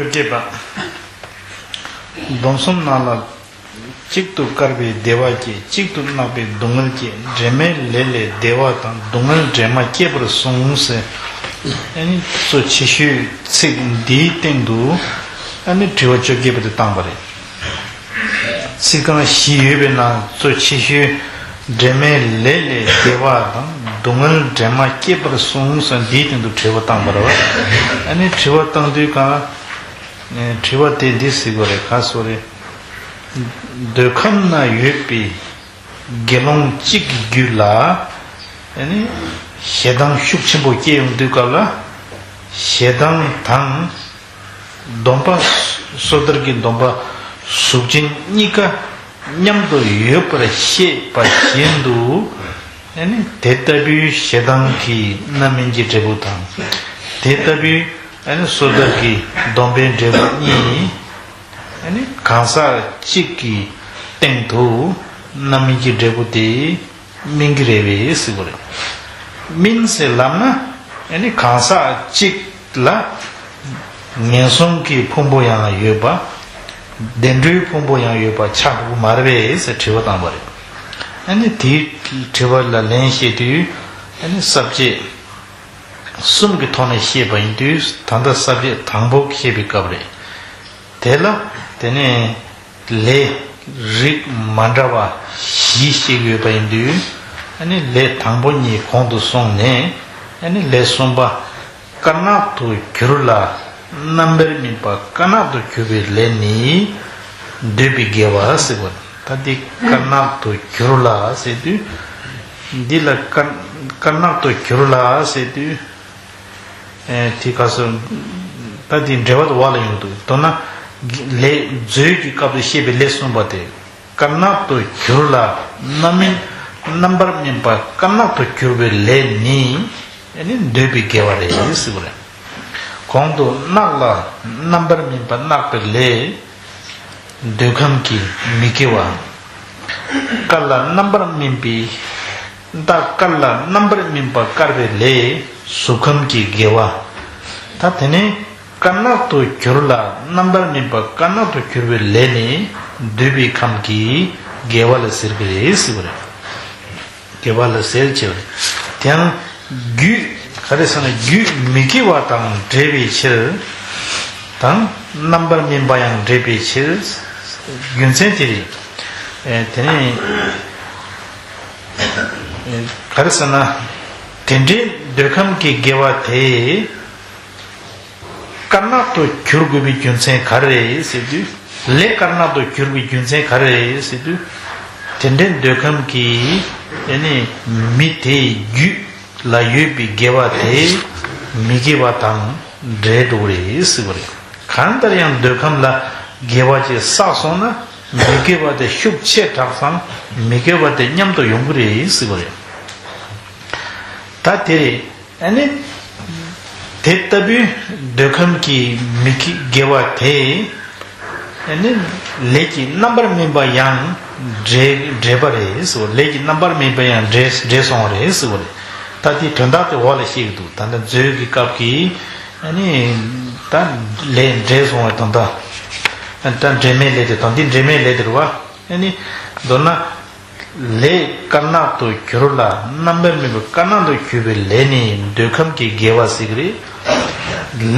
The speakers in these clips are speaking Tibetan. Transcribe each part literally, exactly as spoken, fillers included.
བཅོ་བརྒྱད་པ། སྡོམ་གསུམ་ནང་ལ། གཅིག་ཏུ་དཀར་བའི་བདེ་བ་སྐྱེ། གཅིག་ཏུ་གནག་པའི་སྡུག་བསྔལ་སྐྱེ། འབྲེལ་མེད་ལས་ལས་བདེ་བ་དང་། སྡུག་བསྔལ་འབྲེལ་མ་སྐྱེས་པར་གསུངས་ཟེར། ཨ་ནི་གཙོ་ཆེ་ཤོས་ཚིག་འདིའི་སྟེང་དུ་ཨ་ནི་དྲི་བ་བཅོ་བརྒྱད་པ་དེ་བཏང་བ་རེད། ཚིག་རྐང་བཞི་ཡོད་པའི་ནང་གཙོ་ཆེ་ཤོས་འབྲེལ་མེད་ལས་ལས་བདེ་བ་དང་སྡུག་བསྔལ་འབྲེལ་མ་སྐྱེས་པར་གསུངས་ཟེར་འདིའི་སྟེང་དུ་དྲི་བ་བཏང་བ་རེད་བ། ཨ་ནི་དྲི་བ་བཏང་དུས་གང་། དྲི་བ་དེ་འདི་ཟེར་དགོས་རེད། ག་སོ་རེད། འདོད་ཁམས་ན་ཡོད་པའི་དགེ་སློང་གཅིག་གི་རྒྱུད་ལ་ཨ་ནི་ཞེ་སྡང་ཤུགས་ཆེན་པོ་སྐྱེ་ཡོང་དུས་སྐབས་ལ། ཞེ་སྡང་དང་སྡོམ་པ། སོ་ཐར་གྱི་སྡོམ་པ་གཟུགས་ཅན་གཉིས་ཀ་མཉམ་དུ་ཡོད་པར་ཤེས་པ་བཞིན་དུ། ཨ་ནི་དེ་ལྟ་བུའི་ཞེ་སྡང་གི་རྣམ་སྨིན་གྱི་འབྲས་བུ་དང་། དེ་ལྟ་བུའི་ཨ་ནི་སོ་ཐར་གྱི་སྡོམ་པའི་འབྲས་བུ་གཉིས། ཨ་ནི་གང་ཟག་གཅིག་གི་སྟེང་དུ་རྣམ་སྨིན་གྱི་འབྲས་བུ་དེ་སྨིན་གྱི་རེད་པས་ཟེར་བ་རེད། སྨིན་ཟེར་ལབ་ན་ཨ་ནི་གང་ཟག་གཅིག་ལ་ངན་སོང་གི་ཕུང་པོ་ཡང་ཡོད་པ། བདེ་འགྲོའི་ཕུང་པོ་ཡང་ཡོད་པ་ཆགས་འགྲོ་གི་མ་རེད་པས་ཟེར་དྲི་བ་བཏང་བ་རེད། ཨ་ནི་དེའི་དྲི་བ་ལ་ལན་བཤད་དུས་ཨ་ནི་ས་བཅད་གསུམ་གྱི་ཐོག་ནས་བཤད་པ་ཡིན་དུས། ད་ལྟ་ས་བཅད་དང་པོ་བཤད་པའི་སྐབས་རེད། དེ་ལ་དེ་ནས་ལས་རིགས་མ་འདྲ་བ་བཞི་བཤད་ཀྱི་ཡོད་པ་ཡིན་དུས། ཨ་ནི་ལས་དང་པོ་གཉིས་གོང་དུ་སོང་ནས། ཨ་ནི་ལས་གསུམ་པ། དཀར་ནག་ཏུ་གྱུར་ལ་རྣམ་པར་སྨིན་པ་དཀར་ནག་ཏུ་གྱུར་པའི་ལས་ནི་འདོད་པའི་དགེ་བ་ཟེར་བ། ད་འདི་དཀར་ནག་ཏུ་གྱུར་ལ་ཟེར་དུས། འདི་ལ་དཀར་དཀར་ནག་ཏུ་གྱུར་ལ་ཟེར་དུས། ཨེ་དེ་ག་སོ། ད་འདི་འབྲེལ་བ་དུ་བ་ལ་ཡོང་འདུག་མདོར་ན། ལས་མཛོད་ཀྱི་སྐབས་སུ་བཤད་པའི་ལས་གསུམ་པ་དེ། དཀར་ནག་ཏུ་གྱུར་ལ་རྣམ་སྨིན། རྣམ་པར་སྨིན་པ་དཀར་ནག་ཏུ་གྱུར་པའི་ལས་ནི་ཨ་ནི་འདོད་པའི་དགེ་བ་རེད་ཟེར་བ་རེད། གོང་དུ་གནག་ལ་རྣམ་པར་སྨིན་པ་གནག་པའི་ལས། འདོད་ཁམས་ཀྱི་མི་དགེ་བ། དཀར་ལ་རྣམ་པར་སྨིན་པའི། ད་དཀར་ལ་རྣམ་པར་སྨིན་པ་དཀར་བའི་ལས་གཟུགས་ཁམས་ཀྱི་དགེ་བ། ད་དེ་ནས་དཀར་ནག་ཏུ་གྱུར་ལ་རྣམ་པར་སྨིན་པ་དཀར་ནག་ཏུ་གྱུར་པའི་ལས་ནི་འདོད་པའི་ཁམས་ཀྱི་དགེ་བ་ལ་ཟེར་གྱི་རེད་ཟེར་བ་རེད། དགེ་བ་ལ་ཟེར་བྱས་པ་རེད། དེ་ཡང་རྒྱུད་ག་རེ་ཟེར་ན་རྒྱུད་མི་དགེ་བ་དང་འབྲེལ་བའི་ཕྱིར། དང་རྣམ་པར་སྨིན་པ་ཡང་འབྲེལ་བའི་ཕྱིར། རྒྱུ་མཚན་དེ་རེད། ཨེ་དེ་ནས་ཨེ་ག་རེ་ཟེར་ན། དེ་འདྲའི་འདོད་ཁམས་ཀྱི་དགེ་བ་དེ། དཀར་ནག་ཏུ་གྱུར་དགོས་པའི་རྒྱུ་མཚན་ག་རེ་རེད་ཟེར་དུས། ལས་དཀར་ནག་ཏུ་གྱུར་པའི་རྒྱུ་མཚན་ག་རེ་རེད་ཟེར་དུས། དེ་འདྲའི་འདོད་ཁམས་ཀྱི་ཨ་ནི་མི་དེའི་རྒྱུད་ལ་ཡོད་པའི་དགེ་བ་དེ་མི་དགེ་བ་དང་འབྲེལ་འགྲོ་གི་རེད་ཟེར་བ་རེད། གང་ལྟར་ཡང་འདོད་ཁམས་ལ་དགེ་བ་ཅིག་བསགས་སོང་ན་མི་དགེ་བ་དེ་ཤུགས་ཆེ་དྲགས་ཙང་མི་དགེ་བ་དེ་མཉམ་དུ་ཡོང་གི་རེད་ཟེར་བ་རེད། ད་དེ་རེད། ཨ་ནི། དེ་ལྟ་བུའི་འདོད་ཁམས་ཀྱི་མི་དགེ་དགེ་བ་དེ། ཨ་ནི། ལས་ཀྱི་རྣམ་པར་སྨིན་པ་ཡང་འདྲེས་འདྲེས་པ་རེད་ཟེར་བ། ལས་ཀྱི་རྣམ་པར་སྨིན་པ་ཡང་འདྲེས་འདྲེས་སོང་བ་རེད་ཟེར་བ་རེད། ད་དེའི་དོན་དག་དེ་འོག་ལ་བཤད་ཀྱི་འདུག་ད་ལྟ་མཛོད་ཀྱི་སྐབས་ཀྱི། ཨ་ནི། ད་ལས་འདྲེས་སོང་བའི་དོན་དག་ད་འབྲེལ་མེད་ལས་དེ་དང་འདི་འབྲེལ་མེད་ལས་དེ་རེད་བ། ཨ་ནི། མདོར་ན། ལས་དཀར་ནག་ཏུ་གྱུར་ལ་རྣམ་པར་སྨིན་པ་དཀར་ནག་ཏུ་གྱུར་པའི་ལས་ནི་འདོད་ཁམས་ཀྱི་དགེ་བ་ཟེར་གྱི་རེད།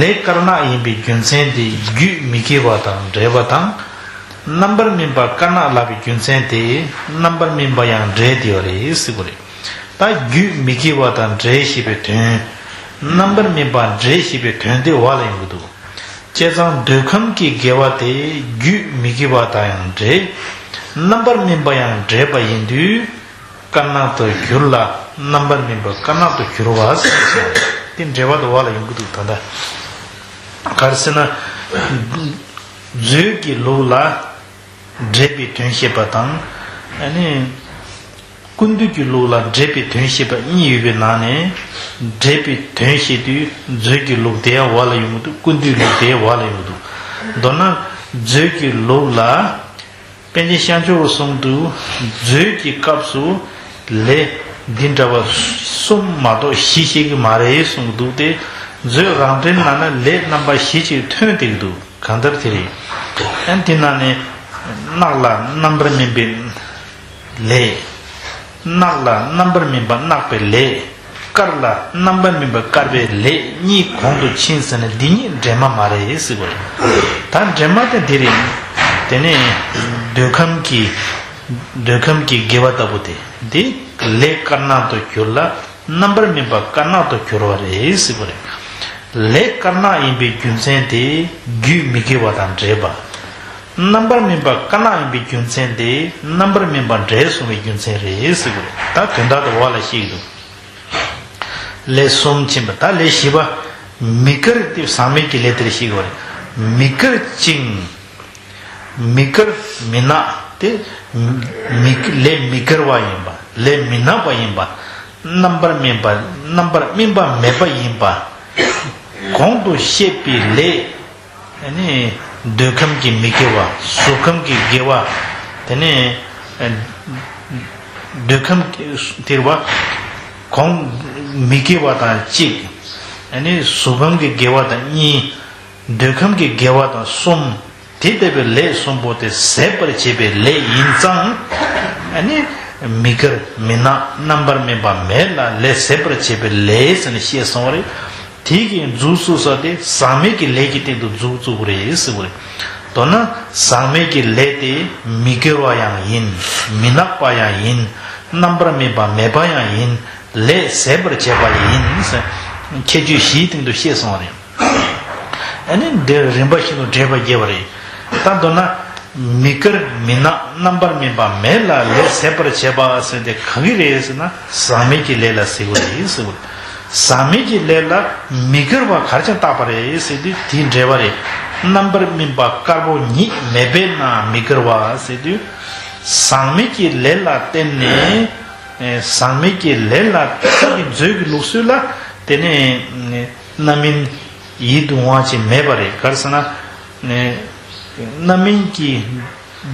ལས་དཀར་ནག་ཡིན་པའི་རྒྱུ་མཚན་དེ་རྒྱུད་མི་དགེ་བ་དང་འབྲེལ་བ་དང་། རྣམ་པར་སྨིན་པ་དཀར་ནག་ལབ་པའི་རྒྱུ་མཚན་དེ་རྣམ་པར་སྨིན་པ་ཡང་འདྲེས་བསྡད་པ་རེད་ཟེར་གྱི་རེད། ད་རྒྱུད་མི་དགེ་བ་དང་འདྲེས་ཞེས་པའི་དོན། རྣམ་པར་སྨིན་པ་འདྲེས་ཞེས་པའི་དོན་དེ་འོག་ལ་ཡོང་གི་འདུག་བྱས་ཙང་འདོད་ཁམས་ཀྱི་དགེ་བ་དེ་རྒྱུད་མི་དགེ་བ་དང་ཡང་འདྲེས། རྣམ་པར་སྨིན་པ་ཡང་འདྲེས་པ་ཡིན་དུས། དཀར་ནག་ཏུ་གྱུར་ལ་རྣམ་པར་སྨིན་པ་དཀར་ནག་ཏུ་གྱུར་བ་ཟེར་བ་དེ་འགྲེལ་པ་དུ་བ་ལ་ཡོང་གི་འདུག་ད་ལྟ་ག་རེ་ཟེར་ན། མཛོད་ཀྱི་ལུགས་ལ་འབྲེལ་པའི་དོན་བཤད་པ་དང་། ཨ་ནི། ཀུན་བཏུས་ཀྱི་ལུགས་ལ་འབྲེལ་པའི་དོན་བཤད་པ་གཉིས་ཡོད་པའི་ནང་ནས། འབྲེལ་པའི་དོན་བཤད་དུས་མཛོད་ཀྱི་ལུགས་དེ་ཡང་བ་ལ་ཡོང་གི་འདུག་ཀུན་བཏུས་ལུགས་དེ་ཡང་བ་ལ་ཡོང་གི་འདུག་མདོར་ན་མཛོད་ཀྱི་ལུགས་ལ། པཎ་ཆེན་ཤཱཀྱ་པ་གསུང་དུས་མཛོད་ཀྱི་སྐབས་སུ་ལས་འདི་འདྲ་བ་གསུམ་མ་གཏོགས་བཞི་བཤད་ཀྱི་མ་རེད་གསུང་གི་འདུག་སྟེ། མཛོད་རང་འགྲེལ་ནང་ན་ལས་རྣམ་པ་བཞི་ཅིག་ཐོན་བསྡད་ཀྱི་འདུག་གང་ལྟར་དེ་རེད། ཨ་ནི་དེ་ན་ནི་རྣག་ལ་རྣམ་པར་སྨིན་པའི་ལས། རྣག་ལ་རྣམ་པར་སྨིན་པ་རྣག་པའི་ལས། དཀར་ལ་རྣམ་པར་སྨིན་པ་དཀར་པའི་ལས་གཉིས་གོང་དུ་ཕྱིན་ཟེར་ན་འདི་གཉིས་འདྲེས་མ་མ་རེད་ཟེར་བ་རེད། ད་འདྲེས་མ་དེ་འདི་རེད། དེ་ནས་འདོད་ཁམས་ཀྱི་འདོད་ཁམས་ཀྱི་དགེ་བ་ལྟ་བུ་དེ་འདི་ལས་དཀར་ནག་ཏུ་གྱུར་ལ། རྣམ་པར་སྨིན་པ་དཀར་ནག་ཏུ་གྱུར་བ་རེད་ཟེར་བ་རེད། ལས་དཀར་ནག་ཡིན་པའི་རྒྱུ་མཚན་དེ་རྒྱུད་མི་དགེ་བ་དང་འདྲེས་པ། རྣམ་པར་སྨིན་པ་དཀར་ནག་ཡིན་པའི་རྒྱུ་མཚན་དེ་རྣམ་པར་སྨིན་པ་འདྲེས་སོང་བའི་རྒྱུ་མཚན་རེད་ཟེར་བ་རེད། ད་དོན་དག་དེ་འོག་ལ་བཤད་ཀྱི་འདུག་ལས་གསུམ་ཕྱིན་པ། ད་ལས་བཞི་པ། མི་དགར་དེ་ཟག་མེད་ཀྱི་ལས་དེར་བཤད་ཀྱི་ཡོད་རེད། མི་དགར་ཅིང་། མི་དགར་མི་ནག་དེ། མི་ལས་མི་དགར་བ་ཡིན་པ། ལས་མི་ནག་པ་ཡིན་པ། རྣམ་པར་སྨིན་པ། རྣམ་པར་སྨིན་པ་མེད་པ་ཡིན་པ། གོང་དུ་བཤད་པའི་ལས། ཨ་ནི་འདོད་ཁམས་ཀྱི་མི་དགེ་བ། གཟུགས་ཁམས་ཀྱི་དགེ་བ། དེ་ནས་འདོད་ཁམས་ཀྱི་དེར་བ། གོང་མི་དགེ་བ་དང་གཅིག་ཨ་ནི་གཟུགས་ཁམས་ཀྱི་དགེ་བ་དང་གཉིས། འདོད་ཁམས་ཀྱི་དགེ་བ་དང་གསུམ། དེ་ལྟ་བུའི་ལས་གསུམ་པོ་དེ་ཟད་པར་བྱེད་པའི་ལས་ཡིན་ཙང་། ཨ་ནི་མི་དགར་མི་ནག་རྣམ་པར་སྨིན་པ་མེད་ལ་ལས་ཟད་པར་བྱེད་པའི་ལས་ཟེར་ནས་བཤད་སོང་བ་རེད། དེ་གི་མཛུབ་བཙུགས་ས་དེ་ཟག་མེད་ཀྱི་ལས་ཀྱི་སྟེང་དུ་མཛུབ་བཙུགས་པ་རེད་ཟེར་བ་རེད། མདོར་ན་ཟག་མེད་ཀྱི་ལས་དེ་མི་དགེ་བ་ཡང་ཡིན། མི་ནག་པ་ཡང་ཡིན། རྣམ་པར་སྨིན་པ་མེད་པ་ཡང་ཡིན། ལས་ཟད་པར་བྱེད་པ་ཡིན་ཟེར། ཁྱད་ཆོས་བཞིའི་སྟེང་དུ་བཤད་སོང་བ་རེད། ཨ་ནི་འདིར་རིམ་པ་བཞིན་དུ་འགྲེལ་པ་རྒྱས་པ་རེད། ད་མདོར་ན། མི་དགར་མི་ནག་རྣམ་པར་སྨིན་པ་མེད་ལ་ལས་ཟད་པར་བྱེད་པ་ཟེར་དེ་གང་གི་རེད་ཟེར་ན་ཟག་མེད་ཀྱི་ལས་ལ་ཟེར་བ་རེད་ཟེར་བ་རེད། ཟག་མེད་ཀྱི་ལས་ལ་མི་དགར་བ་ག་རེ་བྱས་བཏགས་པ་རེད་ཟེར་དུས་དེའི་འགྲེལ་པ་རེད། རྣམ་པར་སྨིན་པ་དཀར་པོ་ཉིད་མེད་པས་ན་མི་དགར་བ་ཟེར་དུས། ཟག་མེད་ཀྱི་ལས་ལ་བརྟེན་ནས། ཨེ། ཟག་མེད་ཀྱི་ལས་ལ་ཐབས་ཀྱི་མཛོད་ཀྱི་ལུགས་སྲོལ་ལ་དེ་ནས་རྣམ་སྨིན་ཡིད་དུ་འོང་བ་ཅིག་མེད་པ་རེད། ག་རེ་ཟེར་ན། རྣམ་སྨིན་གྱི་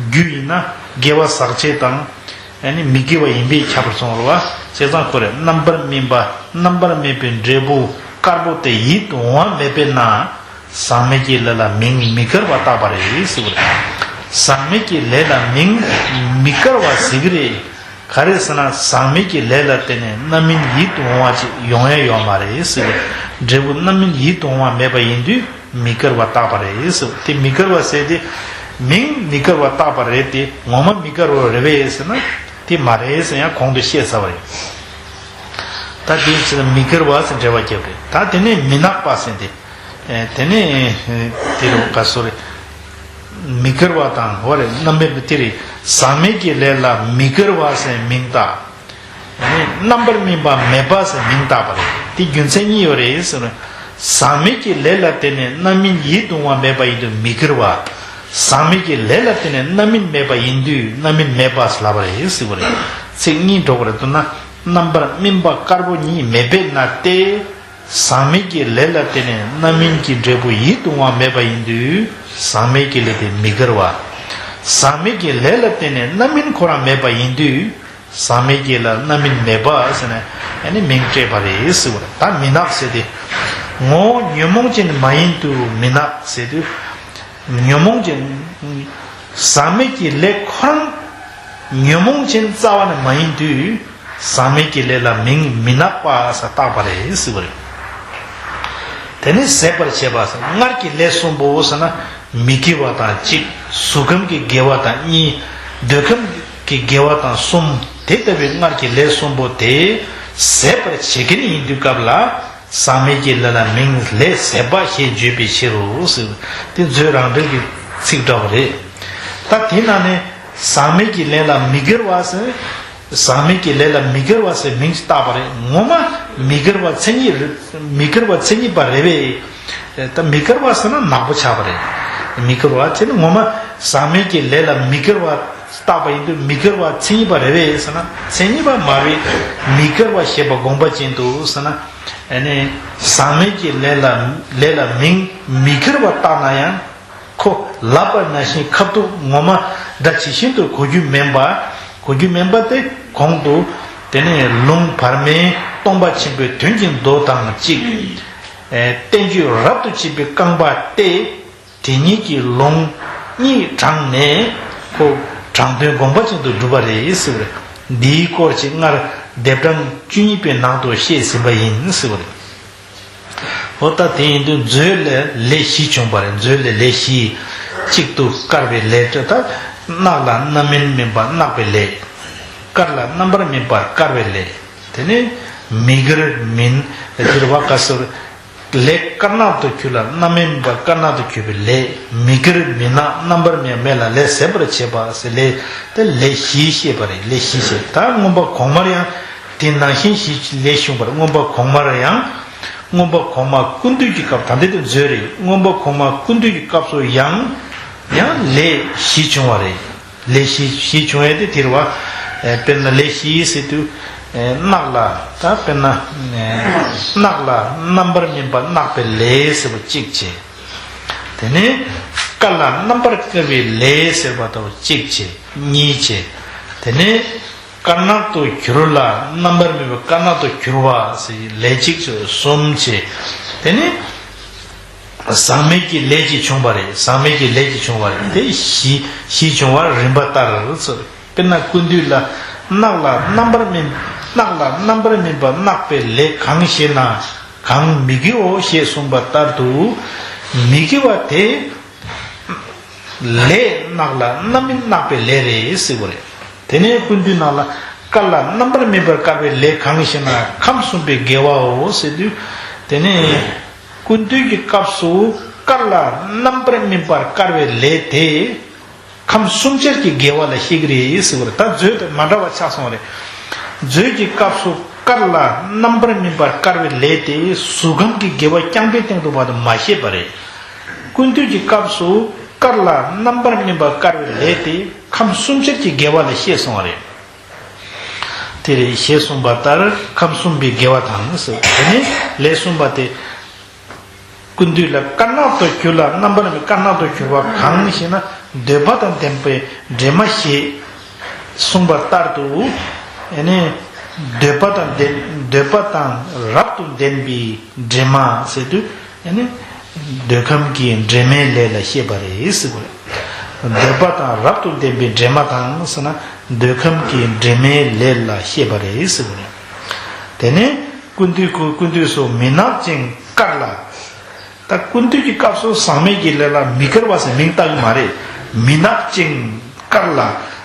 རྒྱུ་ཡིན་ན་དགེ་བ་ཟག་བཅས་དང་། ཨ་ནི་མི་དགེ་བ་ཡིན་པས་ཁྱབ་པར་སོང་བ་རེད་བ། བྱས་ཙང་ཁོ་རེ་རྣམ་པར་སྨིན་པ་རྣམ་པར་སྨིན་པའི་འབྲས་བུ་དཀར་པོ་དེ་ཡིད་དུ་འོང་བ་མེད་པས་ན། ཟག་མེད་ཀྱི་ལས་ལ་མིང་མི་དགར་བ་བཏགས་པ་རེད་ཟེར་བ་རེད། ཟག་མེད་ཀྱི་ལས་ལ་མིང་མི་དགར་བ་ཟེར་གྱི་རེད། ག་རེ་ཟེར་ན་ཟག་མེད་ཀྱི་ལས་ལ་བརྟེན་ནས་རྣམ་སྨིན་ཡིད་དུ་འོང་བ་ཅིག་ཡོང་ཡ་ཡོད་མ་རེད་ཟེར་བ། འབྲས་བུ་རྣམ་སྨིན་ཡིད་དུ་འོང་བ་མེད་པ་ཡིན་དུས་མི་དགར་བ་བཏགས་པ་རེད་ཟེར་བ། དེ་མི་དགར་བ་ཟེར་དེ་མིང་མི་དགར་བ་བཏགས་པ་རེད་དེ་ངོ་མ་མི་དགར་བ་རེད་པས་ཟེར་ན་དེ་མ་རེད་ཟེར་ཡང་གོང་དུ་བཤད་ཚར་བ་རེད། ད་དེ་ཕྱིར་མི་དགར་བ་ཟེར་འགྲེལ་བ་བརྒྱབ་རེད། ད་དེ་ནས་མི་ནག་པ་ཟེར་དེ། ཨེ། དེ་ནས་དེ་རུ་ག་སོ་རེད། མི་དགར་བ་དང་འོ་རེད། རྣམ་སྨིན་པ་དེ་རེད། ཟག་མེད་ཀྱི་ལས་ལ་མི་དགར་བ་ཟེར་མིང་བཏགས། ཨ་ནི་རྣམ་པར་སྨིན་པ་མེད་པ་ཟེར་མིང་བཏགས་པ་རེད། དེ་རྒྱུ་མཚན་གཉིས་ཡོད་རེད་ཟེར་ན། ཟག་མེད་ཀྱི་ལས་ལ་བརྟེན་ནས་རྣམ་སྨིན་ཡིད་དུ་འོང་བ་མེད་པ་ཡིན་དུས་མི་དགར་བ། ཟག་མེད་ཀྱི་ལས་ལ་བརྟེན་ནས་རྣམ་སྨིན་མེད་པ་ཡིན་དུས་རྣམ་སྨིན་མེད་པ་ཟེར་ལབ་པ་རེད་ཟེར་བ་རེད། ཚིག་གཉིས་འགྲོ་བ་རེད། མདོར་ན་རྣམ་པར་སྨིན་པ་དཀར་པོ་ཉིད་མེད་པས་ན་སྟེ། ཟག་མེད་ཀྱི་ལས་ལ་བརྟེན་ནས་རྣམ་སྨིན་གྱི་འབྲས་བུ་ཡིད་དུ་འོང་བ་མེད་པ་ཡིན་དུས་ཟག་མེད་ཀྱི་ལས་དེ་མི་དགར་བ། ཟག་མེད་ཀྱི་ལས་ལ་བརྟེན་ནས་རྣམ་སྨིན་ཁོ་རང་མེད་པ་ཡིན་དུས་ཟག་མེད་ཀྱི་ལས་རྣམ་སྨིན་མེད་པ་ཟེར་ནས་ཨ་ནི་མིང་སྤྲད་པ་རེད་ཟེར་བ་རེད། ད་མི་ནག་ཟེར་དེ་ངོ་བོ་ཉོན་མོངས་ཅན་མ་ཡིན་དུས་མི་ནག་ཟེར་དུས། ཉོན་མོངས་ཅན། ཟག་མེད་ཀྱི་ལས་ཁོ་རང་ཉོན་མོངས་ཅན་རྩ་བ་ནས་མ་ཡིན་དུས་ཟག་མེད་ཀྱི་ལས་ལ་མིང་མི་ནག་པ་ཟེར་བཏགས་པ་རེད་ཟེར་བ་རེད། དེ་ནས་ཟད་པར་བྱེད་པ་ཟེར་སྔར་གྱི་ལས་གསུམ་པོ་ཟེར་ན་མི་དགེ་བ་དང་གཅིག་གཟུགས་ཁམས་ཀྱི་དགེ་བ་དང་གཉིས། འདོད་ཁམས་ཀྱི་དགེ་བ་དང་གསུམ། དེ་ལྟ་བུའི་སྔར་གྱི་ལས་གསུམ་པོ་དེ་ཟད་པར་བྱེད་མཁན་ཡིན་དུས་སྐབས་ལ། ཟག་མེད་ཀྱི་ལས་ལ་མིང་ལས་ཟད་པ་ཞེས་བརྗོད་པའི་ཕྱིར་རོ་ཟེར། དེ་མཛོད་རང་འགྲེལ་གྱི་ཚིག་འདྲ་བ་རེད། ད་དེ་ནང་ནས་ཟག་མེད་ཀྱི་ལས་ལ་མི་དགར་བ་ཟེར། ཟག་མེད་ཀྱི་ལས་ལ་མི་དགར་བ་ཟེར་མིང་ཞིག་བཏགས་པ་རེད། ངོ་མ་མི་དགར་བ་མཚན་ཉིད་རེད། མི་དགར་བ་མཚན་ཉིད་པ་རེད་པས། ད་མི་དགར་བ་ཟེར་ན་ནག་པོ་ཆགས་པ་རེད། མི་དགར་བ་དེ་ནི་ངོ་མ་ཟག་མེད་ཀྱི་ལས་ལ་མི་དགར་བ་བཏགས་པ་ཡིན་དུས་མི་དགར་བ་མཚན་ཉིད་པ་རེད་པས་ཟེར་ན་མཚན་ཉིད་པ་མ་རེད། མི་དགར་བ་ཞེས་པ་དགོངས་པ་ཅན་དུ་ཟེར་ན། ཨ་ནི་ཟག་མེད་ཀྱི་ལས་ལ་ལས་ལ་མིང་མི་དགར་བ་བཏགས་ན་ཡང་ཁོ་ལབ་པ་ནང་བཞིན་ཁ་ཐུག་ངོ་མ་སྒྲ་ཇི་བཞིན་དུ་གོ་རྒྱུ་མིན་པ། གོ་རྒྱུ་མིན་པ་དེ་གོང་དུ་དེ་ནས་ལུང་བར་མའི་སྟོང་པ་ཆེན་པོའི་དོན་གྱི་མདོ་དང་གཅིག་ཨེ། བསྟན་བཅོས་རབ་ཏུ་ཕྱེ་བའི་རྐང་པ་སྟེ། དེ་ཉིད་ཀྱི་ལུང་གཉིས་དྲངས་ནས་ཁོ་དྲང་དོན་དགོངས་པ་ཅན་དུ་གྲུབ་པ་རེད་ཟེར་བ་རེད། འདིའི་སྐོར་གྱི་སྔར་ལྡེབ་གྲངས་བཅུ་གཉིས་པའི་ནང་དུ་བཤད་ཟིན་པ་ཡིན་ཟེར་བ་རེད། འོ་ད་དེ་ཡིན་དུས་མཛོད་ལས་ལས་བཞི་བྱུང་བ་རེད། མཛོད་ལས་ལས་བཞི། གཅིག་ཏུ་བཀར་བའི་ལས་ད་རྣག་ལ་རྣམ་སྨིན་སྨིན་པ་བརྣག་པའི་ལས། དཀར་ལ་རྣམ་པར་སྨིན་པ་དཀར་བའི་ལས། དེ་ནས་མི་དགེར་སྨིན་དེར་བ་ག་སོར། ལས་དཀར་ནག་ཏུ་གྱུར་ལ་རྣམ་སྨིན་པ་དཀར་ནག་ཏུ་གྱུར་པའི་ལས། མི་དགེར་མི་ནག་རྣམ་པར་སྨིན་མེད་ལ་ལས་ཟད་པར་བྱེད་པ་ཟེར་ལས་དེ་ལས་བཞི་བཤད་པ་རེད། ལས་བཞི་བཤད། ད་མངོན་པ་གོང་མར་ཡང་དེ་ནང་བཞིན་བཞི་ལས་བྱུང་བར་མངོན་པ་གོང་མར་ཡང་མངོན་པ་གོང་མ་ཀུན་བཏུས་ཀྱི་སྐབས་ད་འདི་དེ་མཛོད་རེད། མངོན་པ་གོང་མ་ཀུན་བཏུས་ཀྱི་སྐབས་སུ་ཡང་ཡང་ལས་བཞི་བྱུང་བ་རེད། ལས་བཞི་བཞི་བྱུང་ཡས་དེ་དེར་བ། དཔེར་ན་ལས་བཞི་ཟེར་དུས། རྣག་ལ་ད་དཔེར་ན། རྣག་ལ་རྣམ་པར་སྨིན་པ་བརྣག་པའི་ལས་ཟེར་བ་གཅིག་བྱས། དེ་ནས་དཀར་ལ་རྣམ་པར་དཀར་བའི་ལས་ཟེར་བ་དང་གཅིག་བྱས་གཉིས་བྱས། དེ་ནས་དཀར་ནག་ཏུ་གྱུར་ལ་རྣམ་པར་སྨིན་པ་དཀར་ནག་ཏུ་གྱུར་བ་ཟེར་ལས་གཅིག་བྱས་གསུམ་བྱས། དེ་ནས། ཟག་མེད་ཀྱི་ལས་ཀྱིས་བྱུང་བ་རེད། ཟག་མེད་ཀྱི་ལས་ཀྱིས་བྱུང་བ་རེད། དེ་བཞི་བཞི་བྱུང་བར་རིམ་པ་ལྟར་ཚུལ། དཔེར་ན་ཀུན་བཏུས་ལ་རྣག་ལ་རྣམ་པར་སྨིན། རྣག་ལ་རྣམ་པར་སྨིན་པ་བརྣག་པའི་ལས་གང་ཞེ་ན། གང་མི་དགེའོ་ཞེས་གསུངས་པ་ལྟར་དུ། མི་དགེ་བ་དེ། ལས་རྣག་ལ་རྣམ་སྨིན་བརྣག་པའི་ལས་རེད་ཟེར་བ་རེད། དེ་ནས་ཀུན་བཏུས་ནང་ལ་དཀར་ལ་རྣམ་པར་སྨིན་པར་དཀར་བའི་ལས་གང་ཞེ་ན་ཁམས་གསུམ་པའི་དགེ་བའོ་ཟེར་དུས། དེ་ནས་ཀུན་བཏུས་ཀྱི་སྐབས་སུ་དཀར་ལ་རྣམ་པར་སྨིན་པར་དཀར་བའི་ལས་དེ་ཁམས་གསུམ་ཆར་གྱི་དགེ་བ་ལ་བཤད་ཀྱི་རེད་ཟེར་བ་རེད། ད་མཛོད་དེ་མ་འདྲ་བ་ཆགས་སོང་བ་རེད། མཛོད་ཀྱི་སྐབས་སུ་དཀར་ལ་རྣམ་པར་སྨིན་པར་དཀར་བའི་ལས་དེ་གཟུགས་ཁམས་ཀྱི་དགེ་བ་རྐྱང་པའི་སྟེང་དུ་བ་དུ་མ་བཤད་པ་རེད། ཀུན་བཏུས་ཀྱི་སྐབས་སུ་དཀར་ལ་རྣམ་པར་སྨིན་པར་དཀར་བའི་ལས་དེ་ཁམས་གསུམ་ཆར་གྱི་དགེ་བ་ལ་བཤད་སོང་བ་རེད། དེ་རེད། ཞེས་གསུངས་པ་ལྟར་ཁམས་གསུམ་པའི་དགེ་བ་དང་ཟེར། དེ་ནས་ལས་གསུམ་པ་དེ། ཀུན་བཏུས་ལ་དཀར་ནག་ཏུ་གྱུར་ལ་རྣམ་པར་སྨིན་དཀར་ནག་ཏུ་གྱུར་པ་གང་ཞེ་ན་འདོད་པ་དང་ལྡན་པའི་འདྲེས་མ་ཞེས་གསུངས་པ་ལྟར་དུ། ཨ་ནི་འདོད་པ་དང་ལྡན། འདོད་པ་དང་རབ་ཏུ་ལྡན་པའི་འདྲེས་མ་ཟེར་དུས། ཨ་ནི་འདོད་ཁམས་ཀྱི་འདྲེས་མའི་ལས་ལ་བཤད་པ་རེད་ཟེར་བ་རེད། འདོད་པ་དང་རབ་ཏུ་ལྡན་པའི་འདྲེས་མ་དང་ཟེར་ན་འདོད་ཁམས་ཀྱི་འདྲེས་མའི་ལས་ལ་བཤད་པ་རེད་ཟེར་བ་རེད། དེ་ནས་ཀུན་བཏུས་ཀུན་བཏུས་སུ་མི་ནག་ཅིང་དཀར་ལ། ད་ཀུན་བཏུས་ཀྱི་སྐབས་སུ་ཟག་མེད་ཀྱི་ལས་ལ་མི་དགེ་བ་ཟེར་མིང་བཏགས་ཀྱི་མ་རེད། མི་ནག་ཅིང་དཀར་ལ་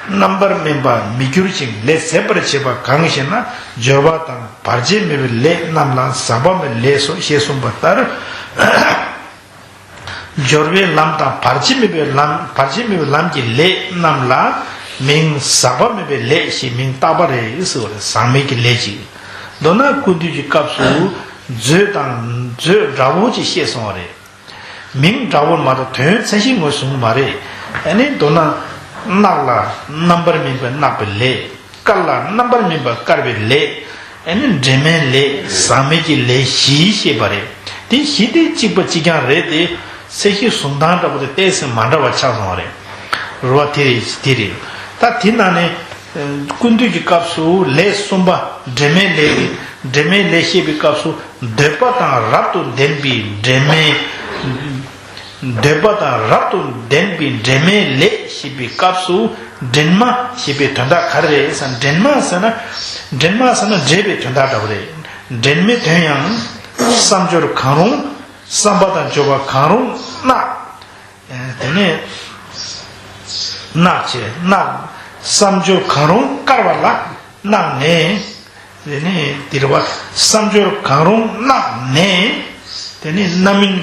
རྣམ་པར་སྨིན་པ་མི་འགྱུར་ཞིང་ལས་ཟད་པར་བྱེད་པ་གང་ཞེ་ན་སྦྱོར་བ་དང་བར་ཆད་མེད་པའི་ལས་རྣམས་ལ་ཟག་པ་མེད་ལས་སོ་ཞེས་གསུངས་པ་ལྟར། སྦྱོར་བའི་ལམ་དང་བར་ཆད་མེད་པའི་ལམ། བར་ཆད་མེད་པའི་ལམ་གྱི་ལས་རྣམས་ལ་མིང་ཟག་པ་མེད་པའི་ལས་ཞེས་མིང་བཏགས་པ་རེད་ཟེར་བ་རེད། ཟག་མེད་ཀྱི་ལས་ཀྱི། མདོར་ན་ཀུན་བཏུས་ཀྱི་སྐབས་སུ་མཛོད་དང་མཛོད་འདྲ་བོ་ཅིག་བཤད་སོང་བ་རེད། མིང་འདྲ་བོ་མ་གཏོགས་དོན་མཚན་གཞི་ངོས་བཟུང་གི་མ་རེད། ཨ་ནི་མདོར་ན་རྣག་ལ་རྣམ་པར་སྨིན་པའི་བརྣག་པའི་ལས། དཀར་ལ་རྣམ་པར་སྨིན་པ་དཀར་བའི་ལས། ཨ་ནི་འདྲེས་མའི་ལས། ཟག་མེད་ཀྱི་ལས་བཞི་བཤད་པ་རེད། དེ་བཞི་དེ་གཅིག་པ་གཅིག་རྐྱང་རེད་དེ། མཚན་གཞི་བཟུང་སྟངས་འདྲ་པོ་དེ་ཏོག་ཙམ་མ་འདྲ་བ་ཆགས་སོང་བ་རེད། རེད་བ། དེ་རེད། དེ་རེད། ད་དེ་ནང་ནས་ཀུན་བཏུས་ཀྱི་སྐབས་སུ་ལས་གསུམ་པ་འདྲེས་མའི་ལས་ཀྱི། འདྲེས་མའི་ལས་བཤད་པའི་སྐབས་སུ་འདོད་པ་དང་རབ་ཏུ་ལྡན་པའི་འདྲེས་མའི། འདོད་པ་དང་རབ་ཏུ་ལྡན་པའི་འདྲེས་མའི་ལས་ཞེས་པའི་སྐབས་སུ་འདྲེས་མ་ཞེས་པའི་དོན་དག་ག་རེ་རེད་ཟེར་ན། འདྲེས་མ་ཟེར་ན། འདྲེས་མ་ཟེར་ན་འདྲེས་པའི་དོན་དག་འདྲ་བོ་རེད། འདྲེས་མའི་དོན་ཡང་བསམ་སྦྱོར་གང་རུང་། བསམ་པ་དང་སྦྱོར་བ་གང་རུང་རྣག་དེ་ནས་རྣག་བྱས། རྣག་བསམ་སྦྱོར་གང་རུང་དཀར་བ་ལ་རྣག་ནས། དེ་ནས་དེ་རེད་བ། བསམ་སྦྱོར་གང་རུང་རྣག་ནས། དེ་ནས་རྣམ་སྨིན།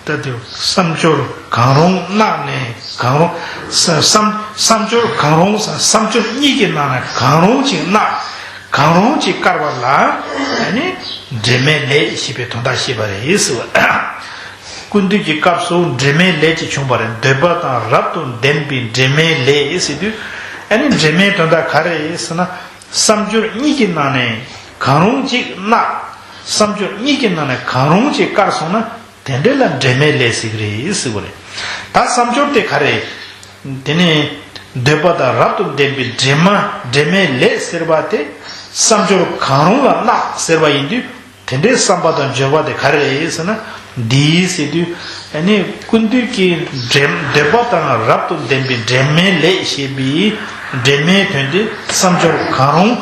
ད་དེ་བསམ་སྦྱོར་གང་རུང་རྣག་ནས་གང་རུང་། བསམ་བསམ་སྦྱོར་གང་རུང་བསམ་སྦྱོར་གཉིས་ཀྱི་ནང་ནས་གང་རུང་ཅིག་རྣག་གང་རུང་ཅིག་དཀར་བ་ལ། ཨ་ནི་འདྲེས་མའི་ལས་ཞེས་པའི་དོན་དག་བཤད་པ་རེད་ཟེར་བ། ཀུན་བཏུས་ཀྱི་སྐབས་སུ་འདྲེས་མའི་ལས་ཀྱིས་བྱུང་བ་རེད། འདོད་པ་དང་རབ་ཏུ་ལྡན་པའི་འདྲེས་མའི་ལས་ཟེར་དུས། ཨ་ནི་འདྲེས་མའི་དོན་དག་ག་རེ་ཟེར་ན། བསམ་སྦྱོར་གཉིས་ཀྱི་ནང་ནས་གང་རུང་གཅིག་རྣག་བསམ་སྦྱོར་གཉིས་ཀྱི་ནང་ནས་གང་རུང་གཅིག་དཀར་སོང་ན་དེ་འདྲ་ལ་འདྲེས་མའི་ལས་ཟེར་གི་རེད་ཟེར་བ་རེད། ད་བསམ་སྦྱོར་དེ་ག་རེ། དེ་ནས་འདོད་པ་དང་རབ་ཏུ་ལྡན་པའི་འདྲེས་མ་འདྲེས་མའི་ལས་ཟེར་བ་དེ་བསམ་སྦྱོར་གང་རུང་ལ་རྣག་ཟེར་བ་ཡིན་དུས། དེ་འདྲའི་བསམ་པ་དང་སྦྱོར་བ་དེ་ག་རེ་རེད་ཟེར་ན། འདིའི་ཟེར་དུས་ཨ་ནི་ཀུན་བཏུས་ཀྱི་འདོད་པ་དང་རབ་ཏུ་ལྡན་པའི་འབྲེལ་མེད་ལས་ཞེས་པའི་འབྲེལ་མེད་དོན་དེ་བསམ་སྦྱོར་གང་རུང་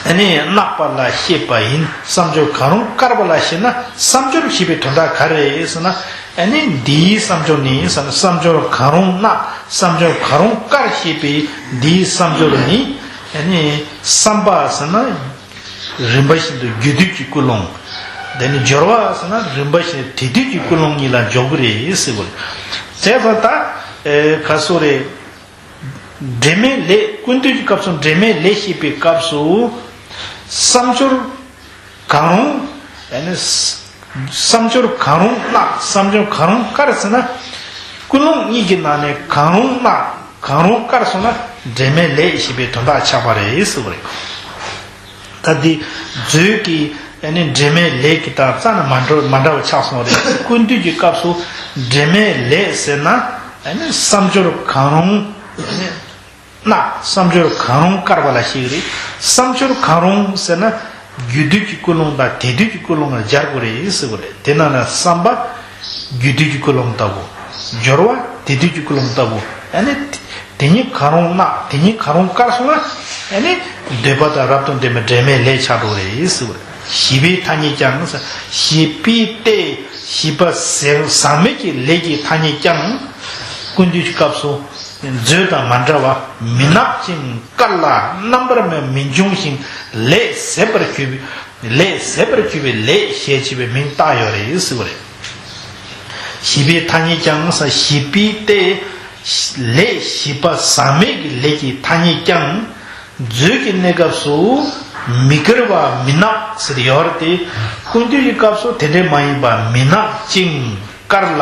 ཨ་ནི་བརྣག་པ་ལ་བཤད་པ་ཡིན། བསམ་སྦྱོར་གང་རུང་བཀར་བ་ལ་བཤད་ན་བསམ་སྦྱོར་ཞེས་པའི་དོན་དག་ག་རེ་ཟེར་ན། ཨ་ནི་འདིའི་བསམ་སྦྱོར་ནི་ཟེར་ན། བསམ་སྦྱོར་གང་རུང་བརྣག་བསམ་སྦྱོར་གང་རུང་བཀར་ཞེས་པའི་འདིའི་བསམ་སྦྱོར་ནི། ཨ་ནི་བསམ་པ་ཟེར་ན་རིམ་པ་བཞིན་དུ་རྒྱུ་དུས་ཀྱི་ཀུན་སློང་། དེ་ནི་སྦྱོར་བ་ཟེར་ན་རིམ་པ་བཞིན་དེ་དུས་ཀྱི་ཀུན་སློང་གཉིས་ལ་འཇོག་གི་རེད་ཟེར་བ་རེད། བྱས་ཙང་ད་ཨེ་ག་སོ་རེད། འབྲེལ་མེད་ལས། ཀུན་བཏུས་ཀྱི་སྐབས་སུ་འབྲེལ་མེད་ལས་ཞེས་པའི་སྐབས་སུ་བསམ་སྦྱོར་གང་རུང་། ཨ་ནི་བསམ་སྦྱོར་གང་རུང་བརྣག་བསམ་སྦྱོར་གང་རུང་བཀར་ཟེར་ན། ཀུན་སློང་གཉིས་ཀྱི་ནང་ནས་གང་རུང་བརྣག་གང་རུང་བཀར་སོང་ན་འབྲེལ་མེད་ལས་ཞེས་པའི་དོན་དག་ཆགས་པ་རེད་ཟེར་བ་རེད། ད་འདི་མཛོད་ཀྱི་ཨ་ནི་འབྲེལ་མེད་ལས་ཀྱི་དང་རྩ་ནས་མ་འདྲ་མ་འདྲ་བ་ཆགས་སོང་རེད། ཀུན་བཏུས་ཀྱི་སྐབས་སུ་འབྲེལ་མེད་ལས་ཟེར་ན་ཨ་ནི་བསམ་སྦྱོར་གང་རུང་ཨ་ནི་བརྣག་བསམ་སྦྱོར་གང་རུང་བཀར་བ་ལ་བཤད་ཀྱི་རེད། བསམ་སྦྱོར་གང་རུང་ཟེར་ན་རྒྱུ་དུས་ཀྱི་ཀུན་སློང་དང་དེ་དུས་ཀྱི་ཀུན་སློང་ལ་སྦྱར་དགོས་རེད་ཟེར་བ་རེད། དེ་ནང་ན་བསམ་པ་རྒྱུ་དུས་ཀྱི་ཀུན་སློང་ལྟ་བུ། སྦྱོར་བ་དེ་དུས་ཀྱི་ཀུན་སློང་ལྟ་བུ། ཨ་ནི་དེ་གཉིས་གང་རུང་བརྣག་དེ་གཉིས་གང་རུང་བཀར་སོང་ན་ཨ་ནི་འདོད་པ་དང་རབ་ཏུ་ལྡན་པའི་འབྲེལ་མེད་ལས་ཆགས་འགྲོ་གི་རེད་ཟེར་བ་རེད། བྱིས་པའི་ཐ་སྙད་ཀྱང་། བྱིས་པའི་སྟེ་བྱིས་པ་ཟག་མེད་ཀྱི་ལས་ཀྱི་ཐ་སྙད་ཀྱང་། ཀུན་བཏུས་ཀྱི་སྐབས་སུ་མཛོད་དང་མ་འདྲ་བ་མི་བརྣག་ཅིང་བཀར་ལ་རྣམ་པར་མི་འབྱུང་ཞིང་ལས་ཟད་པར་གྱུར་པའི་ལས་ཟད་པར་གྱུར་པའི་ལས་ཞེས་བྱ་བའི་མིང་བཏགས་ཡོད་རེད་ཟེར་བ་རེད། བྱིས་པའི་ཐ་སྙད་ཀྱང་། བྱིས་པའི་སྟེ་ལས་བྱིས་པ་ཟག་མེད་ཀྱི་ལས་ཀྱི་ཐ་སྙད་ཀྱང་། མཛོད་ཀྱི་གནས་སྐབས་སུ་མི་བཀར་བ་མི་བརྣག་ཟེར་ཡོད་རེད་དེ། ཀུན་བཏུས་ཀྱི་སྐབས་སུ་དེ་འདྲ་མ་ཡིན་པ་མི་བརྣག་ཅིང་བཀར་ལ་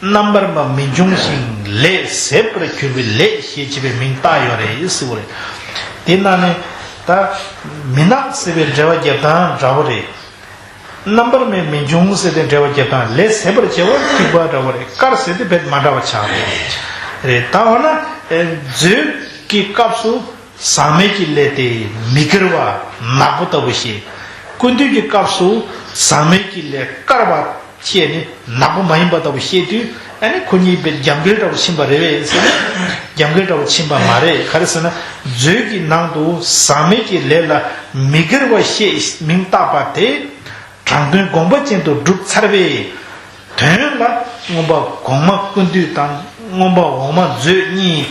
རྣམ་པར་མ་མི་འབྱུང་ཞིང་ལས་ཟད་པར་གྱུར་པའི་ལས་ཞེས་བྱ་བའི་མིང་བཏགས་ཡོད་རེད་ཟེར་བ་རེད། དེ་ནང་ནས་ད་མི་བརྣག་ཟེར་བའི་འགྲེལ་པ་རྒྱབ་སྟངས་འདྲ་བོ་རེད། རྣམ་པར་མི་མི་འབྱུང་ཟེར་ཏེ་འགྲེལ་པ་རྒྱབ་སྟངས་ལས་ཟད་པར་བྱ་བ་གཅིག་པ་འདྲ་བོ་རེད། བཀར་ཟེར་ཏེ་རྦད་མ་འདྲ་བ་ཆགས་རེད། རེད། ད་འོ་ན་མཛོད་ཀྱི་སྐབས་སུ་ཟག་མེད་ཀྱི་ལས་དེ་མི་བཀར་བ་ནག་པོ་ལྟ་བུ་ཞིག་ཀུན་བཏུས་ཀྱི་སྐབས་སུ་ཟག་མེད་ཀྱི་ལས་བཀར་བ་བཤད་ནས་ནག་པོ་མ་ཡིན་པ་ལྟ་བུ་བཤད་དུས་ཨ་ནི་ཁོ་གཉིས་རྦད་རྒྱབ་འགལ་འདྲ་བོ་ཕྱིན་པ་རེད་པས་ཟེར་ན། རྒྱབ་འགལ་འདྲ་བོ་ཕྱིན་པ་མ་རེད། ག་རེ་ཟེར་ན་མཛོད་ཀྱི་ནང་དུ་ཟག་མེད་ཀྱི་ལས་ལ་མི་བཀར་བ་ཞེས་མིང་བཏགས་པ་དེ། དྲང་དོན་དགོངས་པ་ཅན་དུ་གྲུབ་ཚར་བའི་དོན་ལ་མངོན་པ་གོང་མ་ཀུན་བཏུས་དང་མངོན་པ་འོག་མ་མཛོད་གཉིས་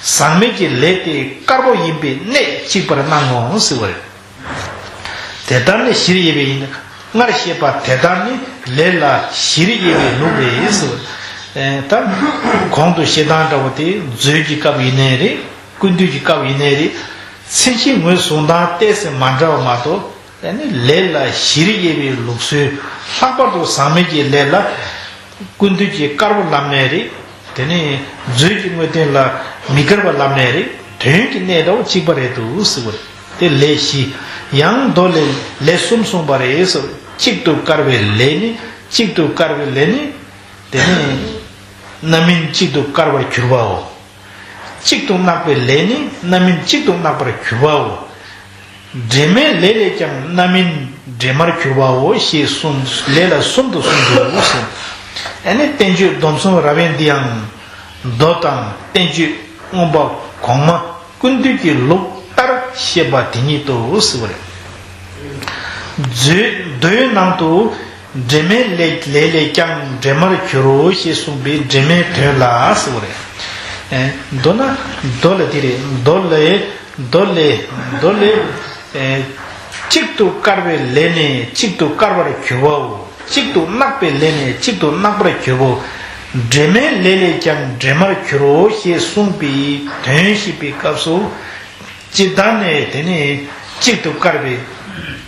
ཟག་མེད་ཀྱི་ལས་དེ་དཀར་པོ་ཡིན་པའི་གནད་གཅིག་པར་སྣང་ངོ་ཟེར་བ་རེད། དེ་ལྟར་ནི་གཞིར་དབྱེ་བས་ཡིན། སྔར་བཤད་པ་དེ་ལྟར་ནི་ལས་ལ་གཞིར་དབྱེ་བའི་ལུགས་རེད་ཟེར་བ་རེད། ད་གོང་དུ་བཤད་སྟངས་འདྲ་བོ་དེ་མཛོད་ཀྱི་སྐབས་ཡིན་ནའི་རེད། ཀུན་བཏུས་ཀྱི་སྐབས་ཡིན་ནའི་རེད། མཚན་གཞི་ངོས་བཟུང་སྟངས་ཏོག་ཙམ་མ་འདྲ་བ་མ་གཏོགས། དེ་ནི་ལས་ལ་གཞིར་དབྱེ་བའི་ལུགས་སྲོལ། ལྷག་པར་དུ་ཟག་མེད་ཀྱི་ལས་ལ་ཀུན་བཏུས་ཀྱི་དཀར་པོ་ལབ་ནའི་རེད། དེ་ནི་མཛོད་ཀྱི་དངོས་བསྟན་ལ་མི་བཀར་བ་ལབ་ནའི་རེད། དོན་གྱི་གནད་འདྲ་བོ་གཅིག་པ་རེད་འདུག་ཟེར་བ་རེད། དེ་ལས་བཞི། ཡང་མདོ་ལས་ལས་གསུམ་གསུངས་པ་རེད་ཟེར། གཅིག་ཏུ་བཀར་བའི་ལས་ནི། གཅིག་ཏུ་བཀར་བའི་ལས་ནི། དེ་ནི་རྣམ་སྨིན་གཅིག་ཏུ་བཀར་བར་གྱུར་པའོ། གཅིག་ཏུ་བརྣག་པའི་ལས་ནི་རྣམ་སྨིན་གཅིག་ཏུ་བརྣག་པར་གྱུར་པའོ། འབྲེལ་མེད་ལས་ལས་ཀྱང་རྣམ་སྨིན་འདྲེས་མར་གྱུར་པའོ་ཞེས་གསུངས། ལས་ལ་གསུམ་དུ་གསུངས་འདུག་ཟེར། ཨ་ནི་བསྟན་བཅོས་སྡོམ་གསུམ་རབ་དབྱེ་འདི་ཡང་མདོ་དང་བསྟན་བཅོས་མངོན་པ་གོང་མ་ཀུན་བཏུས་ཀྱི་ལུགས་ལྟར་བཤད་པ་དེ་ཉིད་དོ་ཟེར་བ་རེད། མཛོད་མདོའི་ནང་དུ་འབྲེལ་མེད་ལས་ལས་ལས་ཀྱང་འདྲེས་མར་གྱུར་རོ་ཞེས་གསུངས་པའི་འབྲེལ་མེད་དོན་ལ་ཟེར་བ་རེད། ཨེ། མདོ་ན་མདོ་ལས་དེ་རེད། མདོ་ལས་མདོ་ལས་མདོ་ལས། ཨེ། གཅིག་ཏུ་བཀར་བའི་ལས་ནི་གཅིག་ཏུ་བཀར་བར་གྱུར་པའོ། གཅིག་ཏུ་བརྣག་པའི་ལས་ནི་གཅིག་ཏུ་བརྣག་པར་གྱུར་པའོ། འབྲེལ་མེད་ལས་ལས་ཀྱང་འདྲེས་མར་གྱུར་རོ་ཞེས་གསུངས་པའི་དོན་བཤད་པའི་སྐབས་སུ། སྤྱིར་བཏང་ནས་དེ་ནི་གཅིག་ཏུ་བཀར་བའི།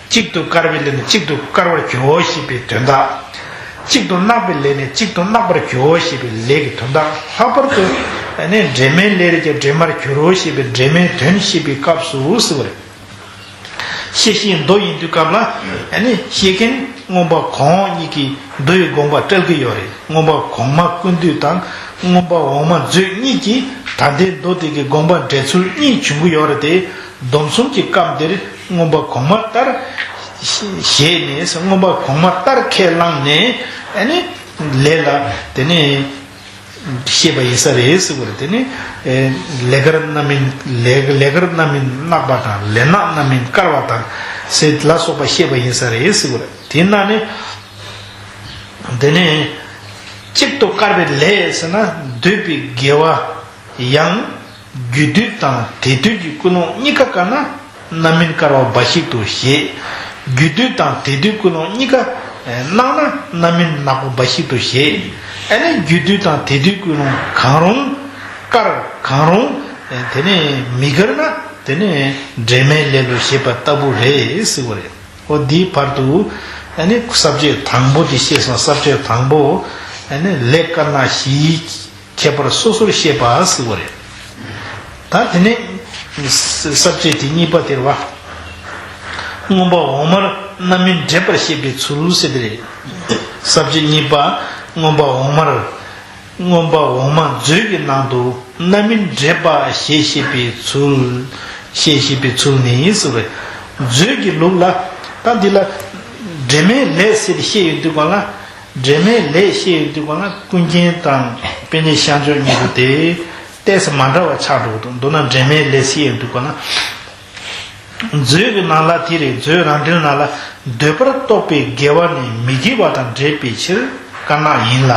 གཅིག་ཏུ་བཀར་བའི་ལས་ནི་གཅིག་ཏུ་བཀར་བར་གྱུར་རོ་ཞེས་པའི་དོན་དག་གཅིག་ཏུ་བརྣག་པའི་ལས་ནི་གཅིག་ཏུ་བརྣག་པར་གྱུར་རོ་ཞེས་པའི་ལས་ཀྱི་དོན་དག་ལྷག་པར་དུ་ནི་འབྲེལ་མེད་ལས་ལས་ཀྱང་འདྲེས་མར་གྱུར་རོ་ཞེས་པའི་འབྲེལ་མེད་དོན་བཤད་པའི་སྐབས་སུ་ཟེར་བ་རེད། བཤད་བཞིན་མདོ་ཡིན་དུས་སྐབས་ལ་ནི་བཤད་མཁན་མངོན་པ་གོང་འོག་གཉིས་ཀྱིས་མདོ་ཡི་དགོངས་པ་བཀྲལ་གྱི་ཡོད་རེད། མངོན་པ་གོང་མ་ཀུན་བཏུས་དང་མངོན་པ་འོག་མ་མཛོད་གཉིས་ཀྱིས་ད་ལྟའི་མདོ་དེ་གི་དགོངས་པ་འགྲེལ་ཚུལ་གཉིས་བྱུང་གི་ཡོད་རེད་དེ། སྡོམ་གསུམ་གྱི་སྐབས་འདིར་མངོན་པ་གོང་མ་ལྟར་ ཞེས་ནས་མངོན་པ་གོང་མ་ལྟར་ཁས་བླངས་ནས་ཨ་ནི་ལས་ལ་དེ་ནས་ཤེས་པ་ཡིན་ས་རེད་ཟེར་བ་རེད། དེ་ནས་ལས་དཀར་རྣམ་སྨིན་ལས་ལས་དཀར་རྣམ་སྨིན་གནག་པ་དང་ལས་གནག་རྣམ་སྨིན་དཀར་བ་དང་ཟེར་ལ་སོགས་པ་ཤེས་པ་ཡིན་ས་རེད་ཟེར་བ་རེད། དེ་ན་ནི་དེ་ནས་གཅིག་ཏུ་དཀར་བའི་ལས་ཟེར་ན་འདོད་པའི་དགེ་བ་ཡང་རྒྱུ་དུས་དང་དེ་དུས་ཀྱི་ཀུན་སློང་གཉིས་ཀ་དཀར་ན་རྣམ་སྨིན་དཀར་བ་འབའ་ཞིག་ཏུ་བཞེད། རྒྱུ་དུས་དང་དེ་དུས་ཀུན་སློང་གཉིས་ཀ་གནག་ན་རྣམ་སྨིན་ནག་པོ་འབའ་ཞིག་ཏུ་བཞེད། ཨ་ནི་རྒྱུ་དུས་དང་དེ་དུས་ཀུན་སློང་གང་རུང་དཀར་གང་རུང་དེ་ནས་མི་དཀར་ན་དེ་ནས་འབྲེལ་མེད་ལས་ལུགས་ཞེས་པ་ལྟ་བུ་རེད་ཟེར་བ་རེད། འོ་འདིའི་བར་དུ་ཨ་ནི་ས་བཅད་དང་པོ་དེ་ཤེས་སོང་། ས་བཅད་དང་པོ་ཨ་ནི་ལས་དཀར་ནག་བཞིའི་ཁྱད་པར་སོ་སོར་བཤད་པ་ཟེར་བ་རེད། ད་དེ་ནས་ས་བཅད་དེ་གཉིས་པ་དེར་བ། མངོན་པ་འོག་མར་རྣམ་སྨིན་འགྲེལ་པར་བཤད་པའི་ཚུལ་ཟེར་དེ་རེད། ས་བཅད་གཉིས་པ། མངོན་པ་འོག་མར། མངོན་པ་འོག་མ་མཛོད་ཀྱི་ནང་དུ་རྣམ་སྨིན་འགྲེལ་པ་ཞེས་བཤད་པའི་ཚུལ། ཞེས་བཤད་པའི་ཚུལ་ནི་ཟེར་བས། མཛོད་ཀྱི་ལུགས་ལ་ད་འདི་ལ་འབྲེལ་མེད་ལས་ཟེར་བཤད་ཡོང་དུས་གང་ལ། འབྲེལ་མེད་ལས་བཤད་ཡོང་དུས་གང་ལ་ཀུན་མཁྱེན་དང་པཎ་ཆེན་ཤངས་ཆོས་གཉིས་པོ་དེ་ཏོག་ཙམ་མ་འདྲ་བ་ཆགས་འགྲོ་གི་འདུག་མདོར་ན་འབྲེལ་མེད་ལས་བཤད་ཡོང་དུས་གང་ལ། མཛོད་ཀྱི་ནང་ལ་དེ་རེད། མཛོད་རང་འགྲེལ་ནང་ལ་འདོད་པར་གཏོགས་པའི་དགེ་བ་ནི་མི་དགེ་བ་དང་འབྲེལ་པའི་ཕྱིར་དཀར་ནག་ཡིན་ལ།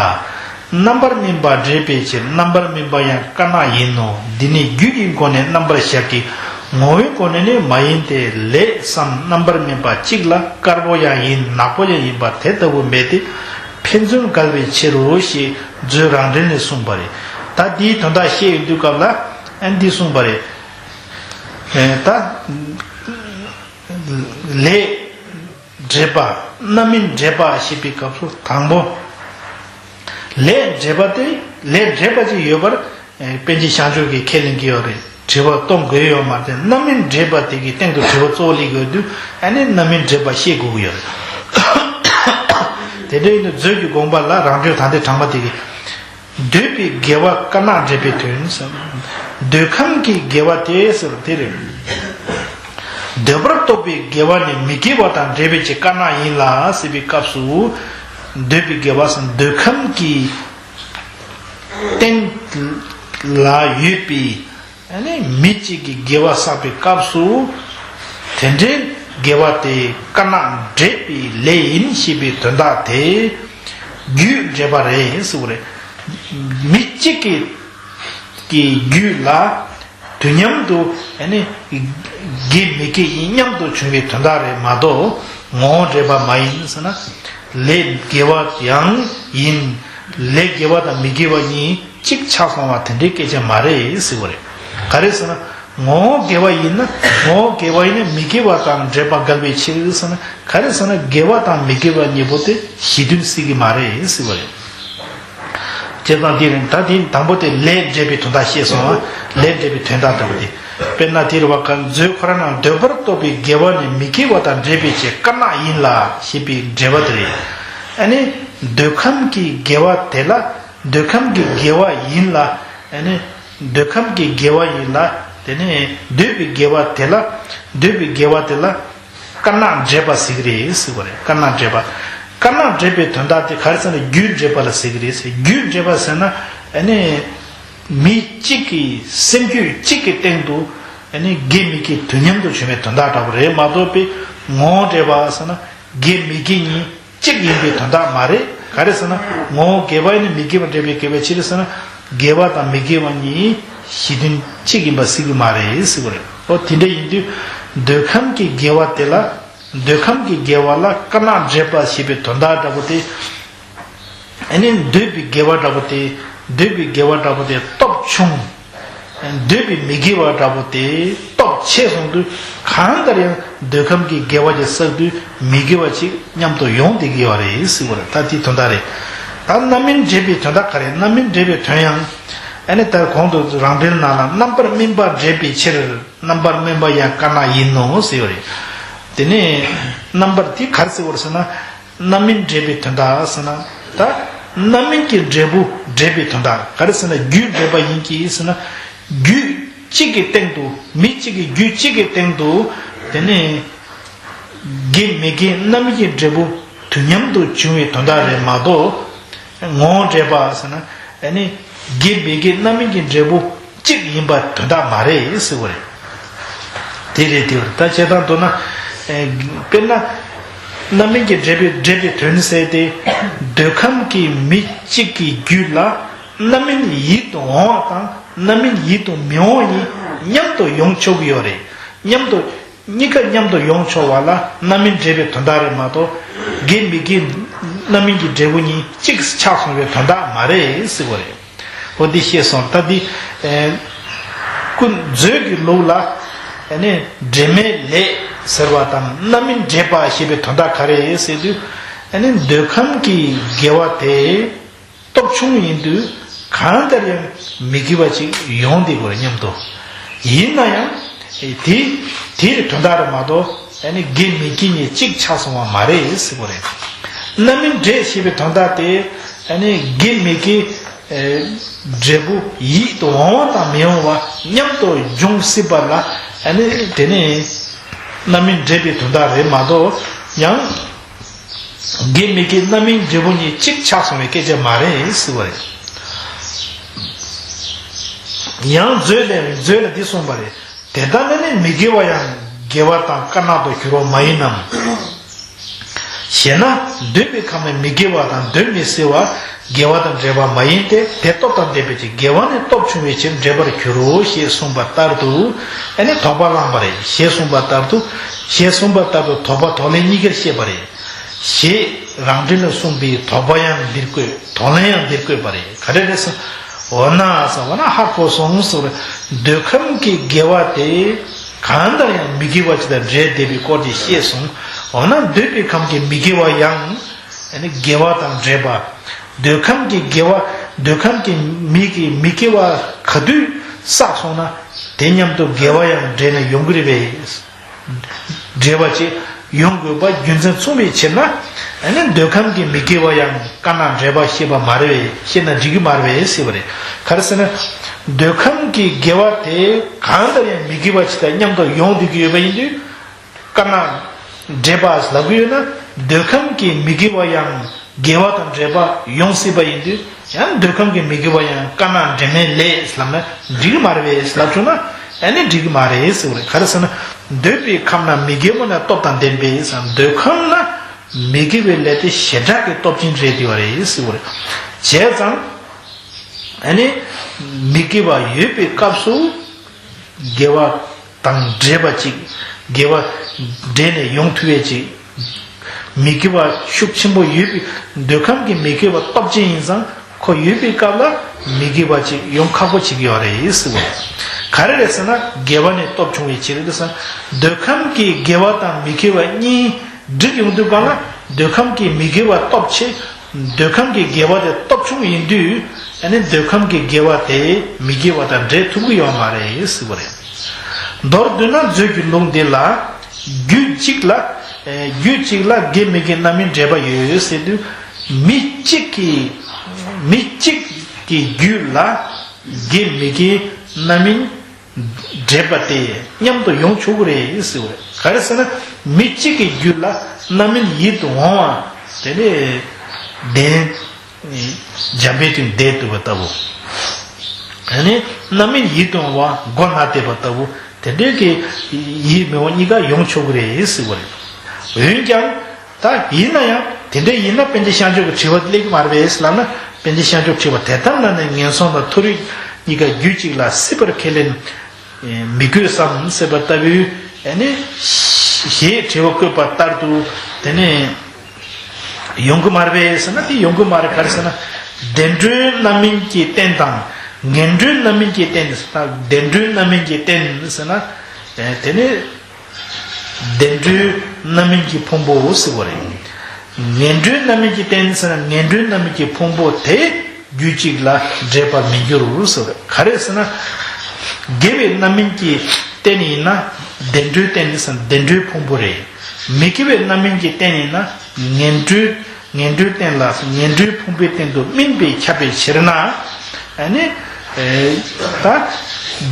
རྣམ་པར་སྨིན་པ་འབྲེལ་པའི་ཕྱིར་རྣམ་པར་སྨིན་པ་ཡང་དཀར་ནག་ཡིན་ནོ། འདི་ནི་རྒྱུད་ཀྱི་སྒོ་ནས་རྣམ་པར་བཞག་གི། ངོ་བོའི་སྒོ་ནས་ནི་མ་ཡིན་ཏེ། ལས་སམ་རྣམ་པར་སྨིན་པ་གཅིག་ལ་དཀར་པོ་ཡང་ཡིན་ནག་པོ་ཡང་ཡིན་པ་དེ་ལྟ་བུ་མེད་དེ། ཕན་ཚུན་འགལ་བའི་ཕྱིར་རོ་ཞེས་མཛོད་རང་འགྲེལ་ནས་གསུངས་པ་རེད། ད་འདིའི་དོན་དག་བཤད་ཡོང་དུས་སྐབས་ལ་ཨ་འདི་གསུངས་པ་རེད། ད་ལས་འགྲེལ་པ་རྣམ་སྨིན་འགྲེལ་པ་ཞེས་པའི་སྐབས་སུ་དང་པོ། ལས་འགྲེལ་པ་དེ་ལས་འགྲེལ་པ་ཅིག་ཡོད་པར་པཎ་ཆེན་ཤངས་ཆོས་ཀྱིས་ཁས་ལེན་གྱི་ཡོད་རེད། དྲི་བ་གཏོང་དགོས་ཡོད་མ་རེད། རྣམ་སྨིན་འགྲེལ་པ་དེ་གི་སྟེང་དུ་དྲི་བ་གཙོ་བོ་སླེབས་དགོས་དུས་ཨ་ནི་རྣམ་སྨིན་འགྲེལ་པ་ཤེས་དགོས་ཀྱི་ཡོད་རེད། དེ་འདྲ་ཡིན་དུས་མཛོད་ཀྱི་དགོངས་པ་ལ་རང་འགྲེལ་དང་དེ་དྲངས་པ་དེ་གི། འདོད་པའི་དགེ་བ་དཀར་ནག་འབྲེལ་པའི་དོན་ཟེར། འདོད་ཁམས་ཀྱི་དགེ་བ་དེ་ཟེར་དེ་རེད། འདོད་པར་གཏོགས་པའི་དགེ་བ་ནི་མི་དགེ་བ་དང་འབྲེལ་བའི་ཕྱིར་དཀར་ནག་ཡིན་ལ་ཟེར་བའི་སྐབས་སུ། འདོད་པའི་དགེ་བ་ཟེར་འདོད་ཁམས་ཀྱི་སྟེང་ལ་ཡོད་པའི་ཨ་ནི་མི་གཅིག་གི་དགེ་བ་བསགས་པའི་སྐབས་སུ། དེ་འདྲའི་དགེ་བ་དེ་དཀར་ནག་འབྲེལ་པའི་ལས་ཡིན་ཞེས་པའི་དོན་དག་དེ་རྒྱུད་འགྲེལ་པ་རེད་ཟེར་བ་རེད། མི་གཅིག་གི་གི་རྒྱུད་ལ་དུས་མཉམ་དུ་ཨ་ནི་དགེ་མི་དགེ་ཡིན་མཉམ་དུ་བྱུང་བའི་དོན་དག་རེད་མ་གཏོགས་ངོ་བོ་འབྲེལ་པ་མ་ཡིན་ཟེར་ན། ལས་དགེ་བ་ཡང་ཡིན། ལས་དགེ་བ་དང་མི་དགེ་བ་གཉིས་གཅིག་ཆགས་སོང་བ་དེ་འདྲའི་སྐད་ཆ་མ་རེད་ཟེར་བ་རེད། ག་རེ་ཟེར་ན་ངོ་བོ་དགེ་བ་ཡིན་ན་ངོ་བོ་དགེ་བ་ཡིན་ན་མི་དགེ་བ་དང་འབྲེལ་པ་འགལ་བའི་ཕྱིར་ཟེར་ན། ག་རེ་ཟེར་ན་དགེ་བ་དང་མི་དགེ་བ་གཉིས་པོ་དེ་གཞི་མཐུན་སྲིད་ཀྱི་མ་རེད་ཟེར་བ་རེད། བྱས་ཙང་དེ་རིང་ད་དེ་དང་པོ་དེ་ལས་འབྲེལ་པའི་དོན་དག་བཤད་སོང་བ། ལས་འབྲེལ་པའི་དོན་དག་འདྲ་བོ་དེ། དཔེར་ན་དེ་རུ་བ་ག་མཛོད་ཁོ་ར་ནང་འདོད་པར་གཏོགས་པའི་དགེ་བ་ནི་མི་དགེ་བ་དང་འབྲེལ་པའི་ཕྱིར་དཀར་ནག་ཡིན་ལ་ཞེས་པའི་འགྲེལ་པ་དེ་རེད། ཨ་ནི་འདོད་ཁམས་ཀྱི་དགེ་བ་དེ་ལ་འདོད་ཁམས་ཀྱི་དགེ་བ་ཡིན་ལ། ཨ་ནི་འདོད་ཁམས་ཀྱི་དགེ་བ་ཡིན་ལ། དེ་ནས་འདོད་པའི་དགེ་བ་དེ་ལ་འདོད་པའི་དགེ་བ་དེ་ལ། དཀར་ནག་འབྲེལ་པ་ཟེར་གི་རེད་ཟེར་བ་རེད། དཀར་ནག་འབྲེལ་པ། དཀར་ནག་འབྲེལ་པའི་དོན་དག་དེ་ག་རེ་ཟེར་ན་རྒྱུད་འབྲེལ་པ་ལ་ཟེར་གི་རེད་ཟེར། རྒྱུད་འབྲེལ་པ་ཟེར་ན་ཨ་ནི་མི་གཅིག་གི་སེམས་རྒྱུད་གཅིག་གི་སྟེང་དུ་ཨ་ནི་དགེ་མི་དགེ་དུས་མཉམ་དུ་བྱུང་བའི་དོན་དག་འདྲ་བོ་རེད་མ་གཏོགས་པའི་ངོ་བོ་འབྲེལ་པ་ཟེར་ན་དགེ་མི་དགེ་གཉིས་གཅིག་ཡིན་པའི་དོན་དག་མ་རེད། ག་རེ་ཟེར་ན་ངོ་བོ་དགེ་བ་ཡིན་ན་མི་དགེ་བ་འབྲེལ་པའི་དགེ་བའི་ཕྱིར་ཟེར་ན། དགེ་བ་དང་མི་དགེ་བ་གཉིས་གཞི་མཐུན་གཅིག་ཡིན་པ་སྲིད་ཀྱི་མ་རེད་ཟེར་བ་རེད། ཨོ་དེ་འདྲ་ཡིན་དུས་འདོད་ཁམས་ཀྱི་དགེ་བ་དེ་ལ་འདོད་ཁམས་ཀྱི་དགེ་བ་ལ་དཀར་ནག་འབྲེལ་པ་ཞེས་པའི་དོན་དག་འདྲ་པོ་དེ། ཨ་ནི་འདོད་པའི་དགེ་བ་འདྲ་པོ་དེ་འདོད་པའི་དགེ་བ་འདྲ་པོ་དེ་སྟོབས་ཆུང་། འདོད་པའི་མི་དགེ་བ་འདྲ་པོ་དེ་སྟོབས་ཆེ་སོང་དུས་གང་ལྟར་ཡང་འདོད་ཁམས་ཀྱི་དགེ་བ་དེ་བསགས་དུས་མི་དགེ་བ་ཅིག་མཉམ་དུ་ཡོང་བསྡད་ཀྱི་ཡོད་རེད་ཟེར་བ་རེད། ད་དེའི་དོན་དག་རེད། ད་རྣམ་སྨིན་འབྲེལ་པའི་དོན་དག་ག་རེ། རྣམ་སྨིན་འབྲེལ་པའི་དོན་ཡང་ཨ་ནི་ད་གོང་དུ་རང་འགྲེལ་ནང་ལ་རྣམ་པར་སྨིན་པ་འབྲེལ་པའི་ཕྱིར་རྣམ་པར་སྨིན་པ་ཡང་དཀར་ནག་ཡིན་ནོ་ཟེར་བ་རེད། དེ་ནས་རྣམ་པར་དེ་ག་རེ་ཟེར་བ་རེད་ཟེར་ན། རྣམ་སྨིན་འབྲེལ་པའི་དོན་དག་ཟེར་ན། ད་རྣམ་སྨིན་གྱི་འབྲས་བུ་འབྲེལ་པའི་དོན་དག་ག་རེ་ཟེར་ན་རྒྱུད་འབྲེལ་པ་ཡིན་གྱི་ཟེར་ན། རྒྱུད་གཅིག་གི་སྟེང་དུ་མི་གཅིག་གི་རྒྱུད་གཅིག་གི་སྟེང་དུ་དེ་ནས་ དགེ་མི་དགེ་རྣམ་སྨིན་གྱི་འབྲས་བུ་དུས་མཉམ་དུ་འབྱུང་བའི་དོན་དག་རེད་མ་གཏོགས། ངོ་བོ་འབྲེལ་པ་ཟེར་ན་ཨ་ནི་དགེ་མི་དགེ་རྣམ་སྨིན་གྱི་འབྲས་བུ་གཅིག་ཡིན་པ་དོན་དག་མ་རེད་ཟེར་བ་རེད། དེ་རེད། དེ་བར་ད་བྱས་ཙང་མདོར་ན། ཨེ། དཔེར་ན། རྣམ་སྨིན་གྱི་འབྲེལ་པའི་འབྲེལ་པའི་དོན་ཟེར་ཏེ། འདོད་ཁམས་ཀྱི་མི་གཅིག་གི་རྒྱུད་ལ་རྣམ་སྨིན་ཡིད་དུ་འོང་བ་དང་རྣམ་སྨིན་ཡིད་དུ་མི་འོང་བ་གཉིས་མཉམ་དུ་ཡོང་ཆོག་གི་ཡོད་རེད། མཉམ་དུ། གཉིས་ཀ་མཉམ་དུ་ཡོང་ཆོག་པ་ལ་རྣམ་སྨིན་འབྲེལ་པའི་དོན་དག་རེད་མ་གཏོགས། དགེ་མི་དགེ་རྣམ་སྨིན་གྱི་འབྲས་བུ་གཉིས་གཅིག་ཆགས་སོང་བའི་དོན་དག་མ་རེད་ཟེར་བ་རེད། འོ་འདི་ཤེས་སོང་། ད་འདི། ཨེ། ཀུན་མཛོད་ཀྱི་ལུགས་ལ། ཨ་ནི་འབྲེལ་མེད་ལས་ཟེར་བ་དང་རྣམ་སྨིན་འབྲེལ་པ་ཞེས་པའི་དོན་དག་ག་རེ་ཟེར་དུས། ཨ་ནི་འདོད་ཁམས་ཀྱི་དགེ་བ་དེ་སྟོབས་ཆུང་ཡིན་དུས་གང་ལྟར་ཡང་མི་དགེ་བ་ཅིག་ཡོང་བསྡད་དགོས་རེད་སྙམ་དུ། ཡིན་ན་ཡང་དེ་དེའི་དོན་དག་རེད་མ་གཏོགས། ཨ་ནི་དགེ་མི་དགེ་གཉིས་གཅིག་ཆགས་སོང་བ་མ་རེད་ཟེར་བ་རེད། རྣམ་སྨིན་འབྲེལ་ཞེས་པའི་དོན་དག་དེ། ཨ་ནི་དགེ་མི་དགེ། ཨེ། འབྲས་བུ་ཡིད་དུ་འོང་བ་དང་མི་འོང་བ་མཉམ་དུ་འབྱུང་སྲིད་པ་ལ། ཨ་ནི་དེ་ནི་རྣམ་སྨིན་འབྲེལ་པའི་དོན་དག་རེད་མ་གཏོགས། ཡང་དགེ་མི་དགེ་རྣམ་སྨིན་འབྲས་བུ་གཉིས་གཅིག་ཆགས་སོང་བའི་སྐད་ཆ་མ་རེད་ཟེར་བ་རེད། ཡང་མཛོད་ལས་མཛོད་ལ་འདི་གསུངས་པ་རེད། དེ་ལྟ་ན་ནི་མི་དགེ་བ་ཡང་དགེ་བ་དང་དཀར་ནག་ཏུ་འགྱུར་བ་མ་ཡིན་ནམ། ཞེ་ན། འདོད་པའི་ཁམས་ནི་མི་དགེ་བ་དང་འདོད་མི་སྲིད་པ་དགེ་བ་དང་འབྲེལ་པ་མ་ཡིན་ཏེ། དེ་སྟོབས་དང་ལྡན་པའི་ཕྱིར་དགེ་བ་ནི་སྟོབས་ཆུང་བའི་ཕྱིར་འབྲེལ་པར་འགྱུར་རོ་ཞེས་གསུངས་པ་ལྟར་དུ། ཨ་ནི་དོགས་པ་བསླངས་པ་རེད། ཞེས་གསུངས་པ་ལྟར་དུ། ཞེས་གསུངས་པ་ལྟར་དུ་དོགས་པ་དོགས་ལན་གཉིས་ཀར་བཤད་པ་རེད། ཞེས་རང་འགྲེལ་ལ་གསུངས་པའི་དོགས་པ་ཡང་འདིར་བཀོད། དོགས་ལན་ཡང་འདིར་བཀོད་པ་རེད། ག་རེ་རེད་ཟེར། འོ་ན་ཟེར་བ་ན་ཧ་གོ་སོང་ཟེར་བ་རེད། འདོད་ཁམས་ཀྱི་དགེ་བ་དེ་གང་ལྟར་ཡང་མི་དགེ་བ་ཅིག་དང་འབྲེལ་བསྡད་པའི་སྐོར་དེ་བཤད་སོང་། འོ་ན་འདོད་པའི་ཁམས་ཀྱི་མི་དགེ་བ་ཡང་། ཨ་ནི་དགེ་བ་དང་འབྲེལ་པ། འདོད་ཁམས་ཀྱི་དགེ་བ། འདོད་ཁམས་ཀྱི་མི་གི་མི་དགེ་བ་ག་དུས་བསགས་སོང་ན་དེ་མཉམ་དུ་དགེ་བ་ཡང་འབྲེལ་ནས་ཡོང་གི་རེད་པས། འབྲེལ་བ་ཅིག་ཡོང་དགོས་པ་རྒྱུ་མཚན་མཚུངས་པའི་ཕྱིར་ན། ཨ་ནི་འདོད་ཁམས་ཀྱི་མི་དགེ་བ་ཡང་དཀར་ནག་འབྲེལ་པ་ཤེས་པ་མ་རེད་པས། ཤེས་ན་འགྲིག་གི་མ་རེད་པས་ཟེར་བ་རེད། ག་རེ་ཟེར་ན། འདོད་ཁམས་ཀྱི་དགེ་བ་དེ་གང་ལྟར་ཡང་མི་དགེ་བ་ཅིག་དང་མཉམ་དུ་ཡོང་བསྡད་ཀྱི་ཡོད་པ་ཡིན་དུས། དཀར་ནག་འབྲེལ་པ་ལབ་ཀྱི་ཡོད་ན། འདོད་ཁམས་ཀྱི་མི་དགེ་བ་ཡང་དགེ་བ་དང་འབྲེལ་པ་ཡོང་སྲིད་པ་ཡིན་དུས། ཡང་འདོད་ཁམས་ཀྱི་མི་དགེ་བ་ཡང་དཀར་ནག་འབྲེལ་མེད་ལས་ལབ་ན་འགྲིག་གི་མ་རེད་པས་ལབ་བྱུང་ན། ཨ་ནི་འགྲིག་གི་མ་རེད་ཟེར་བ་རེད། ག་རེ་ཟེར་ན། འདོད་པའི་ཁམས་ན་མི་དགེ་བ་ནི་སྟོབས་དང་ལྡན་པས་ཟེར། འདོད་ཁམས་ན་མི་དགེ་བའི་ལས་དེ་ཞེ་དྲག་གི་སྟོབས་ཆེན་རེད་དེ་བ་རེད་ཟེར་བ་རེད། བྱས་ཙང་། ཨ་ནི་མི་དགེ་བ་ཡོད་པའི་སྐབས་སུ་དགེ་བ་དང་འབྲེལ་བ་ཅིག་དགེ་བ་འབྲེལ་ནས་ཡོང་ཐུབ་པའི་ཅིག་མི་དགེ་བ་ཤུགས་ཆེན་པོ་ཡོད་པའི། འདོད་ཁམས་ཀྱི་མི་དགེ་བ་སྟོབས་ཆེན་ཡིན་ཙང་ཁོ་ཡོད་པའི་སྐབས་ལ་མི་དགེ་བ་ཅིག་ཡོང་ཁག་པོ་ཅིག་ཡོད་རེད་ཟེར་བ། ག་རེ་རེད་ཟེར་ན་དགེ་བ་ནི་སྟོབས་ཆུང་བའི་ཕྱིར་རེད་ཟེར། འདོད་ཁམས་ཀྱི་དགེ་བ་དང་མི་དགེ་བ་གཉིས་སྒྲིག་ཡོང་དུས་སྒང་ལ་འདོད་ཁམས་ཀྱི་མི་དགེ་བ་སྟོབས་ཆེ། འདོད་ཁམས་ཀྱི་དགེ་བ་དེ་སྟོབས་ཆུང་ཡིན་དུས། ཨ་ནི་འདོད་ཁམས་ཀྱི་དགེ་བ་དེ་མི་དགེ་བ་དང་འབྲེལ་ཐུབ་ཀྱི་ཡོད་མ་རེད་ཟེར་བ་རེད། མདོར་བསྡུས་ན་མཛོད་ཀྱི་ལུགས་འདི་ལ། རྒྱུད་གཅིག་ལ། ཨེ། རྒྱུད་གཅིག་ལ་དགེ་མི་དགེ་རྣམ་སྨིན་འབྲེལ་པ་ཡོད་ཟེར་དུས། མི་གཅིག་གི། མི་གཅིག་གི་རྒྱུད་ལ་དགེ་མི་དགེ་རྣམ་སྨིན་འབྲེལ་པ་དེ་མཉམ་དུ་ཡོང་ཆོག་གི་རེད་ཟེར་བ་རེད། ག་རེ་ཟེར་ན། མི་གཅིག་གི་རྒྱུད་ལ་རྣམ་སྨིན་ཡིད་དུ་འོང་བ་དེ་ནི་ལྡན། འཇམ་པའི་དོན་བདེ་འདོད་པ་ལྟ་བུ། ཨ་ནི་རྣམ་སྨིན་ཡིད་དུ་འོང་བ་མགོ་ན་བསྡད་པ་ལྟ་བུ་དེ་འདྲའི་གི་ཡིད་མི་འོང་གཉིས་ཀ་ཡོང་ཆོག་གི་རེད་ཟེར་བ་རེད། འོན་ཀྱང་། ད་ཡིན་ན་ཡང་དེ་འདྲ་ཡིན་ན་པཎ་ཆེན་ཤངས་ལྕོག་གི་དྲི་བ་སླེབས་ཀྱི་མ་རེད་པས་ལབ་ན། པཎ་ཆེན་ཤངས་ལྕོག་དྲི་བ་དེ་ལྟར་ན་ནི་ངན་སོང་དང་མཐོ་རིས་གཉིས་ཀ་རྒྱུད་གཅིག་ལ་སྲིད་པར་ཁས་ལེན་མི་དགོས་སམ་ཟེར་བ་ལྟ་བུའི་ཨ་ནི་ཞེས་དྲི་བ་བཀོད་པ་ལྟར་དུ་དེ་ནི་ཡོང་གི་མ་རེད་པས་ཟེར་ན། དེ་ཡོང་གི་མ་རེད། ག་རེ་ཟེར་ན། བདེ་འགྲོའི་རྣམ་སྨིན་གྱི་རྟེན་དང་ངན་འགྲོའི་རྣམ་སྨིན་གྱི་རྟེན་ཟེར་ན། བདེ་འགྲོའི་རྣམ་སྨིན་གྱི་རྟེན་ཟེར་ན། དེ་ནི། བདེ་འགྲོའི་རྣམ་སྨིན་གྱི་ཕུང་པོ་ཟེར་བ་རེད། ངན་འགྲོའི་རྣམ་སྨིན་གྱི་རྟེན་ཟེར་ན་ངན་འགྲོའི་རྣམ་སྨིན་གྱི་ཕུང་པོ་དེ་རྒྱུད་གཅིག་ལ་འདྲེས་པར་མི་འགྱུར་ཟེར་བ་རེད། ག་རེ་ཟེར་ན། དགེ་བའི་རྣམ་སྨིན་གྱི་རྟེན་ཡིན་ན་བདེ་འགྲོའི་རྟེན་ཟེར་ན་བདེ་འགྲོའི་ཕུང་པོ་རེད། མི་དགེ་བའི་རྣམ་སྨིན་གྱི་རྟེན་ཡིན་ན་ངན་འགྲོའི་ངན་འགྲོའི་རྟེན་ལ་ངན་འགྲོའི་ཕུང་པོའི་སྟེང་དུ་སྨིན་པས་ཁྱབ་པའི་ཕྱིར་ན། ཨ་ནི། ཨེ། ད།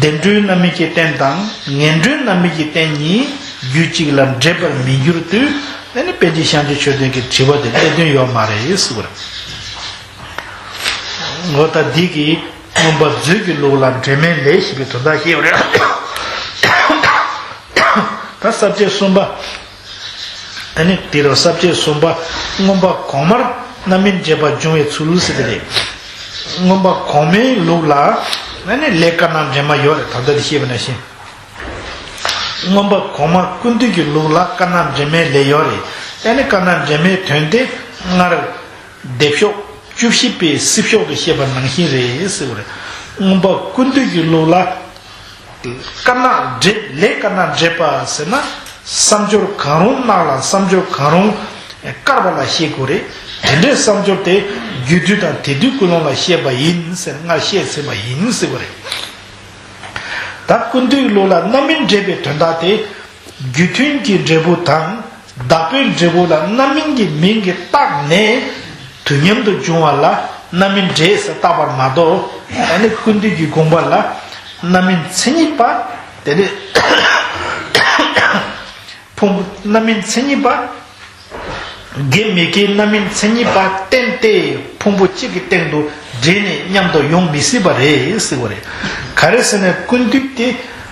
བདེ་འགྲོའི་རྣམ་སྨིན་གྱི་རྟེན་དང་ངན་འགྲོའི་རྣམ་སྨིན་གྱི་རྟེན་གཉིས་ རྒྱུད་གཅིག་ལ་འདྲེས་པར་མི་འགྱུར་དུས། ཨ་ནི་པཎ་ཆེན་བཤད་སྒྲུབ་མཆོད་རྟེན་གྱི་དྲི་བ་དེ་གནད་དོན་ཡོད་མ་རེད་ཟེར་བ་རེད། འོ་ད་འདི་གི་མངོན་པ་མཛོད་ཀྱི་ལུགས་ལ་འབྲེལ་མེད་ལས་ཞེས་པའི་དོན་དག་བཤད་པ་རེད། ད་ས་བཅད་གསུམ་པ། ཨ་ནི་དེ་རུ་ས་བཅད་གསུམ་པ། མངོན་པ་གོང་མར་རྣམ་སྨིན་འདྲེས་པ་འབྱུང་བའི་ཚུལ་ཟེར་དེ་རེད། མངོན་པ་གོང་མའི་ལུགས་ལ་ཨ་ནི་ལས་དཀར་ནག་འདྲེས་མ་ཡོད་རེད། ད་ལྟ་དེ་བཤད་པ་ནང་བཞིན། མངོན་པ་གོང་མ་ཀུན་བཏུས་ཀྱི་ལུགས་ལ་དཀར་ནག་འདྲེས་མའི་ལས་ཡོད་རེད། ཨ་ནི་དཀར་ནག་འདྲེས་མའི་དོན་དེ་སྔར་སྡེབ་ཤོག་བཅུ་བཞི་པའི་སྲིབ་ཤོག་ཏུ་བཤད་པ་ནང་བཞིན་རེད་ཟེར་བ་རེད། མངོན་པ་ཀུན་བཏུས་ཀྱི་ལུགས་ལ། དཀར་ནག་འདྲེས། ལས་དཀར་ནག་འདྲེས་པ་ཟེར་ན། བསམ་སྦྱོར་གང་རུང་སྣང་ལ་བསམ་སྦྱོར་གང་རུང་དཀར་བ་ལ་བཤད་དགོས་རེད། དེ་འདྲའི་བསམ་སྦྱོར་དེ་རྒྱུ་དུས་དང་དེ་དུས་ཀུན་སློང་ལ་བཤད་པ་ཡིན་ཟེར་སྔར་བཤད་ཟིན་པ་ཡིན་ཟེར་བ་རེད། ད་ཀུན་བཏུས་ལུགས་ལ་རྣམ་སྨིན་འདྲེས་པའི་དོན་དག་དེ། རྒྱུ་མཐུན་གྱི་འབྲས་བུ་དང་བདག་པོའི་འབྲས་བུ་ལ་རྣམ་སྨིན་གྱི་མིང་གིས་བཏགས་ནས་དུས་མཉམ་དུ་འབྱུང་བ་ལ་རྣམ་སྨིན་འདྲེས་ཟེར་བཏགས་པར་མ་གཏོགས། ཨ་ནི་ཀུན་བཏུས་ཀྱི་དགོངས་པ་ལ་རྣམ་སྨིན་མཚན་ཉིད་པ། དེ་ནས་ཕུང་པོ་རྣམ་སྨིན་མཚན་ཉིད་པ། དགེ་མི་དགེའི་རྣམ་སྨིན་མཚན་ཉིད་པ་བསྟན་ཏེ་ཕུང་པོ་གཅིག་གི་སྟེང་དུ་འདྲེས་ནས་མཉམ་དུ་ཡོང་མི་སྲིད་པ་རེད་ཟེར་བ་རེད། ག་རེ་ཟེར་ན་ཀུན་བཏུས་དེ་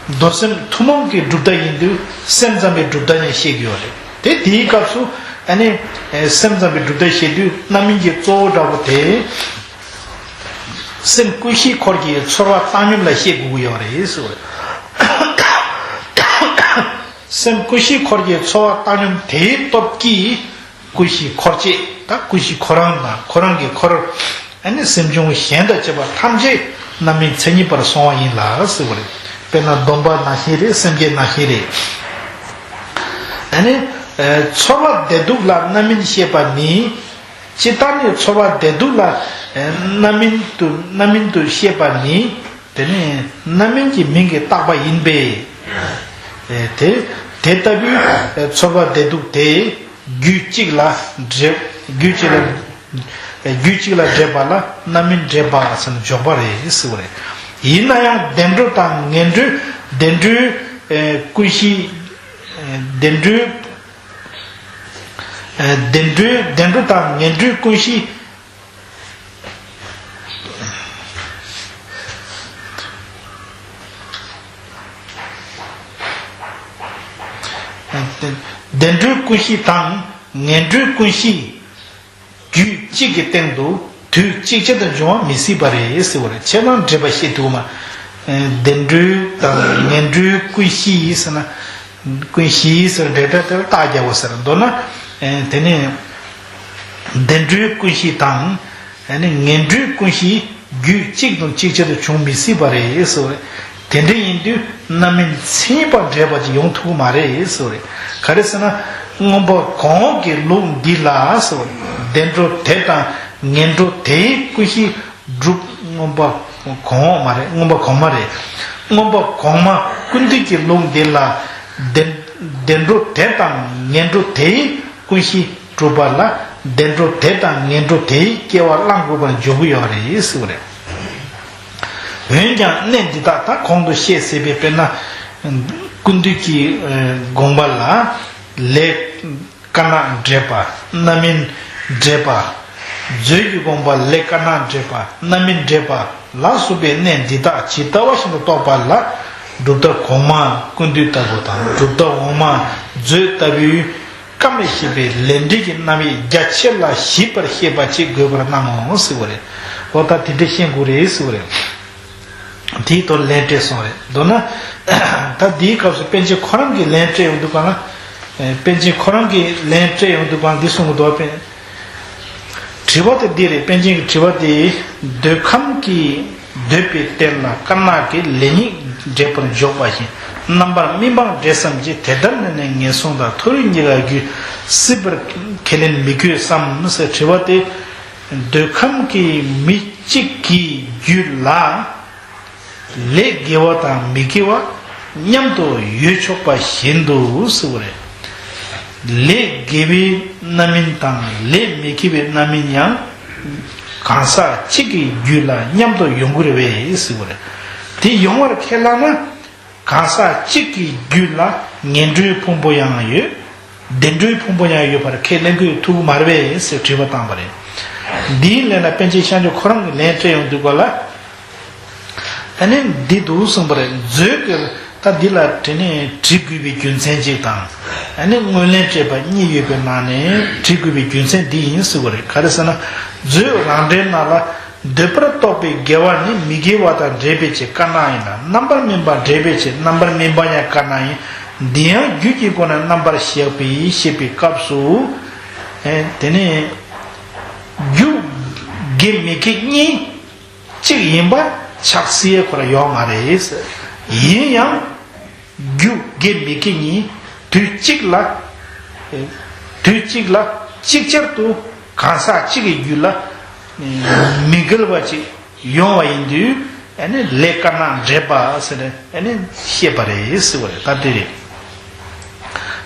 མདོ་སེམས་ཐུན་མོང་གི་གྲུབ་མཐའ་ཡིན་དུས་སེམས་ཙམ་པའི་གྲུབ་མཐའ་ནས་བཤད་ཀྱི་ཡོད་རེད། དེ་དེའི་སྐབས་སུ་ཨ་ནི་སེམས་ཙམ་པའི་གྲུབ་མཐའ་བཤད་དུས་རྣམ་སྨིན་གྱི་གཙོ་བོ་འདྲ་བོ་དེ། སེམས་ཀུན་ཤེས་འཁོར་གྱི་ཚོར་བ་བཏང་སྙོམས་ལ་བཤད་དགོས་ཀྱི་ཡོད་རེད་ཟེར་བ་རེད། སེམས་ཀུན་ཤེས་འཁོར་གྱི་ཚོར་བ་བཏང་སྙོམས་དེའི་སྟོབས་ཀྱིས་ཀུན་ཤེས་འཁོར་བཅས། ད་ཀུན་ཤེས་ཁོ་རང་དང་ཁོ་རང་གི་འཁོར། ཨ་ནི་སེམས་བྱུང་གཞན་དང་བཅས་པ་ཐམས་ཅད་རྣམ་སྨིན་མཚན་ཉིད་པར་སོང་བ་ཡིན་ལ་ཟེར་བ་རེད། དཔེར་ན་སྡོམ་པ་ནང་བཞིན་རེད། སེམས་བསྐྱེད་ནང་བཞིན་རེད། ཨ་ནི་ཚོར་བ་བདེ་སྡུག་ལ་རྣམ་སྨིན་བཤད་པ་ནི། ཇི་ལྟར་ནི་ཚོར་བ་བདེ་སྡུག་ལ་རྣམ་སྨིན་དུ་རྣམ་སྨིན་དུ་བཤད་པ་ནི། དེ་ནི་རྣམ་སྨིན་གྱི་མིང་གིས་བཏགས་པ་ཡིན་པས། དེ་དེ་ལྟ་བུའི་ཚོར་བ་བདེ་སྡུག་དེ་རྒྱུད་གཅིག་ལ་འདྲེས། རྒྱུད་གཅིག་ལ་རྒྱུད་གཅིག་ལ་འདྲེས་པ་ལ་རྣམ་སྨིན་འདྲེས་པ་ཟེར་ནས་འཇོག་པ་རེད་ཟེར་བ་རེད། ཡིན་ན་ཡང་བདེ་འགྲོ་དང་ངན་འགྲོའི་བདེ་འགྲོའི་ཀུན་ཤེས། བདེ་འགྲོའི་བདེ་འགྲོའི་བདེ་འགྲོ་དང་ངན་འགྲོའི་ཀུན་ཤེས། བདེ་འགྲོའི་ཀུན་ཤེས་དང་ངན་འགྲོའི་ཀུན་ཤེས་རྒྱུད་གཅིག་གི་སྟེང་དུ་དུས་གཅིག་ཅར་དུ་འབྱུང་བ་མི་སྲིད་པ་རེད་ཟེར་བ་རེད། ཁྱེད་རང་འགྲེལ་པ་བཤད་ཐུབ་མ། བདེ་འགྲོའི་དང་ངན་འགྲོའི་ཀུན་ཤེས་ཟེར་ན། ཀུན་ཤེས་ཟེར་འབྲེལ་སྒྲ་དེར་རྟགས་རྒྱག་དགོས་ཟེར། མདོར་ན། དེ་ནས་བདེ་འགྲོའི་ཀུན་ཤེས་དང་། ཨ་ནི་ངན་འགྲོའི་ཀུན་ཤེས་རྒྱུད་གཅིག་དང་གཅིག་ཅར་དུ་འབྱུང་མི་སྲིད་པ་རེད་ཟེར་བ་རེད། དེ་འདྲ་ཡིན་དུས་རྣམ་སྨིན་མཚན་ཉིད་པ་འདྲེས་པ་ཅིག་ཡོང་ཐུབ་ཀྱི་མ་རེད་ཟེར་བ་རེད། ག་རེ་ཟེར་ན། མངོན་པ་གོང་འོག་གི་ལུགས་འདི་ལ་ཟེར་བ་རེད། བདེ་འགྲོ་དེ་དང་ངན་འགྲོ་དེའི་ཀུན་ཤེས་སྒྲུབ། མངོན་པ་གོང་འོག་མ་རེད། མངོན་པ་གོང་མ་རེད། མངོན་པ་གོང་མ་ཀུན་བཏུས་ཀྱི་ལུགས་འདི་ལ་བདེ་བདེ་འགྲོ་དེ་དང་ངན་འགྲོ་དེའི་ཀུན་ཤེས་སྒྲུབ་པ་ལ་བདེ་འགྲོ་དེ་དང་ངན་འགྲོ་དེའི་སྐྱེ་བ་བླང་དགོས་པར་འཇོག་གི་ཡོད་རེད་ཟེར་བ་རེད། འོན་ཀྱང་གནད་འདི་དག་ད་གོང་དུ་བཤད་ཟིན་པའི་དཔེར་ན། ཀུན་བཏུས་ཀྱི་དགོངས་པ་ལ་ལས་དཀར་ནག་འདྲེས་པ། རྣམ་སྨིན་འདྲེས་པ། མཛོད་ཀྱི་དགོངས་པ་ལས་དཀར་ནག་འདྲེས་པ། རྣམ་སྨིན་འདྲེས་པ་ལ་སོགས་པའི་གནད་འདི་དག་ཇི་ལྟ་བ་བཞིན་དུ་རྟོགས་པ་ལ་གྲུབ་མཐའ་གོང་མ་ཀུན་བཏུས་ལྟ་བུ་དང་། གྲུབ་མཐའ་འོག་མ་མཛོད་ལྟ་བུའི་སྐབས་ནས་བཤད་པའི་ལས་འབྲས་ཀྱི་རྣམ་དབྱེ་རྒྱ་ཆེ་ལ་ཞིབ་པར་བཤད་པ་ཅིག་དགོས་པར་སྣང་ངོ་ཟེར་བ་རེད། འོ་ད་དེ་འདྲ་ཤེས་དགོས་རེད་ཟེར་བ་རེད། དེའི་ཐོག་ལན་སྤྲད་སོང་རེད། མདོར་ན། ད་འདིའི་སྐབས་སུ་པཎ་ཆེན་ཁོ་རང་གིས་ལན་སྤྲད་ཡོང་དུས་གང་ལ། པཎ་ཆེན་ཁོ་རང་གིས་ལན་སྤྲད་ཡོང་དུས་གང་འདི་གསུང་གི་འདུག་པས། དྲི་བ་དེ་འདི་རེད། པཎ་ཆེན་གྱི་དྲི་བ་དེ། འདོད་ཁམས་ཀྱི་འདོད་པའི་རྟེན་ལ་དཀར་ནག་གི་ལས་ཉིད་འདྲེས་པར་འཇོག་པ་བཞིན། རྣམ་པར་སྨིན་པའང་འདྲེས་སམ་ཅི། དེ་ལྟར་ན་ནི་ངན་སོང་དང་མཐོ་རིས་གཉིས་ཀ་རྒྱུད་སྲིད་པར་ཁས་ལེན་མི་དགོས་སམ་ཟེར་དྲི་བ་དེ། འདོད་ཁམས་ཀྱི་མི་གཅིག་གི་རྒྱུད་ལ་ལས་དགེ་བ་དང་མི་དགེ་བ་མཉམ་དུ་ཡོད་ཆོག་པ་བཞིན་དུ་ཟེར་བ་རེད། ལས་དགེ་བའི་རྣམ་སྨིན་དང་ལས་མི་དགེ་བའི་རྣམ་སྨིན་ཡང་གང་ཟག་གཅིག་གི་རྒྱུད་ལ་མཉམ་དུ་ཡོང་གི་རེད་པས་ཟེར་བ་རེད། དེ་ཡོང་བར་ཁས་བླངས་ན། གང་ཟག་གཅིག་གི་རྒྱུད་ལ་ ངན་འགྲོའི་ཕུང་པོ་ཡང་ཡོད། བདེ་འགྲོའི་ཕུང་པོ་ཡང་ཡོད་པར་ཁས་ལེན་དགོས་ཐུག་གི་མ་རེད་པས་ཟེར་དྲི་བ་བཏང་པ་རེད། འདིའི་ལན་ལ་པཎ་ཆེན་ཤཱཀྱ་ཁོ་རང་གིས་ལན་སྤྲད་ཡོང་དུས་སྐབས་ལ། ཨ་ནི་འདི་འདུག་གསུངས་པ་རེད། མཛོད་ཀྱི་ད་འདི་ལ་དེ་ནས་བྲི་དགོས་པའི་རྒྱུ་མཚན་གཅིག་དང་། ཨ་ནི་སྔོན་ལན་སྤྲད་པ་གཉིས་ཡོད་པའི་ནང་ནས་བྲི་དགོས་པའི་རྒྱུ་མཚན་འདི་ཡིན་ཟེར་བ་རེད། ག་རེ་ཟེར་ན། མཛོད་རང་འགྲེལ་ནང་ལ། འདོད་པར་གཏོགས་པའི་དགེ་བ་ནི་མི་དགེ་བ་དང་འབྲེལ་བའི་ཕྱིར་དཀར་ནག་ཡིན་ལ། རྣམ་པར་སྨིན་པ་འབྲེལ་བའི་ཕྱིར་རྣམ་པར་སྨིན་པ་ཡང་དཀར་ནག་ཡིན། འདི་ཡང་རྒྱུད་ཀྱི་སྒོ་ནས་རྣམ་པར་བཞག་པའི་ཞེས་པའི་སྐབས་སུ། ཨེ་དེ་ནས་རྒྱུ་དགེ་མི་དགེ་གཉིས་གཅིག་ཡིན་པ་ཆགས་སྲིད་ཁོ་ར་ཡོད་མ་རེད། ཡིན་ཡང་། རྒྱུ་དགེ་མི་དགེ་གཉིས་དུས་གཅིག་ལ། དུས་གཅིག་ལ་ཅིག་ཅར་དུ་གང་ཟག་གཅིག་གི་རྒྱུད་ལ་མི་འགལ་བ་ཅིག་ཡོང་བ་ཡིན་དུས། ཨ་ནི་ལས་དཀར་ནག་འབྲེལ་པ་ཟེར་ནས་ཨ་ནི་བཤད་པ་རེད་ཟེར་བ་རེད། ད་དེ་རེད།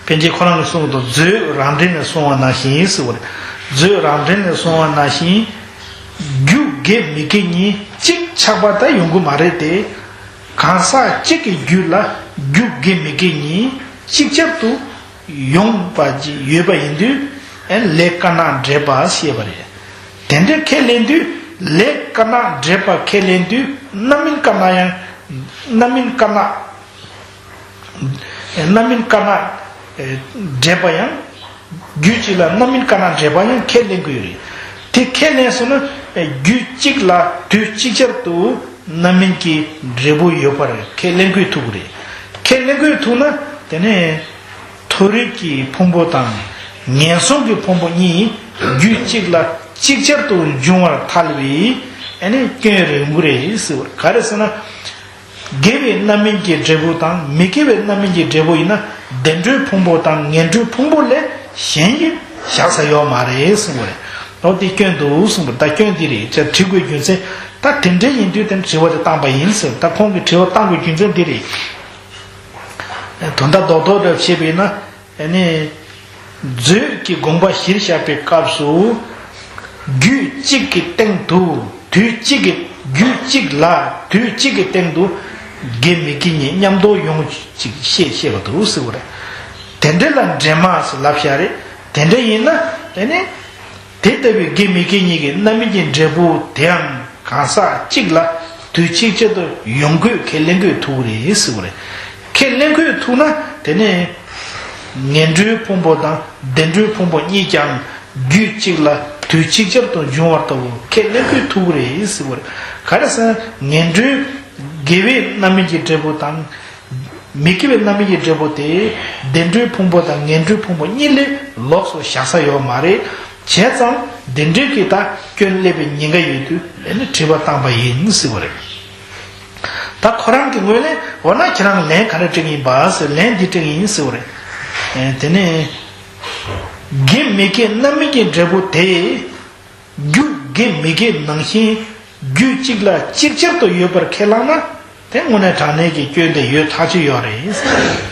པཎ་ཆེན་ཁོ་རང་གིས་གསུངས་འདུག་མཛོད་རང་འགྲེལ་ནས་གསུངས་པ་ནང་བཞིན་ཟེར་བ་རེད། མཛོད་རང་འགྲེལ་ནས་གསུངས་པ་ནང་བཞིན། རྒྱུ་དགེ་མི་དགེ་གཉིས་གཅིག་ཆགས་པ་ད་ཡོང་གི་མ་རེད་དེ། གང་ཟག་གཅིག་གི་རྒྱུད་ལ་རྒྱུ་དགེ་མི་དགེ་གཉིས་གཅིག་ཆར་དུ་ཡོང་བ་ཅིག་ཡོད་པ་ཡིན་དུས། ཨེ་ལས་དཀར་ནག་འབྲེལ་པ་ཞེས་པ་རེད། དེ་འདྲ་ཁས་ལེན་དུས། ལས་དཀར་ནག་འབྲེལ་པ་ཁས་ལེན་དུས། རྣམ་སྨིན་དཀར་ནག་ཡང་། རྣམ་སྨིན་དཀར་ནག་རྣམ་སྨིན་དཀར་ནག་འབྲེལ་པ་ཡང་། རྒྱུད་གཅིག་ལ་རྣམ་སྨིན་དཀར་ནག་འབྲེལ་པ་ཡང་ཁས་ལེན་དགོས་རེད། དེ་ཁས་ལེན་སོང་ན། རྒྱུད་གཅིག་ལ་དུས་གཅིག་ཅར་དུ་རྣམ་སྨིན་གྱི་འབྲས་བུ་ཡོད་པར་ཁས་ལེན་དགོས་ཐུག་གི་རེད། ཁས་ལེན་དགོས་ཐུག་ན། དེ་ནས་མཐོ་རིས་ཀྱི་ཕུང་པོ་དང་ངན་སོང་གི་ཕུང་པོ་གཉིས་རྒྱུད་གཅིག་ལ་གཅིག་ཅར་དུ་འབྱུང་བར་ཐལ་བའི་ཨ་ནི་སྐྱོན་རེ་ཡོང་གི་རེད་ཟེར་བ་རེད། ག་རེ་ཟེར་ན། དགེ་བའི་རྣམ་སྨིན་གྱི་འབྲས་བུ་དང་མི་དགེ་བའི་རྣམ་སྨིན་གྱི་འབྲས་བུ་ཡིན་ན། བདེ་འགྲོའི་ཕུང་པོ་དང་ངན་འགྲོའི་ཕུང་པོ་ལས་གཞན་གྱིས་བཞག་ས་ཡོད་མ་རེད་གསུངས་པ་རེད། འོ་དེ་སྐྱོན་འདུག་གསུངས་པ་རེད། ད་སྐྱོན་འདི་རེད་ཅེས་དྲི་དགོས་རྒྱུ་མཚན། ད་དེ་འདྲ་ཡིན་དུས་དེ་དྲི་བ་དེ་བཏང་པ་ཡིན་ཟེར། ད་ཁོང་གིས་དྲི་བ་བཏང་དགོས་རྒྱུ་མཚན་འདི་རེད། དོན་དག་རྡོག་རྡོག་འདྲ་བཤད་པས་ན། ཨ་ནི། མཛོད་ཀྱི་དགོངས་པ་གཞིར་བཞག་པའི་སྐབས་སུ། རྒྱུད་གཅིག་གི་སྟེང་དུ་དུས་གཅིག་གི་རྒྱུད་གཅིག་ལ་དུས་གཅིག་གི་སྟེང་དུ་དགེ་མི་དགེ་གཉིས་མཉམ་དུ་ཡོང་ཅིག་ཤེས་ཤེས་པ་འདུག་ཟེར་བ་རེད། དེ་འདྲ་ལ་འདྲེན་མ་ཟེར་ལབ་བཞག་རེད། དེ་འདྲ་ཡིན་ན་ཨ་ནི། དེ་ལྟ་བུའི་དགེ་མི་དགེ་གཉིས་ཀྱི་རྣམ་སྨིན་གྱི་འབྲས་བུ་དེའང་གང་ཟག་གཅིག་ལ་དུས་གཅིག་ཅར་དུ་ཡོང་དགོས་ཁས་ལེན་དགོས་ཐུག་རེད་ཟེར་བ་རེད། ཁས་ལེན་དགོས་ཐུག་ན་དེ་ནས་ངན་འགྲོའི་ཕུང་པོ་དང་བདེ་འགྲོའི་ཕུང་པོ་གཉིས་ཀྱང་རྒྱུད་གཅིག་ལ་དུས་གཅིག་ཅར་དུ་འབྱུང་བར་ལྟ་བུ་ཁས་ལེན་དགོས་ཐུག་རེད་ཟེར་བ་རེད། ག་རེ་ཟེར་ན་ངན་འགྲོའི་དགེ་བའི་རྣམ་སྨིན་གྱི་འབྲས་བུ་དང་། མི་དགེ་བའི་རྣམ་སྨིན་གྱི་འབྲས་བུ་དེ་བདེ་འགྲོའི་ཕུང་པོ་དང་ངན་འགྲོའི་ཕུང་པོ་གཉིས་ལས་ལོགས་སུ་བཞག་ས་ཡོད་མ་རེད། བྱས་ཙང་དེ་འདྲའི་གི་ད་སྐྱོན་སླེབས་པའི་ཉེན་ཁ་ཡོད་དུས་ཨ་ནི་དྲི་བ་བཏང་པ་ཡིན་ཟེར་བ་རེད། ད་ཁོ་རང་གི་ངོས་ལས་འོ་ན་ཁྱེད་རང་ལན་ག་རེ་སྤྲད་ཀྱི་ཡིན་པ་ཟེར། ལན་འདི་སྤྲད་ཀྱི་ཡིན་ཟེར་བ་རེད། ཨེ་དེ་ནས་དགེ་མི་དགེ་རྣམ་སྨིན་གྱི་འབྲས་བུ་དེ། རྒྱུ་དགེ་མི་དགེ་ནང་བཞིན་རྒྱུད་གཅིག་ལ་ཅིག་ཅར་དུ་ཡོད་པར་ཁས་བླངས་ན། དེ་དངོས་གནས་དྲང་གནས་ཀྱི་སྐྱོན་དེ་ཡོད་ཐག་ཆོད་ཡོད་རེད།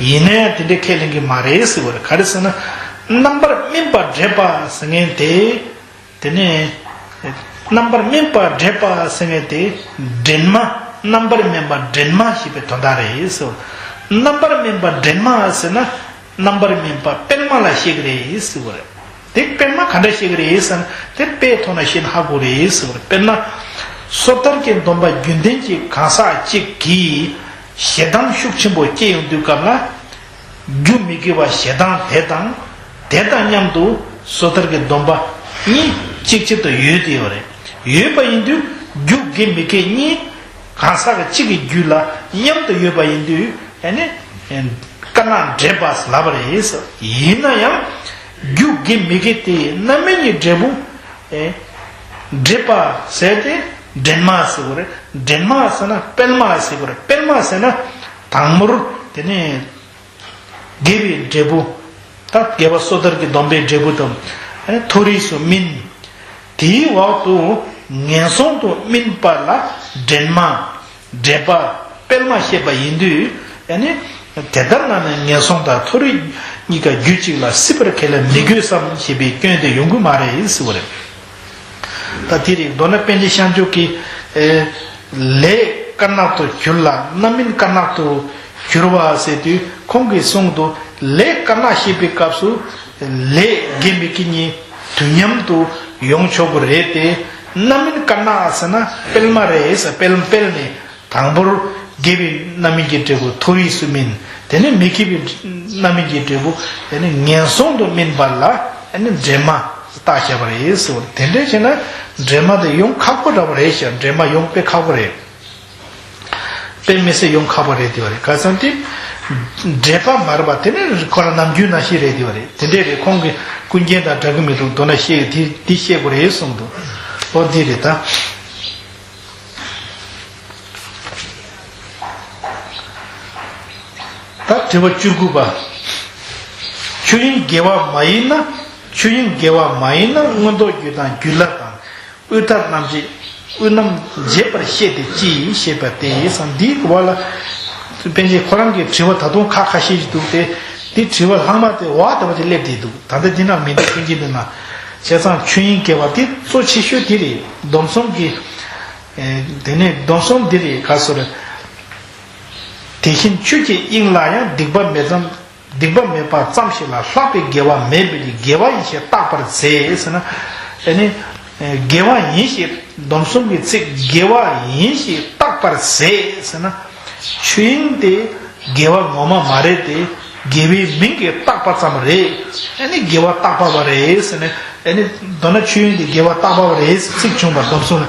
ཡིན་ནའི་དེ་འདྲའི་ཁས་ལེན་གྱི་མ་རེད་ཟེར་བ་རེད། ག་རེ་ཟེར་ན། རྣམ་པར་སྨིན་པ་འདྲེས་པ་ཟེར་མཁན་དེ། དེ་ནས་རྣམ་པར་སྨིན་པ་འདྲེས་པ་ཟེར་མཁན་དེ་འདྲེན་མ། རྣམ་པར་སྨིན་པ་འདྲེན་མ་ཞེས་པའི་དོན་དག་རེད་ཟེར་བ། རྣམ་པར་སྨིན་པ་འདྲེན་མ་ཟེར་ན། རྣམ་པར་སྨིན་པ་པད་མ་ལ་བཤད་ཀྱི་རེད་ཟེར་བ་རེད། དེ་པད་མ་ག་འདྲ་བཤད་ཀྱི་རེད་ཟེར་ན། དེ་དཔེའི་ཐོག་ནས་བཤད་ན་ཧ་གོ་རེད་ཟེར་བ་རེད། དཔེར་ན། སོ་ཐར་གྱི་སྡོམ་པ་རྒྱུན་ལྡན་གྱི་གང་ཟག་ཅིག་གིས་ཞེ་སྡང་ཤུགས་ཆེན་པོ་སྐྱེ་ཡོང་དུས་སྐབས་ལ། རྒྱུ་མི་དགེ་བ་ཞེ་སྡང་དེ་དང་། དེ་དང་མཉམ་དུ་སོ་ཐར་གྱི་སྡོམ་པ་གཉིས་གཅིག་ཆར་དུ་ཡོད་དེ་ཡོད་རེད། ཡོད་པ་ཡིན་དུས་རྒྱུ་དགེ་མི་དགེ་གཉིས་གང་ཟག་གཅིག་གི་རྒྱུད་ལ་མཉམ་དུ་ཡོད་པ་ཡིན་དུས་ཨ་ནི། དཀར་ནག་འདྲེས་པ་ལབ་པ་རེད། ཡིན་ན་ཡང་རྒྱུ་དགེ་མི་དགེ་དེ་རྣམ་སྨིན་གྱི་འབྲས་བུ། ཨེ། འདྲེས་པ་ཟེར་ཏེ་འདྲེན་མ་ཟེར་བ་རེད། འདྲེན་མ་ཟེར་ན་པད་མ་ཟེར་བ་རེད། པད་མ་ཟེར་ན་དང་པོར་དེ་ནས་དགེ་བའི་འབྲས་བུ། ད་དགེ་བ་སོ་ཐར་གྱི་སྡོམ་པའི་འབྲས་བུ་དང་། ཨེ། མཐོ་རིས་སུ་སྨིན། དེའི་འོག་ཏུ་ངན་སོང་དུ་སྨིན་པ་ལ་འདྲེན་མ། འདྲེས་པ། པད་མ་བཤད་པ་ཡིན་དུས་ཨ་ནི། དེ་ལྟར་ན་ནི་ངན་སོང་དང་མཐོ་རིས་གཉིས་ཀ་རྒྱུད་གཅིག་ལ་སྲིད་པར་ཁས་ལེན་མི་དགོས་སམ་ཞེས་པའི་སྐྱོན་དེ་ཡོང་གི་མ་རེད་ཟེར་བ་རེད། ད་དེ་རེད། མདོར་ན་པཎ་ཆེན་ཤཱཀྱ་གིས། ཨེ། ལས་དཀར་ནག་ཏུ་གྱུར་ལ་རྣམ་སྨིན་དཀར་ནག་ཏུ་ གྱུར་པ་ཟེར་དུས་ཁོང་གིས་གསུངས་འདུག་ལས་དཀར་ནག་ཤེས་པའི་སྐབས་སུ་ལས་དགེ་མི་དགེ་གཉིས་དུས་མཉམ་དུ་ཡོང་ཆོག་གི་རེད་དེ། རྣམ་སྨིན་དཀར་ནག་ཟེར་ན་སྤེལ་མ་རེད་ཟེར། སྤེལ་སྤེལ་ནས་དང་པོར་དགེ་བའི་རྣམ་སྨིན་གྱི་འབྲས་བུ་མཐོ་རིས་སུ་སྨིན། དེ་ནས་མི་དགེ་བའི་རྣམ་སྨིན་གྱི་འབྲས་བུ་དེ་ནས་ངན་སོང་དུ་སྨིན་པ་ལ་དེ་ནས་འདྲེས་མ་བཏགས་བཞག་པ་རེད་ཟེར། དེ་འདྲ་བྱས་ན་འདྲེས་མ་དེ་ཡོང་ཁག་པོ་འདྲ་པོ་རེད་ཤག་འདྲེས་མ་ཡོང་དཔེ་ཁག་པོ་རེད། དཔེ་མི་སྲིད་ཡོང་ཁག་པོ་རེད་དེ་བ་རེད། ག་ཚང་དེ་འདྲེས་པ་མ་རེད་པ། དེ་ནས་ཁོ་རང་ནམ་རྒྱུན་ནང་བཞིན་རེད་དེ་བ་རེད། དེ་འདྲས་རེད། ཁོང་གི་ཀུན་མཁྱེན་དང་འདྲ་གི་མི་འདུག་མདོར་ན་བཤད་དེ་དེ་བཤད་དགོས་རེད་གསུངས་འདུག་འོ་འདི་རེད་ད། ད་དྲི་བ་བཅུ་དགུ་པ། ཆོས་དབྱིངས་དགེ་བ་མ་ཡིན་ན། ཆོས་དབྱིངས་དགེ་བ་མ་ཡིན་ན་མངོན་རྟོགས་རྒྱུ་དང་རྒྱུད་བླ་དང་། དབུས་མཐར་རྣམ་འབྱེད། དབུས་རྣམ་འབྱེད་པར་བཤད་དེ་ཅི་ཞེས་པ་སྟེ་ཟེར། འདིའི་བར་ལ་པཎ་ཆེན་ཁོ་རང་གི་དྲི་བ་ད་དུང་ཁ་ཁ་ཤས་ཤིག་འདུག་སྟེ། འདི་དྲི་བ་ལྷག་མ་དེ་བ་དེ་བ་དེ་སླེབས་བསྡད་འདུག་ད་ལྟ་འདི་ནང་མི་འདུག་ཀུན་མཁྱེན་འདི་ན། བྱས་ཙང་ཆོས་དབྱིངས་དགེ་བ་དེ་གཙོ་ཆེ་ཤོས་དེ་རེད། སྡོམ་གསུམ་གྱི་ཨེ་དེ་ནས་སྡོམ་གསུམ་འདི་རེད། ག་སོ་རེད། དེ་བཞིན་ཆོས་ཀྱི་དབྱིངས་ལ་ཡང་སྡིག་པ་མེད་ཙམ། སྡིག་པ་མེད་པ་ཙམ་ཞིག་ལ་ལྷག་པའི་དགེ་བ་མེད་པས་ནི་དགེ་བ་ཡིན་ཞེས་བརྟག་པར་ཟད་ཟེར་ན། ཨ་ནི་དགེ་བ་ཡིན་ཞེས་སྡོམ་གསུམ་གྱི་ཚིག་དགེ་བ་ཡིན་ཞེས་བརྟག་པར་ཟད་ཟེར་ན། ཆོས་དབྱིངས་དེ་དགེ་བ་ངོ་མ་མ་རེད་དེ། དགེ་བའི་མིང་གིས་བཏགས་པ་ཙམ་རེད། ཨ་ནི་དགེ་བ་བཏགས་པ་བ་རེད་ཟེར་ན། ཨ་ནི་མདོར་ན་ཆོས་དབྱིངས་དེ་དགེ་བ་བཏགས་པ་བ་རེད་ཚིག་བྱུང་བ་སྡོམ་གསུམ་ལ།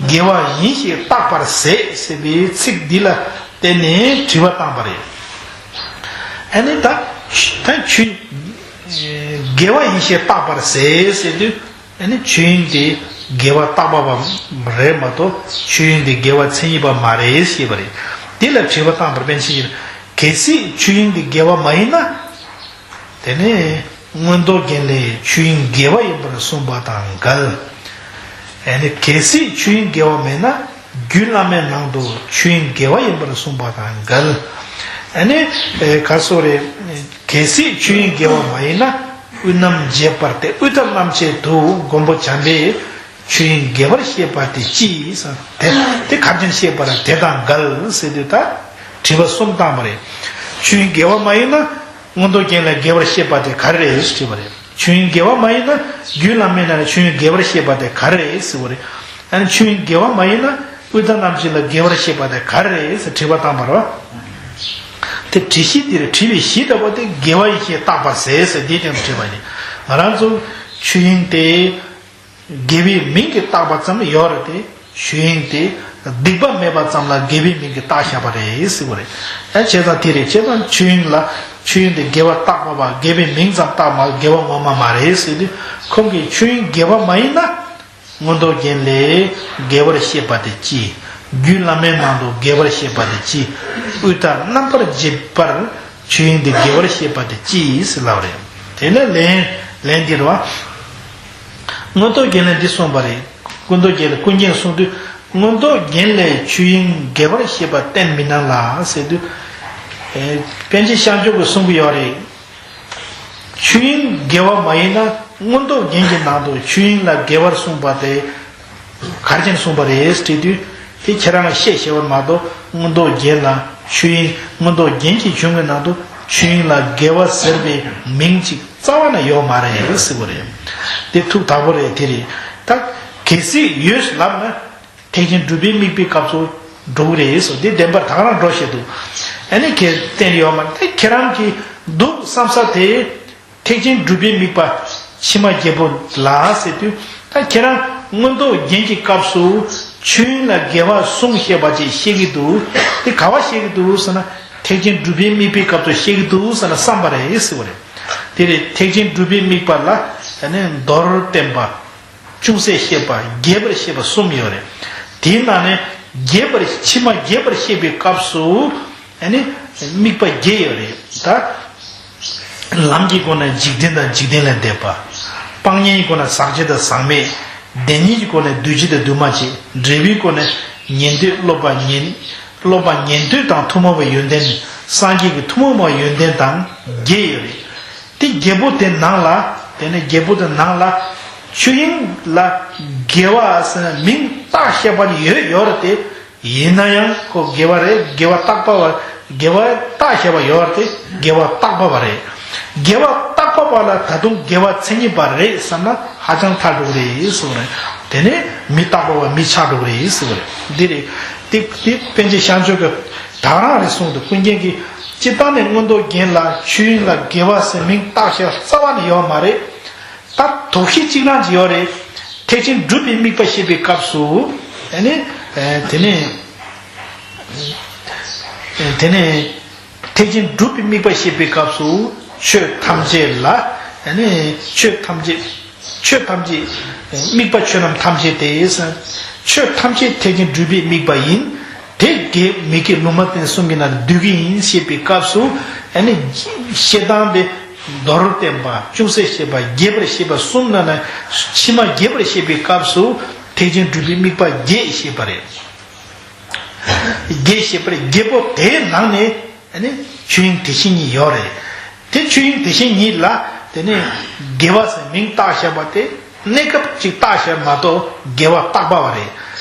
དགེ་བ་ཡིན་ཞེས་བརྟག་པར་ཟད་ཟེར་བའི་ཚིག་འདི་ལ་བརྟེན་ནས་དྲི་བ་བཏང་བ་རེད། ཨ་ནི་ད་ད་ཆོས་དགེ་བ་ཡིན་ཞེས་བརྟག་པར་ཟད་ཟེར་དུས། ཨ་ནི་ཆོས་དབྱིངས་དེ་དགེ་བ་བཏགས་པ་བ་རེད་མ་གཏོགས་ཆོས་དབྱིངས་དེ་དགེ་བ་མཚན་ཉིད་པ་མ་རེད་ཞེས་པ་རེད། འདི་ལ་དྲི་བ་བཏང་བར་པཎ་ཆེན་གྱིས། གལ་སྲིད་ཆོས་དབྱིངས་དེ་དགེ་བ་མ་ཡིན་ན། དེ་ནས་མངོན་རྟོགས་རྒྱན་ལས་ཆོས་དབྱིངས་དགེ་བ་ཡིན་པར་གསུངས་པ་དང་འགལ། ཨ་ནི་གལ་སྲིད་ཆོས་དབྱིངས་དགེ་བ་མེད་ན་རྒྱུད་བླ་མའི་ནང་དུ་ཆོས་དབྱིངས་དགེ་བ་ཡིན་པར་གསུངས་པ་དང་འགལ། ཨ་ནི་ཨེ་ག་སོ་རེད། གལ་སྲིད་ཆོས་དབྱིངས་དགེ་བ་མ་ཡིན་ན་དབུས་རྣམ་འབྱེད་པར་ཏེ། དབུས་མཐར་རྣམ་འབྱེད་དུ་མགོན་པོ་བྱམས་པས་ཆོས་དབྱིངས་དགེ་བར་བཤད་པ་དེ་ཅི་ཟེར། དེ་དེ་ག་རེ་བྱས་ནས་བཤད་པ་རེད། དེ་དང་འགལ་ཟེར་དུས་ད་དྲི་བ་གསུམ་བཏང་བ་རེད། ཆོས་དབྱིངས་དགེ་བ་མ་ཡིན་ན། མངོན་རྟོགས་རྒྱན་ལས་དགེ་བར་བཤད་པ་དེ་ག་རེ་རེད་ཟེར་དྲིས་པ་རེད། ཆོས་དབྱིངས་དགེ་བ་མ་ཡིན་ན་རྒྱུད་བླ་མའི་ནང་ནས་ཆོས་དབྱིངས་དགེ་བར་བཤད་པ་དེ་ག་རེ་རེད་ཟེར་བ་རེད། ཨ་ནི་ཆོས་དབྱིངས་དགེ་བ་མ་ཡིན་ན་དབུས་མཐའ་རྣམ་འབྱེད་ལ་དགེ་བར་བཤད་པ་དེ་ག་རེ་རེད་ཟེར་དྲི་བ་བཏང་བ་རེད་བ། དེ་དྲི་གཞི་དེ་རེད། དྲི་བའི་གཞི་ལྟ་བུ་དེ་དགེ་བ་ཡིན་ཞེས་བརྟག་པར་ཟད་ཟེར་དེའི་སྟེང་དུ་དྲིས་པ་ཡིན། ང་རང་ཚོ་ཆོས་དབྱིངས་དེ། དགེ་བའི་མིང་གིས་བཏགས་པ་ཙམ་ཡོད་རེད་དེ། ཆོས་དབྱིངས་དེ་སྡིག་པ་མེད་པ་ཙམ་ལ་དགེ་བའི་མིང་གིས་བཏགས་བཞག་པ་རེད་ཟེར་བ་རེད། ཨ་བྱས་ཙང་དེ་རེད། བྱས་ཙང་ཆོས་དབྱིངས་ལ་ཆོས་དབྱིངས་དེ་དགེ་བ་བཏགས་པ་བ་དགེ་བའི་མིང་ཙམ་བཏགས་མ་དགེ་བ་ངོ་མ་མ་རེད་ཟེར་དུས། ཁོང་གིས་ཆོས་དབྱིངས་དགེ་བ་མ་ཡིན་ན་མངོན་རྟོགས་རྒྱན་ལས་དགེ་བར་བཤད་པ་དེ་ཅི། རྒྱུད་བླ་མའི་ནང་དུ་དགེ་བར་བཤད་པ་དེ་ཅི། དབུས་མཐར་རྣམ་པར་འབྱེད་པར་ཆོས་དབྱིངས་དེ་དགེ་བར་བཤད་པ་དེ་ཅི་ཟེར་ལབ་རེད། དེ་ནས་ལན་ལན་འདི་རེད་བ། མངོན་རྟོགས་རྒྱན་ལས་འདི་གསུངས་པ་རེད། མངོན་རྟོགས་རྒྱན་ལས་ཀུན་མཁྱེན་གསུངས་དུས། མངོན་རྟོགས་རྒྱན་ལས་ཆོས་དབྱིངས་དགེ་བར་བཤད་པ་གཏན་མིན་སྣང་ལ་ཟེར་དུས། ཨེ་པཎ་ཆེན་ཤར་ཕྱོགས་ཀྱིས་གསུང་གི་ཡོད་རེད། ཆོས་དབྱིངས་དགེ་བ་མ་ཡིན་ན་མངོན་རྟོགས་རྒྱན་གྱི་ནང་དུ་ཆོས་དབྱིངས་ལ་དགེ་བར་གསུངས་པ་དེ། ག་རེ་བྱས་ནས་གསུངས་པ་རེད་དྲིས་དུས། དེ་ཁྱེད་རང་ལ་བཤད་ཤེས་པ་མ་གཏོགས་མངོན་རྟོགས་རྒྱན་ལ་ཆོས་དབྱིངས་མངོན་རྟོགས་རྒྱན་གྱི་གཞུང་གི་ནང་དུ་ཆོས་དབྱིངས་ལ་དགེ་བ་ཟེར་བའི་མིང་གཅིག་རྩ་བ་ནས་ཡོད་མ་རེད་ཟེར་བ་རེད། དེ་ཐུགས་དག་པོ་རེད། དེ་རེད། ད་གལ་སྲིད་ཡོད་ལབ་ན་ཐེག་ཆེན་སྒྲུབ་པའི་དམིགས་པའི་སྐབས་སུ་འགྲོ་གི་རེད་ཟེར། དེ་བདེན་པར་ད་ག་རང་འགྲོ་བཞིན་འདུག་ཨ་ནི་ཁྱེད་བསྟན་ཡོད་མ་རེད། དེ་ཁྱེད་རང་གིས་འདུག་བསམ་ས་དེ། ཐེག་ཆེན་སྒྲུབ་པའི་དམིགས་པ་ཕྱི་མ་བརྒྱད་པོ་ལ་ཟེར་དུས། ད་ཁྱེད་རང་མངོན་རྟོགས་རྒྱན་གྱི་སྐབས་སུ་ཆོས་དབྱིངས་ལ་དགེ་བ་གསུངས་བཤད་པ་ཅིག་བཤད་ཀྱི་འདུག་དེ་ག་བ་བཤད་ཀྱི་འདུག་ཟེར་ན། ཐེག་ཆེན་སྒྲུབ་པའི་དམིགས་པའི་སྐབས་སུ་བཤད་ཀྱི་འདུག་ཟེར་ན་བསམ་པ་རེད་ཟེར་བ་རེད། དེ་རེད། ཐེག་ཆེན་སྒྲུབ་པའི་དམིགས་པ་ལ་ཨ་ནི་མདོར་བསྟན་པ། ཅུང་ཟད་བཤད་པ། རྒྱས་པར་བཤད་པ་གསུམ་ཡོད་རེད། དེའི་ནང་ནས་རྒྱས་པར་ཕྱི་མ་རྒྱས་པར་བཤད་པའི་སྐབས་སུ། ཨ་ནི་དམིགས་པ་བརྒྱད་ཡོད་རེད་ད། ལམ་གྱི་སྒོ་ནས་འཇིག་རྟེན་དང་འཇིག་རྟེན་ལས་འདས་པ། སྤང་གཉེན་གྱི་སྒོ་ནས་ཟག་བཅས་དང་ཟག་མེད། བདེན་གཉིས་ཀྱི་སྒོ་ནས་འདུས་བྱས་དང་འདུས་མ་བྱས། འབྲས་བུའི་སྒོ་ནས་ཉན་ཐོས་སློབ་པ་ཉན། སློབ་པ་ཉན་ཐོས་དང་ཐུན་མོང་བའི་ཡོན་ཏན། སངས་རྒྱས་ཀྱི་ཐུན་མོང་མ་ཡོན་ཏན་དང་བརྒྱད་ཡོད་རེད། དེ་བརྒྱད་པོ་དེ་ནང་ལ། དེ་ནས་བརྒྱད་པོ་དེ་ནང་ལ་ཆོས་དབྱིངས་ལ་དགེ་བ་ཟེར་ན་མིང་བཏགས་བཤད་པ་ནི་ཡོད་ཡོད་རེད་དེ། ཡིན་ན་ཡང་ཁོ་དགེ་བ་རེད། དགེ་བ་བཏགས་པ་བ། དགེ་བ་བཏགས་བཞག་པ་ཡོད་རེད་དེ་དགེ་བ་བཏགས་པ་བ་རེད། དགེ་བ་བཏགས་པ་བ་ལ་ད་དུང་དགེ་བ་མཚན་ཉིད་པ་རེད་བསམ་ན་ཧ་ཅང་ཐལ་འགྲོ་གི་རེད་གསུངས་རེད། དེ་ནས་མི་རྟག་པ་བ་མི་ཆགས་འགྲོ་གི་རེད་གསུངས་རེད། འདི་རེད། དེ་དེ་པཎ་ཆེན་ཤངས་ཆོས་ཀྱི་ད་རང་རེད་གསུངས་འདུག་ཀུན་མཁྱེན་གྱིས་སྤྱིར་བཏང་ནས་མངོན་རྟོགས་རྒྱན་ལ་ཆོས་དབྱིངས་ལ་དགེ་བ་ཟེར་མིང་བཏགས་བཞག་རྩ་བ་ནས་ཡོད་མ་རེད། ད་དོགས་གཞི་གཅིག་རང་ཅིག་ཡོད་རེད། ཐེག་ཆེན་སྒྲུབ་པའི་དམིགས་པ་བཤད་པའི་སྐབས་སུ། ཨ་ནི། ཨ་དེ་ནས། ཨ་དེ་ནས། ཐེག་ཆེན་སྒྲུབ་པའི་དམིགས་པ་བཤད་པའི་སྐབས་སུ། ཆོས་ཐམས་ཅད་ལ། ཨ་ནི། ཆོས་ཐམས་ཅད། ཆོས་ཐམས་ཅད། དམིགས་པ་ཆོས་རྣམས་ཐམས་ཅད་དེ། ཆོས་ཐམས་ཅད་ཐེག་ཆེན་སྒྲུབ་པའི་དམིགས་པ་ཡིན། དེ་དགེ་མི་དགེ་ལུང་མ་བསྟན་གསུམ་གྱི་ནང་དུ་འདུས་ཀྱི་ཡིན་ཞེས་པའི་སྐབས་སུ། ཨ་ནི། བཤད་སྟངས་དེ། མདོར་བསྟན་པ་ཅུང་ཟད་བཤད་པ་རྒྱས་པར་བཤད་པ་གསུམ་ནང་ན་ཕྱི་མ་རྒྱས་པར་བཤད་པའི་སྐབས་སུ་ཐེག་ཆེན་སྒྲུབ་པའི་དམིགས་པ་བརྒྱད་བཤད་པ་རེད། བརྒྱད་བཤད་པ་རེད། བརྒྱད་པོ་དེའི་ནང་ནས་ཨ་ནི་ཆོས་དབྱིངས་དེ་བཞིན་ཉིད་ཡོད་རེད། དེ་ཆོས་དབྱིངས་དེ་བཞིན་ཉིད་ལ་དེ་ནས་དགེ་བ་ཟེར་མིང་བཏགས་བཞག་པ་དེ་གནས་སྐབས་ཅིག་བཏགས་བཞག་མ་གཏོགས་དགེ་བ་བཏགས་པ་བ་རེད།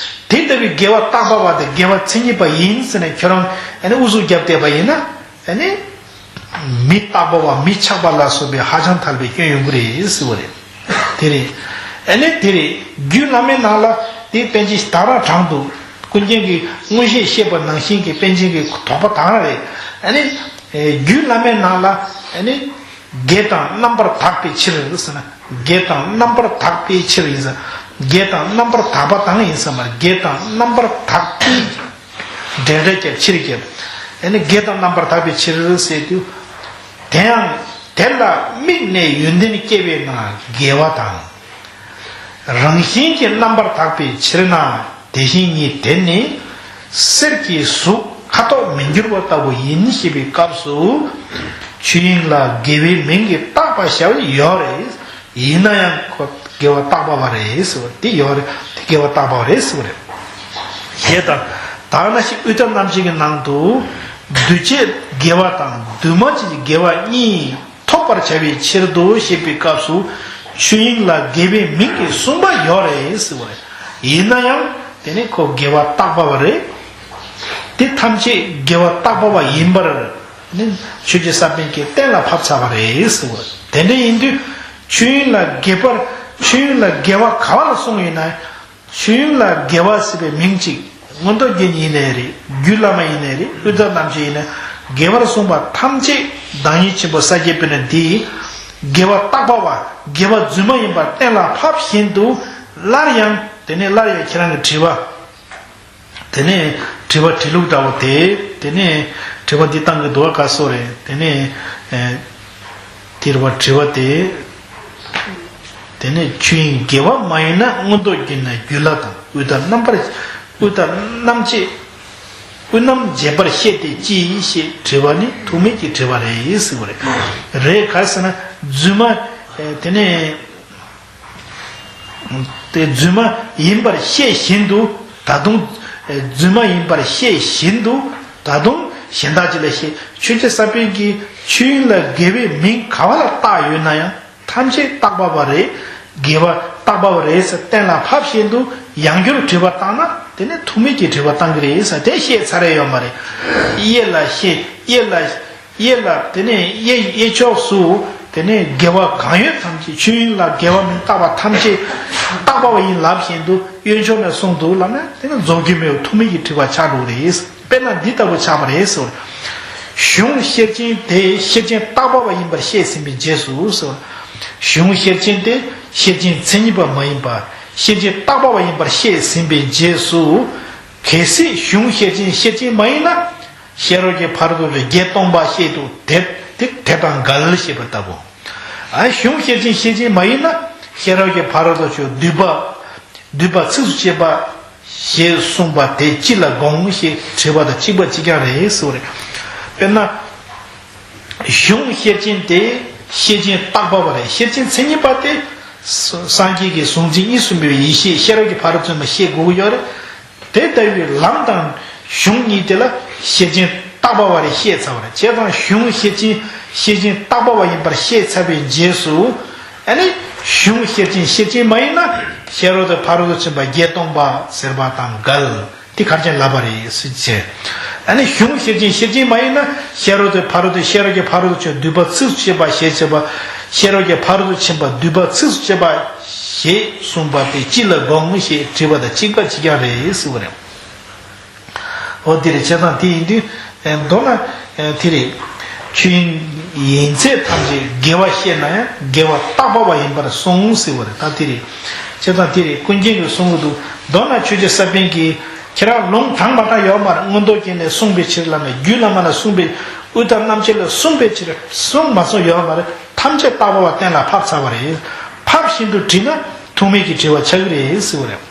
དེ་ལྟ་བུའི་དགེ་བ་བཏགས་པ་བ་དེ་དགེ་བ་མཚན་ཉིད་པ་ཡིན་ཟེར་ནས་ཁྱོད་རང་ཨ་ནི་ཨུ་ཚུགས་རྒྱབ་བསྡད་པ་ཡིན་ན་ཨ་ནི། མི་རྟག་པ་བ་མི་ཆགས་པ་ལ་སོགས་པའི་ཧ་ཅང་ཐལ་བའི་སྐྱོན་ཡོང་གི་རེད་ཟེར་བ་རེད། དེ་རེད། ཨ་ནི་དེ་རེད། རྒྱུད་བླ་མའི་ནང་ལ་དེ་པཎ་ཆེན་ད་རང་དྲངས་འདུག་ཀུན་མཁྱེན་གྱིས་མངོན་ཤེས་བཤད་པ་ནང་བཞིན་གྱི་པཎ་ཆེན་གྱི་དོགས་པ་དང་རེད། ཨ་ནི། རྒྱུད་བླ་མའི་ནང་ལ་ཨ་ནི། དགེ་དང་རྣམ་པར་དག་པའི་ཕྱིར་ཟེར་ན། དགེ་དང་རྣམ་པར་དག་པའི་ཕྱིར་ཡིན་ཟེར། དགེ་དང་རྣམ་པར་དག་པ་དང་ཡིན་ཟེར་མ་རེད། དགེ་དང་རྣམ་པར་དག་པའི། འབྲེལ་སྒྲ་རྒྱབ་ཕྱིར་རྒྱབ། ཨ་ནི་དགེ་དང་རྣམ་པར་དག་པའི་ཕྱིར་ཟེར་དུས། དེ་ཡང་དེ་ལ་དམིགས་ནས་ཡོན་ཏན་སྐྱེ་བས་ན་དགེ་བ་དང་། རང་བཞིན་གྱིས་རྣམ་པར་དག་པའི་ཕྱིར་ན་དེ་བཞིན་ཉིད་དེ་ནི་གསེར་གྱི་གཟུགས་ཁ་དོག་མི་འགྱུར་བ་ལྟ་བུ་ཡིན་ཞེས་པའི་སྐབས་སུ། ཆོས་དབྱིངས་ལ་དགེ་བའི་མིང་གིས་བཏགས་པ་བཞག་ཡོད་རེད། ཡིན་ན་ཡང་ཁོ་དགེ་བ་བཏགས་པ་བ་རེད་ཟེར་བ་དེ་ཡོད་རེད། དེ་དགེ་བ་བཏགས་པ་བ་རེད་ཟེར་བ་རེད། ཞེས་དང་། དག་ན་ཞིག་དབུས་མཐའ་རྣམ་བྱེད་ཀྱི་ནང་དུ། འདུས་བྱས་དགེ་བ་དང་འདུས་མ་བྱས་ཀྱི་དགེ་བ་གཉིས་ཐོབ་པར་བྱ་བའི་ཕྱིར་དུ་ཞེས་པའི་སྐབས་སུ། ཆོས་དབྱིངས་ལ་དགེ་བའི་མིང་གིས་གསུངས་པ་ཡོད་རེད་ཟེར་བ་རེད། ཡིན་ན་ཡང་དེ་ནི་ཁོ་དགེ་བ་བཏགས་པ་བ་རེད། དེ་ཐམས་ཅད་དགེ་བ་བཏགས་པ་བ་ཡིན་པར། ནི་ཆོས་རྗེ་ས་པཎ་གྱིས་གཏན་ལ་ཕབ་ཚར་བ་རེད་ཟེར་བ། དེ་འདྲ་ཡིན་དུས་ཆོས་དབྱིངས་ལ་དགེ་བར་ཆོས་དབྱིངས་ལ་དགེ་བ་ག་བ་ལ་གསུངས་ཡོད་ན། ཆོས་དབྱིངས་ལ་དགེ་བ་ཟེར་བའི་མིང་གཅིག་མངོན་རྟོགས་རྒྱན་ཡིན་ནའི་རེད། རྒྱུད་བླ་མ་ཡིན་ནའི་རེད། དབུས་མཐའ་རྣམ་བྱེད་ཡིན་ན་དགེ་བར་གསུངས་པ་ཐམས་ཅད་བདག་ཉིད་ཆེན་པོ་ས་སྐྱའི་དཔེར་ན་འདི་དགེ་བ་བཏགས་པ་བ་དགེ་བ་རྫུན་མ་ཡིན་པ་གཏན་ལ་ཕབ་བཞིན་དུ་སླར་ཡང་དེ་ནས་སླར་ཡང་ཁྱེད་རང་གི་དྲི་བ། དེ་ནས་དྲི་བ་དྲི་ལུགས་འདྲ་བོ་དེ། དེ་ནས་དྲི་བ་འདི་བཏང་གི་འདུག་བ་ག་སོ་རེད། དེ་ནས་ཨེ། དེ་རུ་བ་དྲི་བ་དེ། དེ་ནས་ཆོས་དབྱིངས་དགེ་བ་མ་ཡིན་ན་མངོན་རྟོགས་རྒྱན་ན་རྒྱུད་བླ་དང་དབུས་མཐའ་རྣམ་པར་དབུས་མཐའ་རྣམ་བྱེད་དབུས་རྣམ་འབྱེད་པར་བཤད་དེ་ཅི་ཞེས་དྲི་བ་ནི་ཐུགས་མེད་ཀྱི་དྲི་བ་རེད་ཟེར་བ་རེད། རེད་ག་ཟེར་ན་རྫུན་མ། དེ་ནས། དེ་རྫུན་མ་ཡིན་པར་ཤེས་བཞིན་དུ་ད་དུང་། རྫུན་མ་ཡིན་པར་ཤེས་བཞིན་དུ་ད་དུང་གཞན་དག་ཅིག་ལ་བཤད། ཆོས་རྗེ་ས་པཎ་གྱིས་ཆོས་དབྱིངས་ལ་དགེ་བའི་མིང་ག་བ་ལ་བཏགས་ཡོད་ན་ཡང་ཐམས་ཅད་བཏགས་པ་བ་རེད། དགེ་བ་བཏགས་པ་བ་རེད་ཟེར་གཏན་ལ་ཕབ་བཞིན་དུ་ཡང་བསྐྱར་དྲི་བ་བཏང་ན་དེ་ནི་ཐུགས་མེད་ཀྱི་དྲི་བ་བཏང་གི་རེད་ཟེར་དེ་བཤད་ཚར་ཡ་ཡོད་མ་རེད། གཡས་ལ་བཤད་གཡས་ལ། གཡས་ལ་དེ་ནས་གཡས་གཡས་ཕྱོགས་སུ་དེ་ནས་དགེ་བ་གང་ཡོད་ཐམས་ཅད་ཆོས་དབྱིངས་ལ་དགེ་བ་མིན་བཏགས་པ་ཐམས་ཅད་བཏགས་པ་བ་ཡིན་ལབ་བཞིན་དུ་གཡོན་ཕྱོགས་ནས་གསུངས་འདུག་ལབ་ན་དེ་ནི་རྫོགས་རྒྱུ་མེད་པའི་ཐུགས་མེད་ཀྱི་དྲི་བ་ཆགས་འགྲོ་གི་རེད། དཔེར་ན་འདི་ལྟ་བུ་ཆགས་པ་རེད་ཟེར། གཞུང་ཤེར་ཕྱིན་དེ་ཤེར་ཕྱིན་བཏགས་པ་བ་ཡིན་པར་བཤད་ཟིན་པའི་རྗེས་སུ་ཟེར། གཞུང་ཤེར་ཕྱིན་དེ་ཤེར་ཕྱིན་མཚན་ཉིད་པ་མ་ཡིན་པ་ཤེར་ཕྱིན་བཏགས་པ་བ་ཡིན་པར་བཤད་ཟིན་པའི་རྗེས་སུ། གལ་སྲིད་གཞུང་ཤེར་ཕྱིན་ཤེར་ཕྱིན་མ་ཡིན་ན། ཤེས་རབ་ཀྱི་ཕ་རོལ་ཏུ་བརྒྱད་སྟོང་པ་བཤད་དུ་དེ་དེ་དེ་དང་འགལ་ཞེས་པ་ལྟ་བུ། ཨ་གཞུང་ཤེར་ཕྱིན་ཤེར་ཕྱིན་མ་ཡིན་ན་ཤེས་རབ་ཀྱི་ཕ་རོལ་ཏུ་ཕྱིན་བསྡུས་པ། བསྡུས་པ་ཚིགས་སུ་བཅད་པ་ཞེས་གསུངས་པ་དེ་ཅི་ལ་དགོངས་ཞེས་དྲིས་པ་དང་གཅིག་པ་གཅིག་རྐྱང་རེད་ཟེར་བ་རེད། དཔེར་ན། གཞུང་ཤེར་ཕྱིན་དེ་ཤེར་ཕྱིན་བཏགས་པ་བ་རེད། ཤེར་ཕྱིན་མཚན་ཉིད་པ་དེ་སངས་རྒྱས་ཀྱི་གཟུང་འཛིན་གཉིས་སུ་མེད་པའི་ཡེ་ཤེས་ཤེས་རབ་ཀྱི་ཕ་རོལ་ཏུ་ཕྱིན་པ་ཤེས་དགོས་ཀྱི་ཡོད་རེད། དེ་ལྟ་བུའི་ལམ་དང་གཞུང་གཉིས་དེ་ལ་ཤེར་ཕྱིན་བཏགས་པ་བ་རེ་བཤད་ཚར་བ་རེད། བྱས་ཙང་གཞུང་ཤེར་ཕྱིན་ཤེར་ཕྱིན་བཏགས་པ་བ་ཡིན་པར་བཤད་ཚར་བའི་རྗེས་སུ། ཨ་ནི་གཞུང་ཤེར་ཕྱིན་ཤེར་ཕྱིན་མ་ཡིན་ན་ཤེས་རབ་ཏུ་ཕ་རོལ་ཏུ་ཕྱིན་པ་བརྒྱད་སྟོང་པ་ཟེར་བ་དང་འགལ། དེ་གར་ཅན་ལབ་པ་རེད་ཟེར་བྱས། ཨ་ནི་གཞུང་ཤེར་ཕྱིན་ཤེར་ཕྱིན་མ་ཡིན་ན་ཤེས་རབ་ཏུ་ཕ་རོལ་ཏུ་ཤེས་རབ་ཀྱི་ཕ་རོལ་ཏུ་ཕྱིན་པ་བསྡུས་པ་ཚིགས་སུ་བཅད་པ་ཞེས་བྱ་བ། ཤེས་རབ་ཀྱི་ཕ་རོལ་ཏུ་ཕྱིན་པ་བསྡུས་པ་ཚིགས་སུ་བཅད་པ་ཞེས་གསུངས་པ་དེ་ཅི་ལ་དགོངས་ཞེས་དྲིས་པ་དང་གཅིག་པ་གཅིག་རྐྱང་རེད་ཟེར་བ་རེད། འོ་དེ་རེད། བྱས་ཙང་དེ་ཡིན་དུས་མདོར་ན་དེ་རེད། ཆོས་དབྱིངས་ཡིན་ཚད་ཐམས་ཅད་དགེ་བ་བཤད་ན་ཡང་དགེ་བ་བཏགས་པ་བ་ཡིན་པར་གསུངས་ཟེར་བ་རེད། ད་དེ་རེད། བྱས་ཙང་དེ་རེད། ཀུན་མཁྱེན་གྱིས་གསུང་གི་འདུག་མདོར་ན་ཆོས་རྗེ་ས་པཎ་གྱིས་ཁྱེད་རང་ལུང་དྲངས་མ་དྲངས་ཡོད་མ་རེད། མངོན་རྟོགས་རྒྱན་ནས་གསུངས་པའི་ཕྱིར་ལབ་ནས་རྒྱུད་བླ་མ་ལ་གསུངས་པའི་དབུས་དང་རྣམ་འབྱེད་ལ་གསུངས་པའི་ཕྱིར་གསུངས་མ་གསུངས་ཡོད་མ་རེད། ཐམས་ཅད་བཏགས་པ་བ་གཏན་ལ་ཕབ་ཚར་བ་རེད། ཕབ་བཞིན་དུ་དྲིས་ན་ཐུགས་མེད་ཀྱི་དྲི་བ་ཆགས་ཀྱི་རེད་ཟེར་བ་རེད།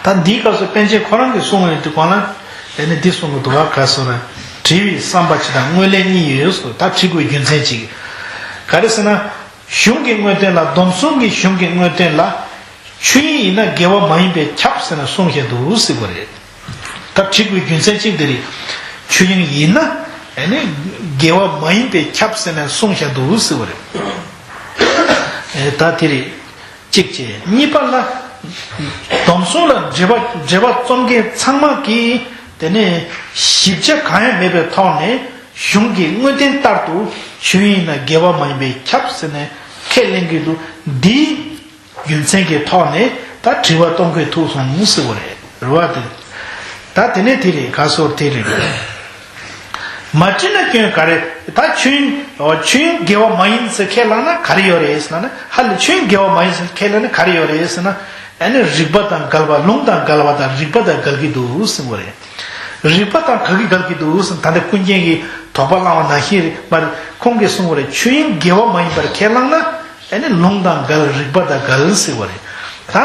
ད་འདིའི་སྐབས་སུ་པཎ་ཆེན་ཁོ་རང་གིས་གསུངས་པའི་དུས་གང་ལ་ཨེ་ནི་འདི་གསུང་གི་འདུག་བ། ག་སོ་ར་དྲི་བའི་བསམ་པ་ཅིག་དང་དངོས་ལན་གཉིས་ཡོད་སོ། ད་དྲི་དགོས་རྒྱུ་མཚན་ཅིག་ག་རེ་ཟེར་ན། གཞུང་གི་དངོས་དོན་ལ། སྡོམ་གསུམ་གྱི་གཞུང་གི་དངོས་དོན་ལ། ཆོས་དབྱིངས་ཡིན་ན་དགེ་བ་མ་ཡིན་པས་ཁྱབ་ཟེར་ནས་གསུངས་བཞག་འདུག་ཟེར་བ་རེད། ད་དྲི་དགོས་རྒྱུ་མཚན་གཅིག་འདི་རེད། ཆོས་དབྱིངས་ཡིན་ན་ཨེ་ནི་དགེ་བ་མ་ཡིན་པས་ཁྱབ་ཟེར་ནས་གསུངས་བཞག་འདུག་ཟེར་བ་རེད། ཨེ་ད་དེ་རེད། གཅིག་བྱས། གཉིས་པ་ལ། སྡོམ་གསུམ་ལ་འགྲེལ་པ་འགྲེལ་པ་རྩོམ་མཁན་ཚང་མ་གིས་དེ་ནས་ཞིབ་ཆ་གང་ཡང་མེད་པའི་ཐོག་ནས་གཞུང་གི་དངོས་བསྟན་ལྟར་དུ་ཆོས་དབྱིངས་ན་དགེ་བ་མ་ཡིན་པས་ཁྱབ་ཟེར་ནས་ཁས་ལེན་གྱི་འདུག་འདིའི་རྒྱུ་མཚན་གྱི་ཐོག་ནས་ད་དྲི་བ་གཏོང་དགོས་ཐུག་སོང་ཟེར་བ་རེད། རེད་བ། དེ་ད་དེ་ནས་དེ་རེད། ག་སོར་དེ་རེད། མ་དྲིས་ན་སྐྱོན་ག་རེ། ད་ཆོས་ཆོས་དབྱིངས་དགེ་བ་མ་ཡིན་ཟེར་ཁས་བླངས་ན་ག་རེ་ཡོད་རེད་ཟེར་ན། ཧ་ལས་ཆོས་དབྱིངས་དགེ་བ་མ་ཡིན་ཟེར་ཁས་བླངས་ན་ག་རེ་ཡོད་རེད་ཟེར་ན། ཨ་ནི་རིགས་པ་དང་འགལ་བ། ལུང་དང་འགལ་བ་དང་རིགས་པ་དང་འགལ་གྱི་འདུག་གསུངས་པ་རེད། རིགས་པ་དང་ག་གི་འགལ་གྱི་འདུག་ཟེར་ན། ད་ལྟ་ཀུན་མཁྱེན་གྱིས་དོགས་པ་བསླངས་པ་ནང་བཞིན་རེད་མ་རེད། ཁོང་གིས་གསུངས་པ་རེད། ཆོས་དབྱིངས་དགེ་བ་མ་ཡིན་པར་ཁས་བླངས་ན། ཨ་ནི་ལུང་དང་འགལ། རིགས་པ་དང་འགལ་ཟེར་བ་རེད། ད་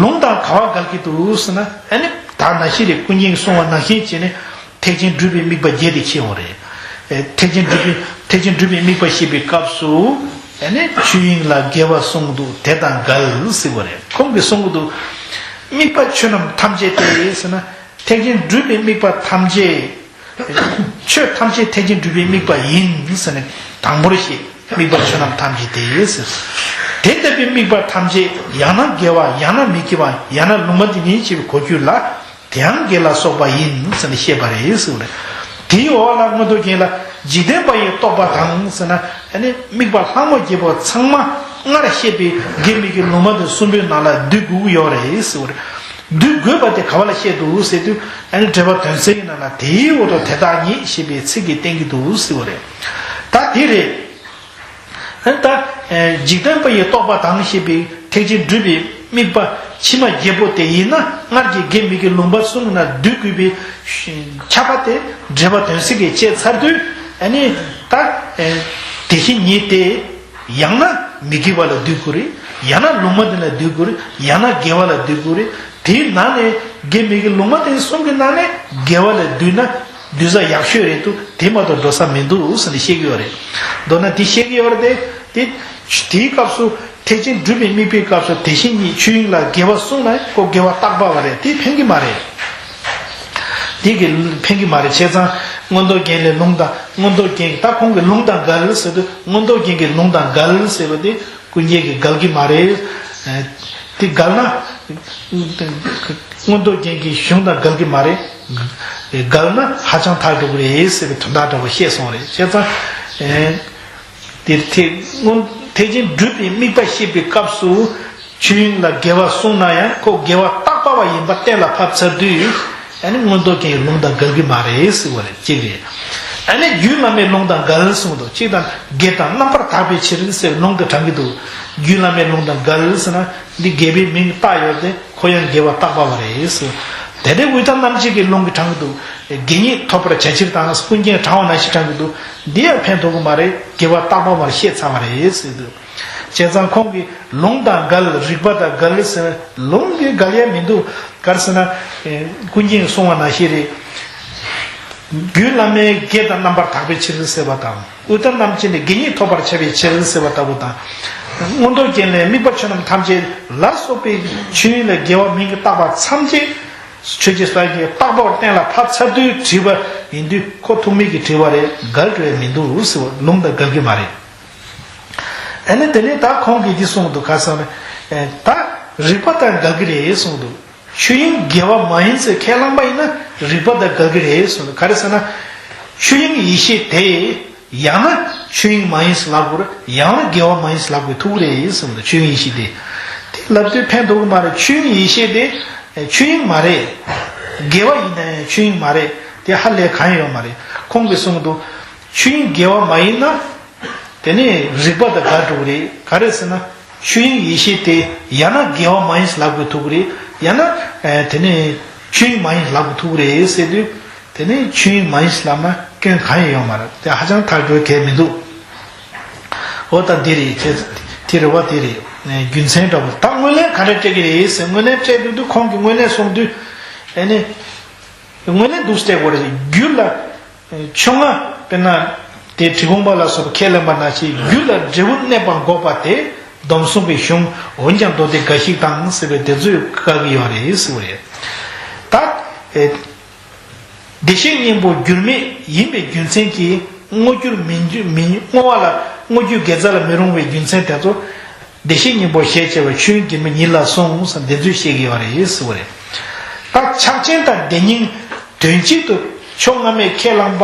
ལུང་དང་ག་བ་འགལ་གྱི་འདུག་ཟེར་ན། ཨ་ནི་ད་ནང་བཞིན་རེད། ཀུན་མཁྱེན་གསུངས་པ་ནང་བཞིན་བྱས་ནས་ཐེག་ཆེན་སྒྲུབ་པའི་དམིགས་པ་བརྒྱད་དེ་ཁྱེར་ཡོང་རེད། ཨེ་ཐེག་ཆེན་སྒྲུབ་པའི་ཐེག་ཆེན་སྒྲུབ་པའི་དམིགས་པ་བཤད་པའི་སྐབས་སུ། ཨ་ནི་ཆོས་དབྱིངས་ལ་དགེ་བ་གསུངས་འདུག་དེ་དང་འགལ་ཟེར་བ་རེད། ཁོང་གིས་གསུང་གི་འདུག་དམིགས་པ་ཆོས་རྣམས་ཐམས་ཅད་དེ་ཟེར་ན། ཐེག་ཆེན་སྒྲུབ་པའི་དམིགས་པ་ཐམས་ཅད། ཆོས་ཐམས་ཅད་ཐེག་ཆེན་སྒྲུབ་པའི་དམིགས་པ་ཡིན་ཟེར་ནས་དང་པོར་བཤད། དམིགས་པ་ཆོས་རྣམས་ཐམས་ཅད་དེ་ཟེར། དེ་ལྟ་བུའི་དམིགས་པ་ཐམས་ཅད་ཡང་ན་དགེ་བ་ཡང་ན་མི་དགེ་བ་ཡང་ན་ལུང་མ་བསྟན་ཡིན་ཞེས་པའི་གོ་རྒྱུ་ལ། དེའང་དགེ་ལ་སོགས་པ་ཡིན་ཟེར་ནས་བཤད་པ་རེད་ཟེར་བ་རེད། དེའི་འོག་ལ་མངོན་རྟོགས་རྒྱན་ལ་འཇིག་རྟེན་པ་ཡི་རྟོག་པ་དང་ཟེར་ན། ཨ་ནི་དམིགས་པ་ལྷག་མ་བརྒྱད་པོ་ཚང་མ་སྔར་བཤད་པའི་དགེ་མི་དགེ་ལུང་མ་བསྟན་གསུམ་པོའི་ནང་ལ་འདུས་དགོས་ཀྱི་ཡོད་རེད་ཟེར་བ་རེད། འདུས་དགོས་པ་དེ་ག་བ་ལ་བཤད་འདུག་ཟེར་དུས། ཨ་ནི་འགྲེལ་པ་དོན་གསལ་གྱི་ནང་ལ་དེའི་འོག་ཏུ་དེ་དག་ཉིད་ཞེས་པའི་ཚིག་གིས་བསྟན་གྱི་འདུག་ཟེར་བ་རེད། ད་དེ་རེད། ཨ་ནི་ད་འཇིག་རྟེན་པ་ཡི་རྟོག་པ་དང་ཞེས་པའི་ཐེག་ཆེན་སྒྲུབ་པའི་དམིགས་པ་ཕྱི་མ་བརྒྱད་པོ་དེ་ཡིན་ན། སྔར་གྱི་དགེ་མི་དགེ་ལུང་པ་གསུམ་ན་འདུས་དགོས་པའི་ཁྱབ་པ་དེ་འགྲེལ་པ་དོན་གསལ་གྱིས་བཅད་ཚར་དུས། ཨ་ནི་ད་དེ་བཞིན་ཉིད་དེ། ཡང་ན་མི་དགེ་བ་ལ་འདུས་དགོས་རེད། ཡང་ན་ལུང་མ་བསྟན་ལ་འདུས་དགོས་རེད། ཡང་ན་དགེ་བ་ལ་འདུས་དགོས་རེད། དེའི་ནང་ནས་དགེ་མི་དགེ་ལུང་མ་བསྟན་གསུམ་གྱི་ནང་ནས་དགེ་བ་ལ་འདུས་ན་འདུས་ས་ཡག་ཤོས་རེད་འདུག་དེ་མ་གཏོགས་འགྲོ་ས་མི་འདུག་ཟེར་ནས་བཤད་ཀྱི་ཡོད་རེད། མདོར་ན་དེ་བཤད་ཀྱི་ཡོད་རེད་དེ། དེ་དེའི་སྐབས་སུ་ཐེག་ཆེན་སྒྲུབ་པའི་དམིགས་པའི་སྐབས་སུ་དེ་བཞིན་ཉིད་ཆོས་དབྱིངས་ལ་དགེ་བ་གསུངས་ན་ཁོ་དགེ་བ་བཏགས་པ་བ་རེད། དེ་ཕན་གྱི་མ་རེད། དེ་གི་ཕན་གྱི་མ་རེད། བྱས་ཙང་མངོན་རྟོགས་རྒྱན་ལས་ལུང་དང་། མངོན་རྟོགས་རྒྱན་གྱི་ད་ཁོང་གི་ལུང་དང་འགལ་ཟེར་དུས། མངོན་རྟོགས་རྒྱན་གྱི་ལུང་དང་འགལ་ཟེར་བ་དེ་ཀུན་མཁྱེན་གྱི་འགལ་གྱི་མ་རེད། དེ་འགལ་ན་མངོན་རྟོགས་རྒྱན་གྱི་གཞུང་དང་འགལ་གྱི་མ་རེད། འགལ་ན་ཧ་ཅང་ཐག་འགྲོ་གི་རེད་ཟེར་བའི་དོན་དག་འདྲ་བོ་བཤད་སོང་རེད། བྱས་ཙང་དེར་ཐེག་མངོན་ཐེག་ཆེན་སྒྲུབ་པའི་དམིགས་པ་བཤད་པའི་སྐབས་སུ། ཆོས་དབྱིངས་ལ་དགེ་བ་གསུངས་ན་ཡང་ཁོ་དགེ་བ་བཏགས་པ་བ་ཡིན་པ་གཏན་ལ་ཕབ་ཚར་དུས། ཨ་ནི་མངོན་རྟོགས་རྒྱན་གྱི་ལུང་དང་འགལ་གྱི་མ་རེད་ཟེར་བ་རེད། གཅིག་རེད། ཨ་ནི་རྒྱུད་བླ་མའི་ལུང་དང་འགལ་གསུངས་འདུག་གཅིག་དང་དགེ་དང་རྣམ་པར་དག་པའི་ཕྱིར་ཟེར་ལུང་དུ་དྲངས་ཀྱི་འདུག་རྒྱུད་བླ་མའི་ལུང་དང་འགལ་ཟེར་ན། འདི་དགེ་བའི་མིང་བཏགས་ཡོད་དེ། ཁོ་ཡང་དགེ་བ་བཏགས་པ་བ་རེད་ཟེར། དེ་འདྲའི་དབུས་དང་རྣམ་འབྱེད་ཀྱི་ལུང་གིས་དྲངས་ཀྱི་འདུག་དགེ་བསྙེན་ཐོབ་པར་བྱ་ཕྱིར་དང་། ཀུན་མཁྱེན་དྲངས་པ་ནང་བཞིན་དྲངས་ཀྱི་འདུག་འདི་ཡང་ཕན་ཐོགས་ཀྱི་མ་རེད། དགེ་བ་བཏགས་པ་བར་བཤད་ཚར་བ་རེད་ཟེར་འདུག་བྱས་ཙང་ཁོང་གིས་ལུང་དང་འགལ། རིགས་པ་དང་འགལ་ཟེར། ལུང་གིས་འགལ་ཡ་མི་འདུག་ག་རེ་ཟེར་ན། ཀུན་མཁྱེན་གསུང་བ་ནང་བཞིན་རེད། རྒྱུད་བླ་མའི་དགེ་དང་རྣམ་པར་དག་པའི་ཕྱིར་ཟེར་བ་དང་། དབུས་དང་རྣམ་འབྱེད་ནས་དགེ་བསྙེན་ཐོབ་པར་བྱ་བའི་ཕྱིར་ཟེར་བ་ལྟ་བུ་དང་། མངོན་རྟོགས་རྒྱན་ལས་དམིགས་པ་ཆོས་རྣམས་ཐམས་ཅད་ལ་སོགས་པའི་ཆོས་དབྱིངས་ལ་དགེ་བ་མིང་གིས་བཏགས་པ་ཐམས་ཅད། ཆོས་ཀྱི་སངས་རྒྱས་བཏགས་པ་བར་གཏན་ལ་ཕབ་ཚར་དུས་དྲིས་པ་ཡིན་དུས་ཁོ་ཐུག་མེད་ཀྱི་དྲི་བ་རེད། འགལ་འགྲོ་ཡ་མི་འདུག་ཟེར་བ་ལུང་དང་འགལ་གྱི་མ་རེད། ཨ་ནི་དེ་ནས་ད་ཁོང་གིས་འདི་གསུངས་འདུག་ག་ཟེར་ན། ད་རིགས་པ་དང་འགལ་གྱི་རེད་གསུངས་འདུག་ཆོས་དབྱིངས་དགེ་བ་མ་ཡིན་ཚུལ་ཁས་བླངས་པ་ཡིན་ན། རིག་པ་དང་འགལ་གྱི་རེད་གསུངས། ག་རེ་ཟེར་ན། ཆོས་དབྱིངས་ཡེ་ཤེས་དེ་ཡང་ན་ཆོས་དབྱིངས་མ་ཡིན་ཟེར་ལབ་དགོས་རེད། ཡང་ན་དགེ་བ་མ་ཡིན་ཟེར་ལབ་དགོས་ཐུག་གི་རེད་གསུངས། ཆོས་དབྱིངས་ཡེ་ཤེས་དེ། དེ་ལབ་དུས་ཕན་ཐོགས་ཀྱི་མ་རེད། ཆོས་དབྱིངས་ཡེ་ཤེས་དེ་ཆོས་དབྱིངས་མ་རེད། དགེ་བ་ཡིན་ན་ཡང་ཆོས་དབྱིངས་མ་རེད། དེ་ཧ་ལས་གང་ཡང་ཡོད་མ་རེད། ཁོང་གིས་གསུངས་འདུག། ཆོས་དབྱིངས་དགེ་བ་མ་ཡིན་ན། དེ་ནི་རིག་པ་དང་འགལ་འགྲོ་གི་རེད། ག་རེ་ཟེར་ན། ཆོས་དབྱིངས་ཡེ་ཤེས་དེ་ཡང་ན་དགེ་བ་མ་ཡིན་ལབ་དགོས་ཐུག་གི་རེད། ཡང་ན་ཨ་དེ་ནི་ཆོས་དབྱིངས་མ་ཡིན་ལབ་དགོས་ཐུག་གི་རེད་ཟེར་དུས། དེ་ནི་ཆོས་དབྱིངས་མ་ཡིན་ལབ་ན་སྐྱོན་གང་ཡང་ཡོད་མ་རེད། དེ་ཧ་ཅང་ཐག་གཅོད་གལ་མི་འདུག། འོ་ད་འདི་རེད། ཁྱེད་དེ་རེད་བ། དེ་རེད། རྒྱུ་མཚན་འདྲ་བོ་ད་དངོས་གནས་ག་རེ་སྤྲད་ཀྱི་རེད་ཟེར། དངོས་གནས་སྤྲད་དུས་དུས་ཁོང་གིས་དངོས་གནས་གསུངས་དུས། ཨ་ནི་དངོས་གནས་འདུག་སྤྲད་དགོས་རེད། རྒྱུད་ལ། ཆོ་ལྔ། དཔེར་ན། དེ་དྲི་གུང་པ་ལ་སོགས་པ་ཁས་ལེན་པ་ནང་བཞིན་རྒྱུད་ལ་འབྲས་བུ་གནས་པ་འགོག་པ་དེ་སྡོམ་གསུམ་གྱི་གཞུང་འོན་ཀྱང་མདོ་སྡེ་འགའ་ཞིག་དང་ཟེར་བའི་དེ་ཚོས་བཀག་གི་ཡོད་རེད་ཟེར་བ་རེད། ད། ཨེ། བདེ་གཤེགས་སྙིང་པོ་འགྱུར་མེད་ཡིན་པའི་རྒྱུ་མཚན་གྱིས་བསྔོ་རྒྱུར་མི་འགྱུར་མི་བསྔོ་བ་ལ་བསྔོ་རྒྱུ་དགེ་རྩ་ལ་མི་རུང་བའི་རྒྱུ་མཚན་དེ་ཚོ། བདེ་གཤེགས་སྙིང་པོ་ཞེས་བྱ་བའི་ཆོས་དབྱིངས་ཀྱི་མི་ཉིད་ལ་གསུངས་ཟེར་འདི་ཚོས་བཤད་ཀྱི་ཡོད་རེད་ཟེར་བ་རེད། ད་ཕྱག་ཆེན་དང་དེ་ཉིད་དོན་གཅིག་ཏུ་ཕྱོགས་སྔ་མས་ཁས་བླངས་པ་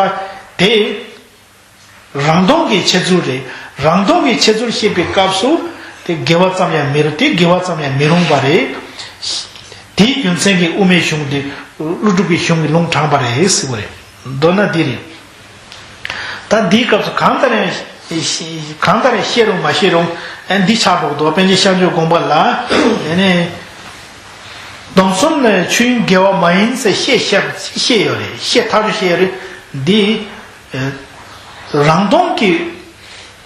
དེ། རང་སྟོང་གི་འཆད་ཚུལ་རེད། རང་སྟོང་གི་འཆད་ཚུལ་བཤད་པའི་སྐབས་སུ་དེ་དགེ་བ་ཙམ་ཡང་མི་རུང་། དེ་དགེ་བ་ཙམ་ཡང་མི་རུང་བ་རེད། དེའི་རྒྱུ་མཚན་གྱིས་དབུ་མའི་གཞུང་དེ་ཀླུ་སྒྲུབ་ཀྱི་གཞུང་གི་ལུང་དྲངས་པ་རེད་ཟེར་བ་རེད། མདོར་ན་འདི་རེད། ད་འདིའི་སྐབས་སུ་གང་ལྟར་ཡང་གང་ལྟར་ཡང་བཤད་རུང་མ་བཤད་རུང་། ཨ་འདི་ཆགས་འགྲོ་གི་འདུག། པཎ་ཆེན་ཤཱཀྱའི་དགོངས་པ་ལ་ཨ་ནི་སྡོམ་གསུམ་ནི་ཆོས་དབྱིངས་དགེ་བ་མ་ཡིན་ཟེར་བཤད་བཤད་བཤད་ཡོད་རེད། བཤད་ཐག་ཆོད་བཤད་ཡོད་རེད། འདི་རང་སྟོང་གི་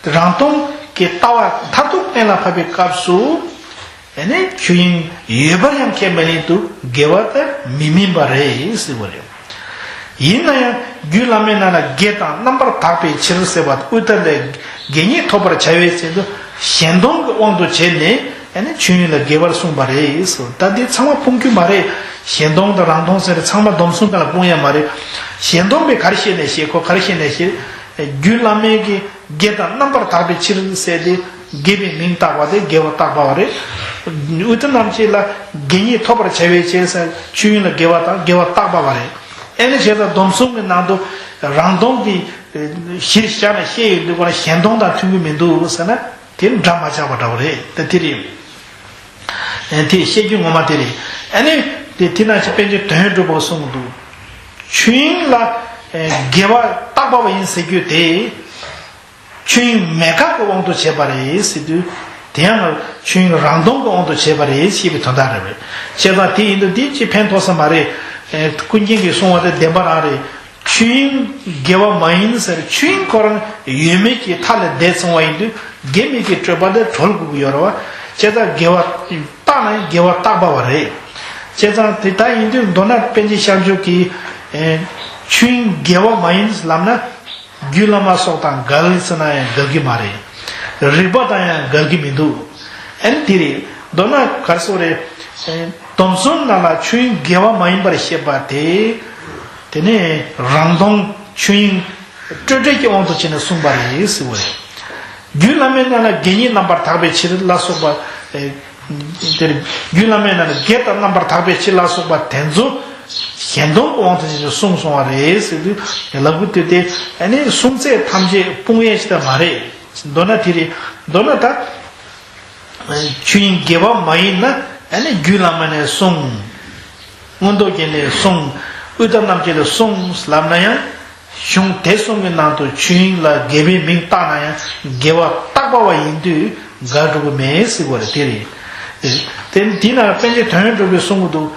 རང་སྟོང་གི་ལྟ་བ་མཐར་ཐུག་གཏན་ལ་ཕབ་པའི་སྐབས་སུ། ཨ་ནི་ཆོས་དབྱིངས་ཡོད་པར་ཡང་ཁས་མི་ལེན་དུས་དགེ་བ་དེ་མི་སྨིན་པ་རེད་ཟེར་བ་རེད། ཡིན་ན་ཡང་རྒྱུད་བླ་མའི་ནང་ལ་དགེ་དང་རྣམ་པར་དག་པའི་ཕྱིར་ཟེར་བ་དབུས་མཐའ་ལས་དགེ་བསྙེན་ཐོབ་པར་བྱ་བའི་ཆེད་དུ་གཞན་སྡོམ་གྱི་དབང་དུ་བྱས་ནས། ཨ་ནི་ཆོས་དབྱིངས་ལ་དགེ་བར་གསུངས་པ་རེད་ཟེར། ད་འདི་ཚང་མ་སྤོང་རྒྱུ་མ་རེད། གཞན་སྡོམ་དང་རང་སྡོམ་ཟེར་ཚང་མ་སྡོམ་གསུམ་ག་ལ་སྤོང་ཡ་མ་རེད། གཞན་སྡོམ་པས་ག་རེ་བཤད་ནས་བཤད། ཁོ་ག་རེ་བཤད་ནས་བཤད། རྒྱུད་བླ་མའི་གི་དགེ་དང་རྣམ་པར་དག་པའི་ཕྱིར་ཟེར་ཏེ་དགེ་བའི་མིང་བཏགས་པ་དེ་དགེ་བ་བཏགས་པ་བ་རེད། དབུས་མཐའ་རྣམས་ཀྱིས་ལ་དགེ་བསྙེན་ཐོབ་པར་བྱ་བའི་ཕྱིར་ཟེར་ཆོས་དབྱིངས་ལ་དགེ་བ་དང་དགེ་བ་བཏགས་པ་བ་རེད། ཨེ་ནི་བྱས་ཙང་སྡོམ་གསུམ་གྱི་ནང་དུ་རང་སྡོམ་གྱི་གཞིར་བཞག་ནས་བཤད་ཡོད་འདུག་པ་ན་གཞན་སྡོམ་དང་མཐུན་གྱི་མི་འདུག་ཟེར་ན། དེ་འདྲ་མ་ཆགས་པ་འདྲ་བོ་རེད། ད་དེ་རེད། ཨེ་དེ་བཤད་རྒྱུ་ངོ་མ་དེ་རེད། ཨ་ནི་དེ་དེ་ན་ཅི་པཎ་ཆེན་དོན་གྲུབ་པ་གསུངས་འདུག། ཆོས་དབྱིངས་ལ་ཨེ་དགེ་བ་བཏགས་པ་བ་ཡིན་ཟེར་རྒྱུ་དེ། ཆོས་དབྱིངས་མེད་དགག་གི་དབང་དུ་བྱས་པ་རེད་ཟེར་དུས། དེ་ཡང་ཆོས་དབྱིངས་རང་སྟོང་གི་དབང་དུ་བྱས་པ་རེད་ཞེས་པའི་དོན་དག་རེད་པས། བྱས་ཙང་དེ་ཡིན་དུས་དེ་ཅི་ཕན་ཐོགས་ས་མ་རེད། ཨེ་ཀུན་མཁྱེན་གྱིས་གསུངས་པ་དེ་བདེན་པ་རང་རེད། ཆོས་དབྱིངས་དགེ་བ་མ་ཡིན་ཟེར། ཆོས་དབྱིངས་ཁོ་རང་ཡོད་མེད་ཀྱི་མཐའ་ལས་འདས་སོང་བ་ཡིན་དུས་དགེ་མེད་ཀྱི་སྤྲོས་པ་དེ་གྲོལ་དགོས་ཀྱི་ཡོད་རེད་བ། བྱས་ཙང་དགེ་བ་བཏགས་ན་ཡང་དགེ་བ་བཏགས་པ་བ་རེད། བྱས་ཙང་དེ་ལྟར་ཡིན་དུས་མདོར་ན་པཎ་ཆེན་ཤཱཀྱ་མཆོག་གིས་ཨེ་ཆོས་དབྱིངས་དགེ་བ་མ་ཡིན་ལབ་ན། རྒྱུད་བླ་མ་སོགས་དང་འགལ་ཟེར་ན་ཡང་འགལ་གྱི་མ་རེད། རིགས་པ་དང་ཡང་འགལ་གྱི་མི་འདུག། ཨ་ནི་དེ་རེད། མདོར་ན་ག་རེ་ཟེར་རེད། སྡོམ་གསུམ་ནང་ལ་ཆོས་དབྱིངས་དགེ་བ་མ་ཡིན་པར་བཤད་པ་དེ། དེ་ནས་རང་སྟོང་ཆོས་དབྱིངས་སྤྲོས་བྲལ་གྱི་དབང་དུ་བྱས་ནས་གསུངས་པ་རེད་ཟེར་བ་རེད། རྒྱུད་བླ་མའི་ནང་ལ་དགེ་བསྙེན་རྣམ་པར་དག་པའི་ཕྱིར་ལ་སོགས་པ། དེར་རྒྱུད་བླ་མའི་ནང་ལ་དགེ་དང་རྣམ་པར་དག་པའི་ཕྱིར་ལ་སོགས་པ་དེ་ཚོ་གཞན་སྟོང་གི་དབང་དུ་བྱས་ཏེ་གསུངས་སོང་བ་རེད་ཟེར་དུས་ལབ་དགོས་དུས་དེ། ཨ་ནི་གསུང་ཚད་ཐམས་ཅད་སྤོང་ཡས་ཅིག་ད་མ་རེད། མདོར་ན་དེ་རེད། མདོར་ན་ད་ཆོས་དབྱིངས་དགེ་བ་མ་ཡིན་ན། ཨ་ནི་རྒྱུད་བླ་མ་ནས་གསུངས། མངོན་རྟོགས་རྒྱན་ནས་གསུངས། དབུས་མཐའ་རྣམས་ཀྱིས་ལ་གསུངས་ལབ་ན་ཡང་། གཞུང་དེ་གསུམ་གྱི་ནང་དུ་ཆོས་དབྱིངས་ལ་དགེ་བའི་མིང་བཏགས་ན་ཡང་དགེ་བ་བཏགས་པ་བ་ཡིན་དུས་འགལ་འགྲོ་གི་མེད་ཟེར་བ་རེད། དེ་རེད། དེ་དེ་ན་པཎ་ཆེན་དོན་གྲུབ་པས་གསུང་གི་འདུག།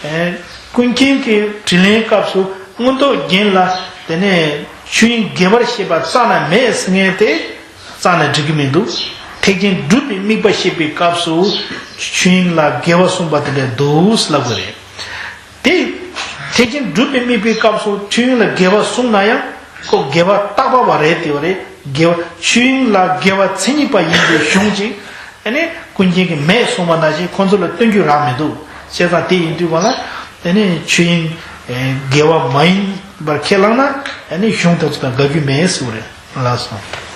ཨེ་ཀུན་མཁྱེན་གྱི་དྲིས་ལན་སྐབས་སུ་མངོན་རྟོགས་རྒྱན་ལ་དེ་ནས་ཆོས་དབྱིངས་དགེ་བར་བཤད་པ་རྩ་ནས་མེད་ཟེར་མཁན་དེ་རྩ་ནས་འགྲིག་གི་མི་འདུག། ཐེག་ཆེན་སྒྲུབ་པའི་དམིགས་པ་བཤད་པའི་སྐབས་སུ་ཆོས་དབྱིངས་ལ་དགེ་བ་གསུངས་པ་དེ་འདྲ་འདུག་ལབ་དགོས་རེད། དེ། ཐེག་ཆེན་སྒྲུབ་པའི་དམིགས་པའི་སྐབས་སུ་ཆོས་དབྱིངས་ལ་དགེ་བ་གསུངས་ན་ཡང་ཁོ་དགེ་བ་བཏགས་པ་བ་རེད་དེ་བ་རེད། དགེ་བ་ཆོས་དབྱིངས་ལ་དགེ་བ་མཚན་ཉིད་པ་ཡིན་པའི་གཞུང་ཅིག། ཨ་ནི་ཀུན་མཁྱེན་གྱིས་མེད་གསུངས་པ་ནང་བཞིན་ཁོ་ཚོ་ལ་སྟོན་རྒྱུ་རག་མི་འདུག། བྱས་ཙང་དེ་ཡིན་དུས་བ་ལ་ཨ་ནི་ཆོས་དབྱིངས་དགེ་བ་མ་ཡིན་པར་ཁས་བླངས་ན་ཨ་ནི་གཞུང་དེ་ཚོ་དང་འགལ་རྒྱུ་མེད་ཟེར་བ་རེད། ལགས་སོ།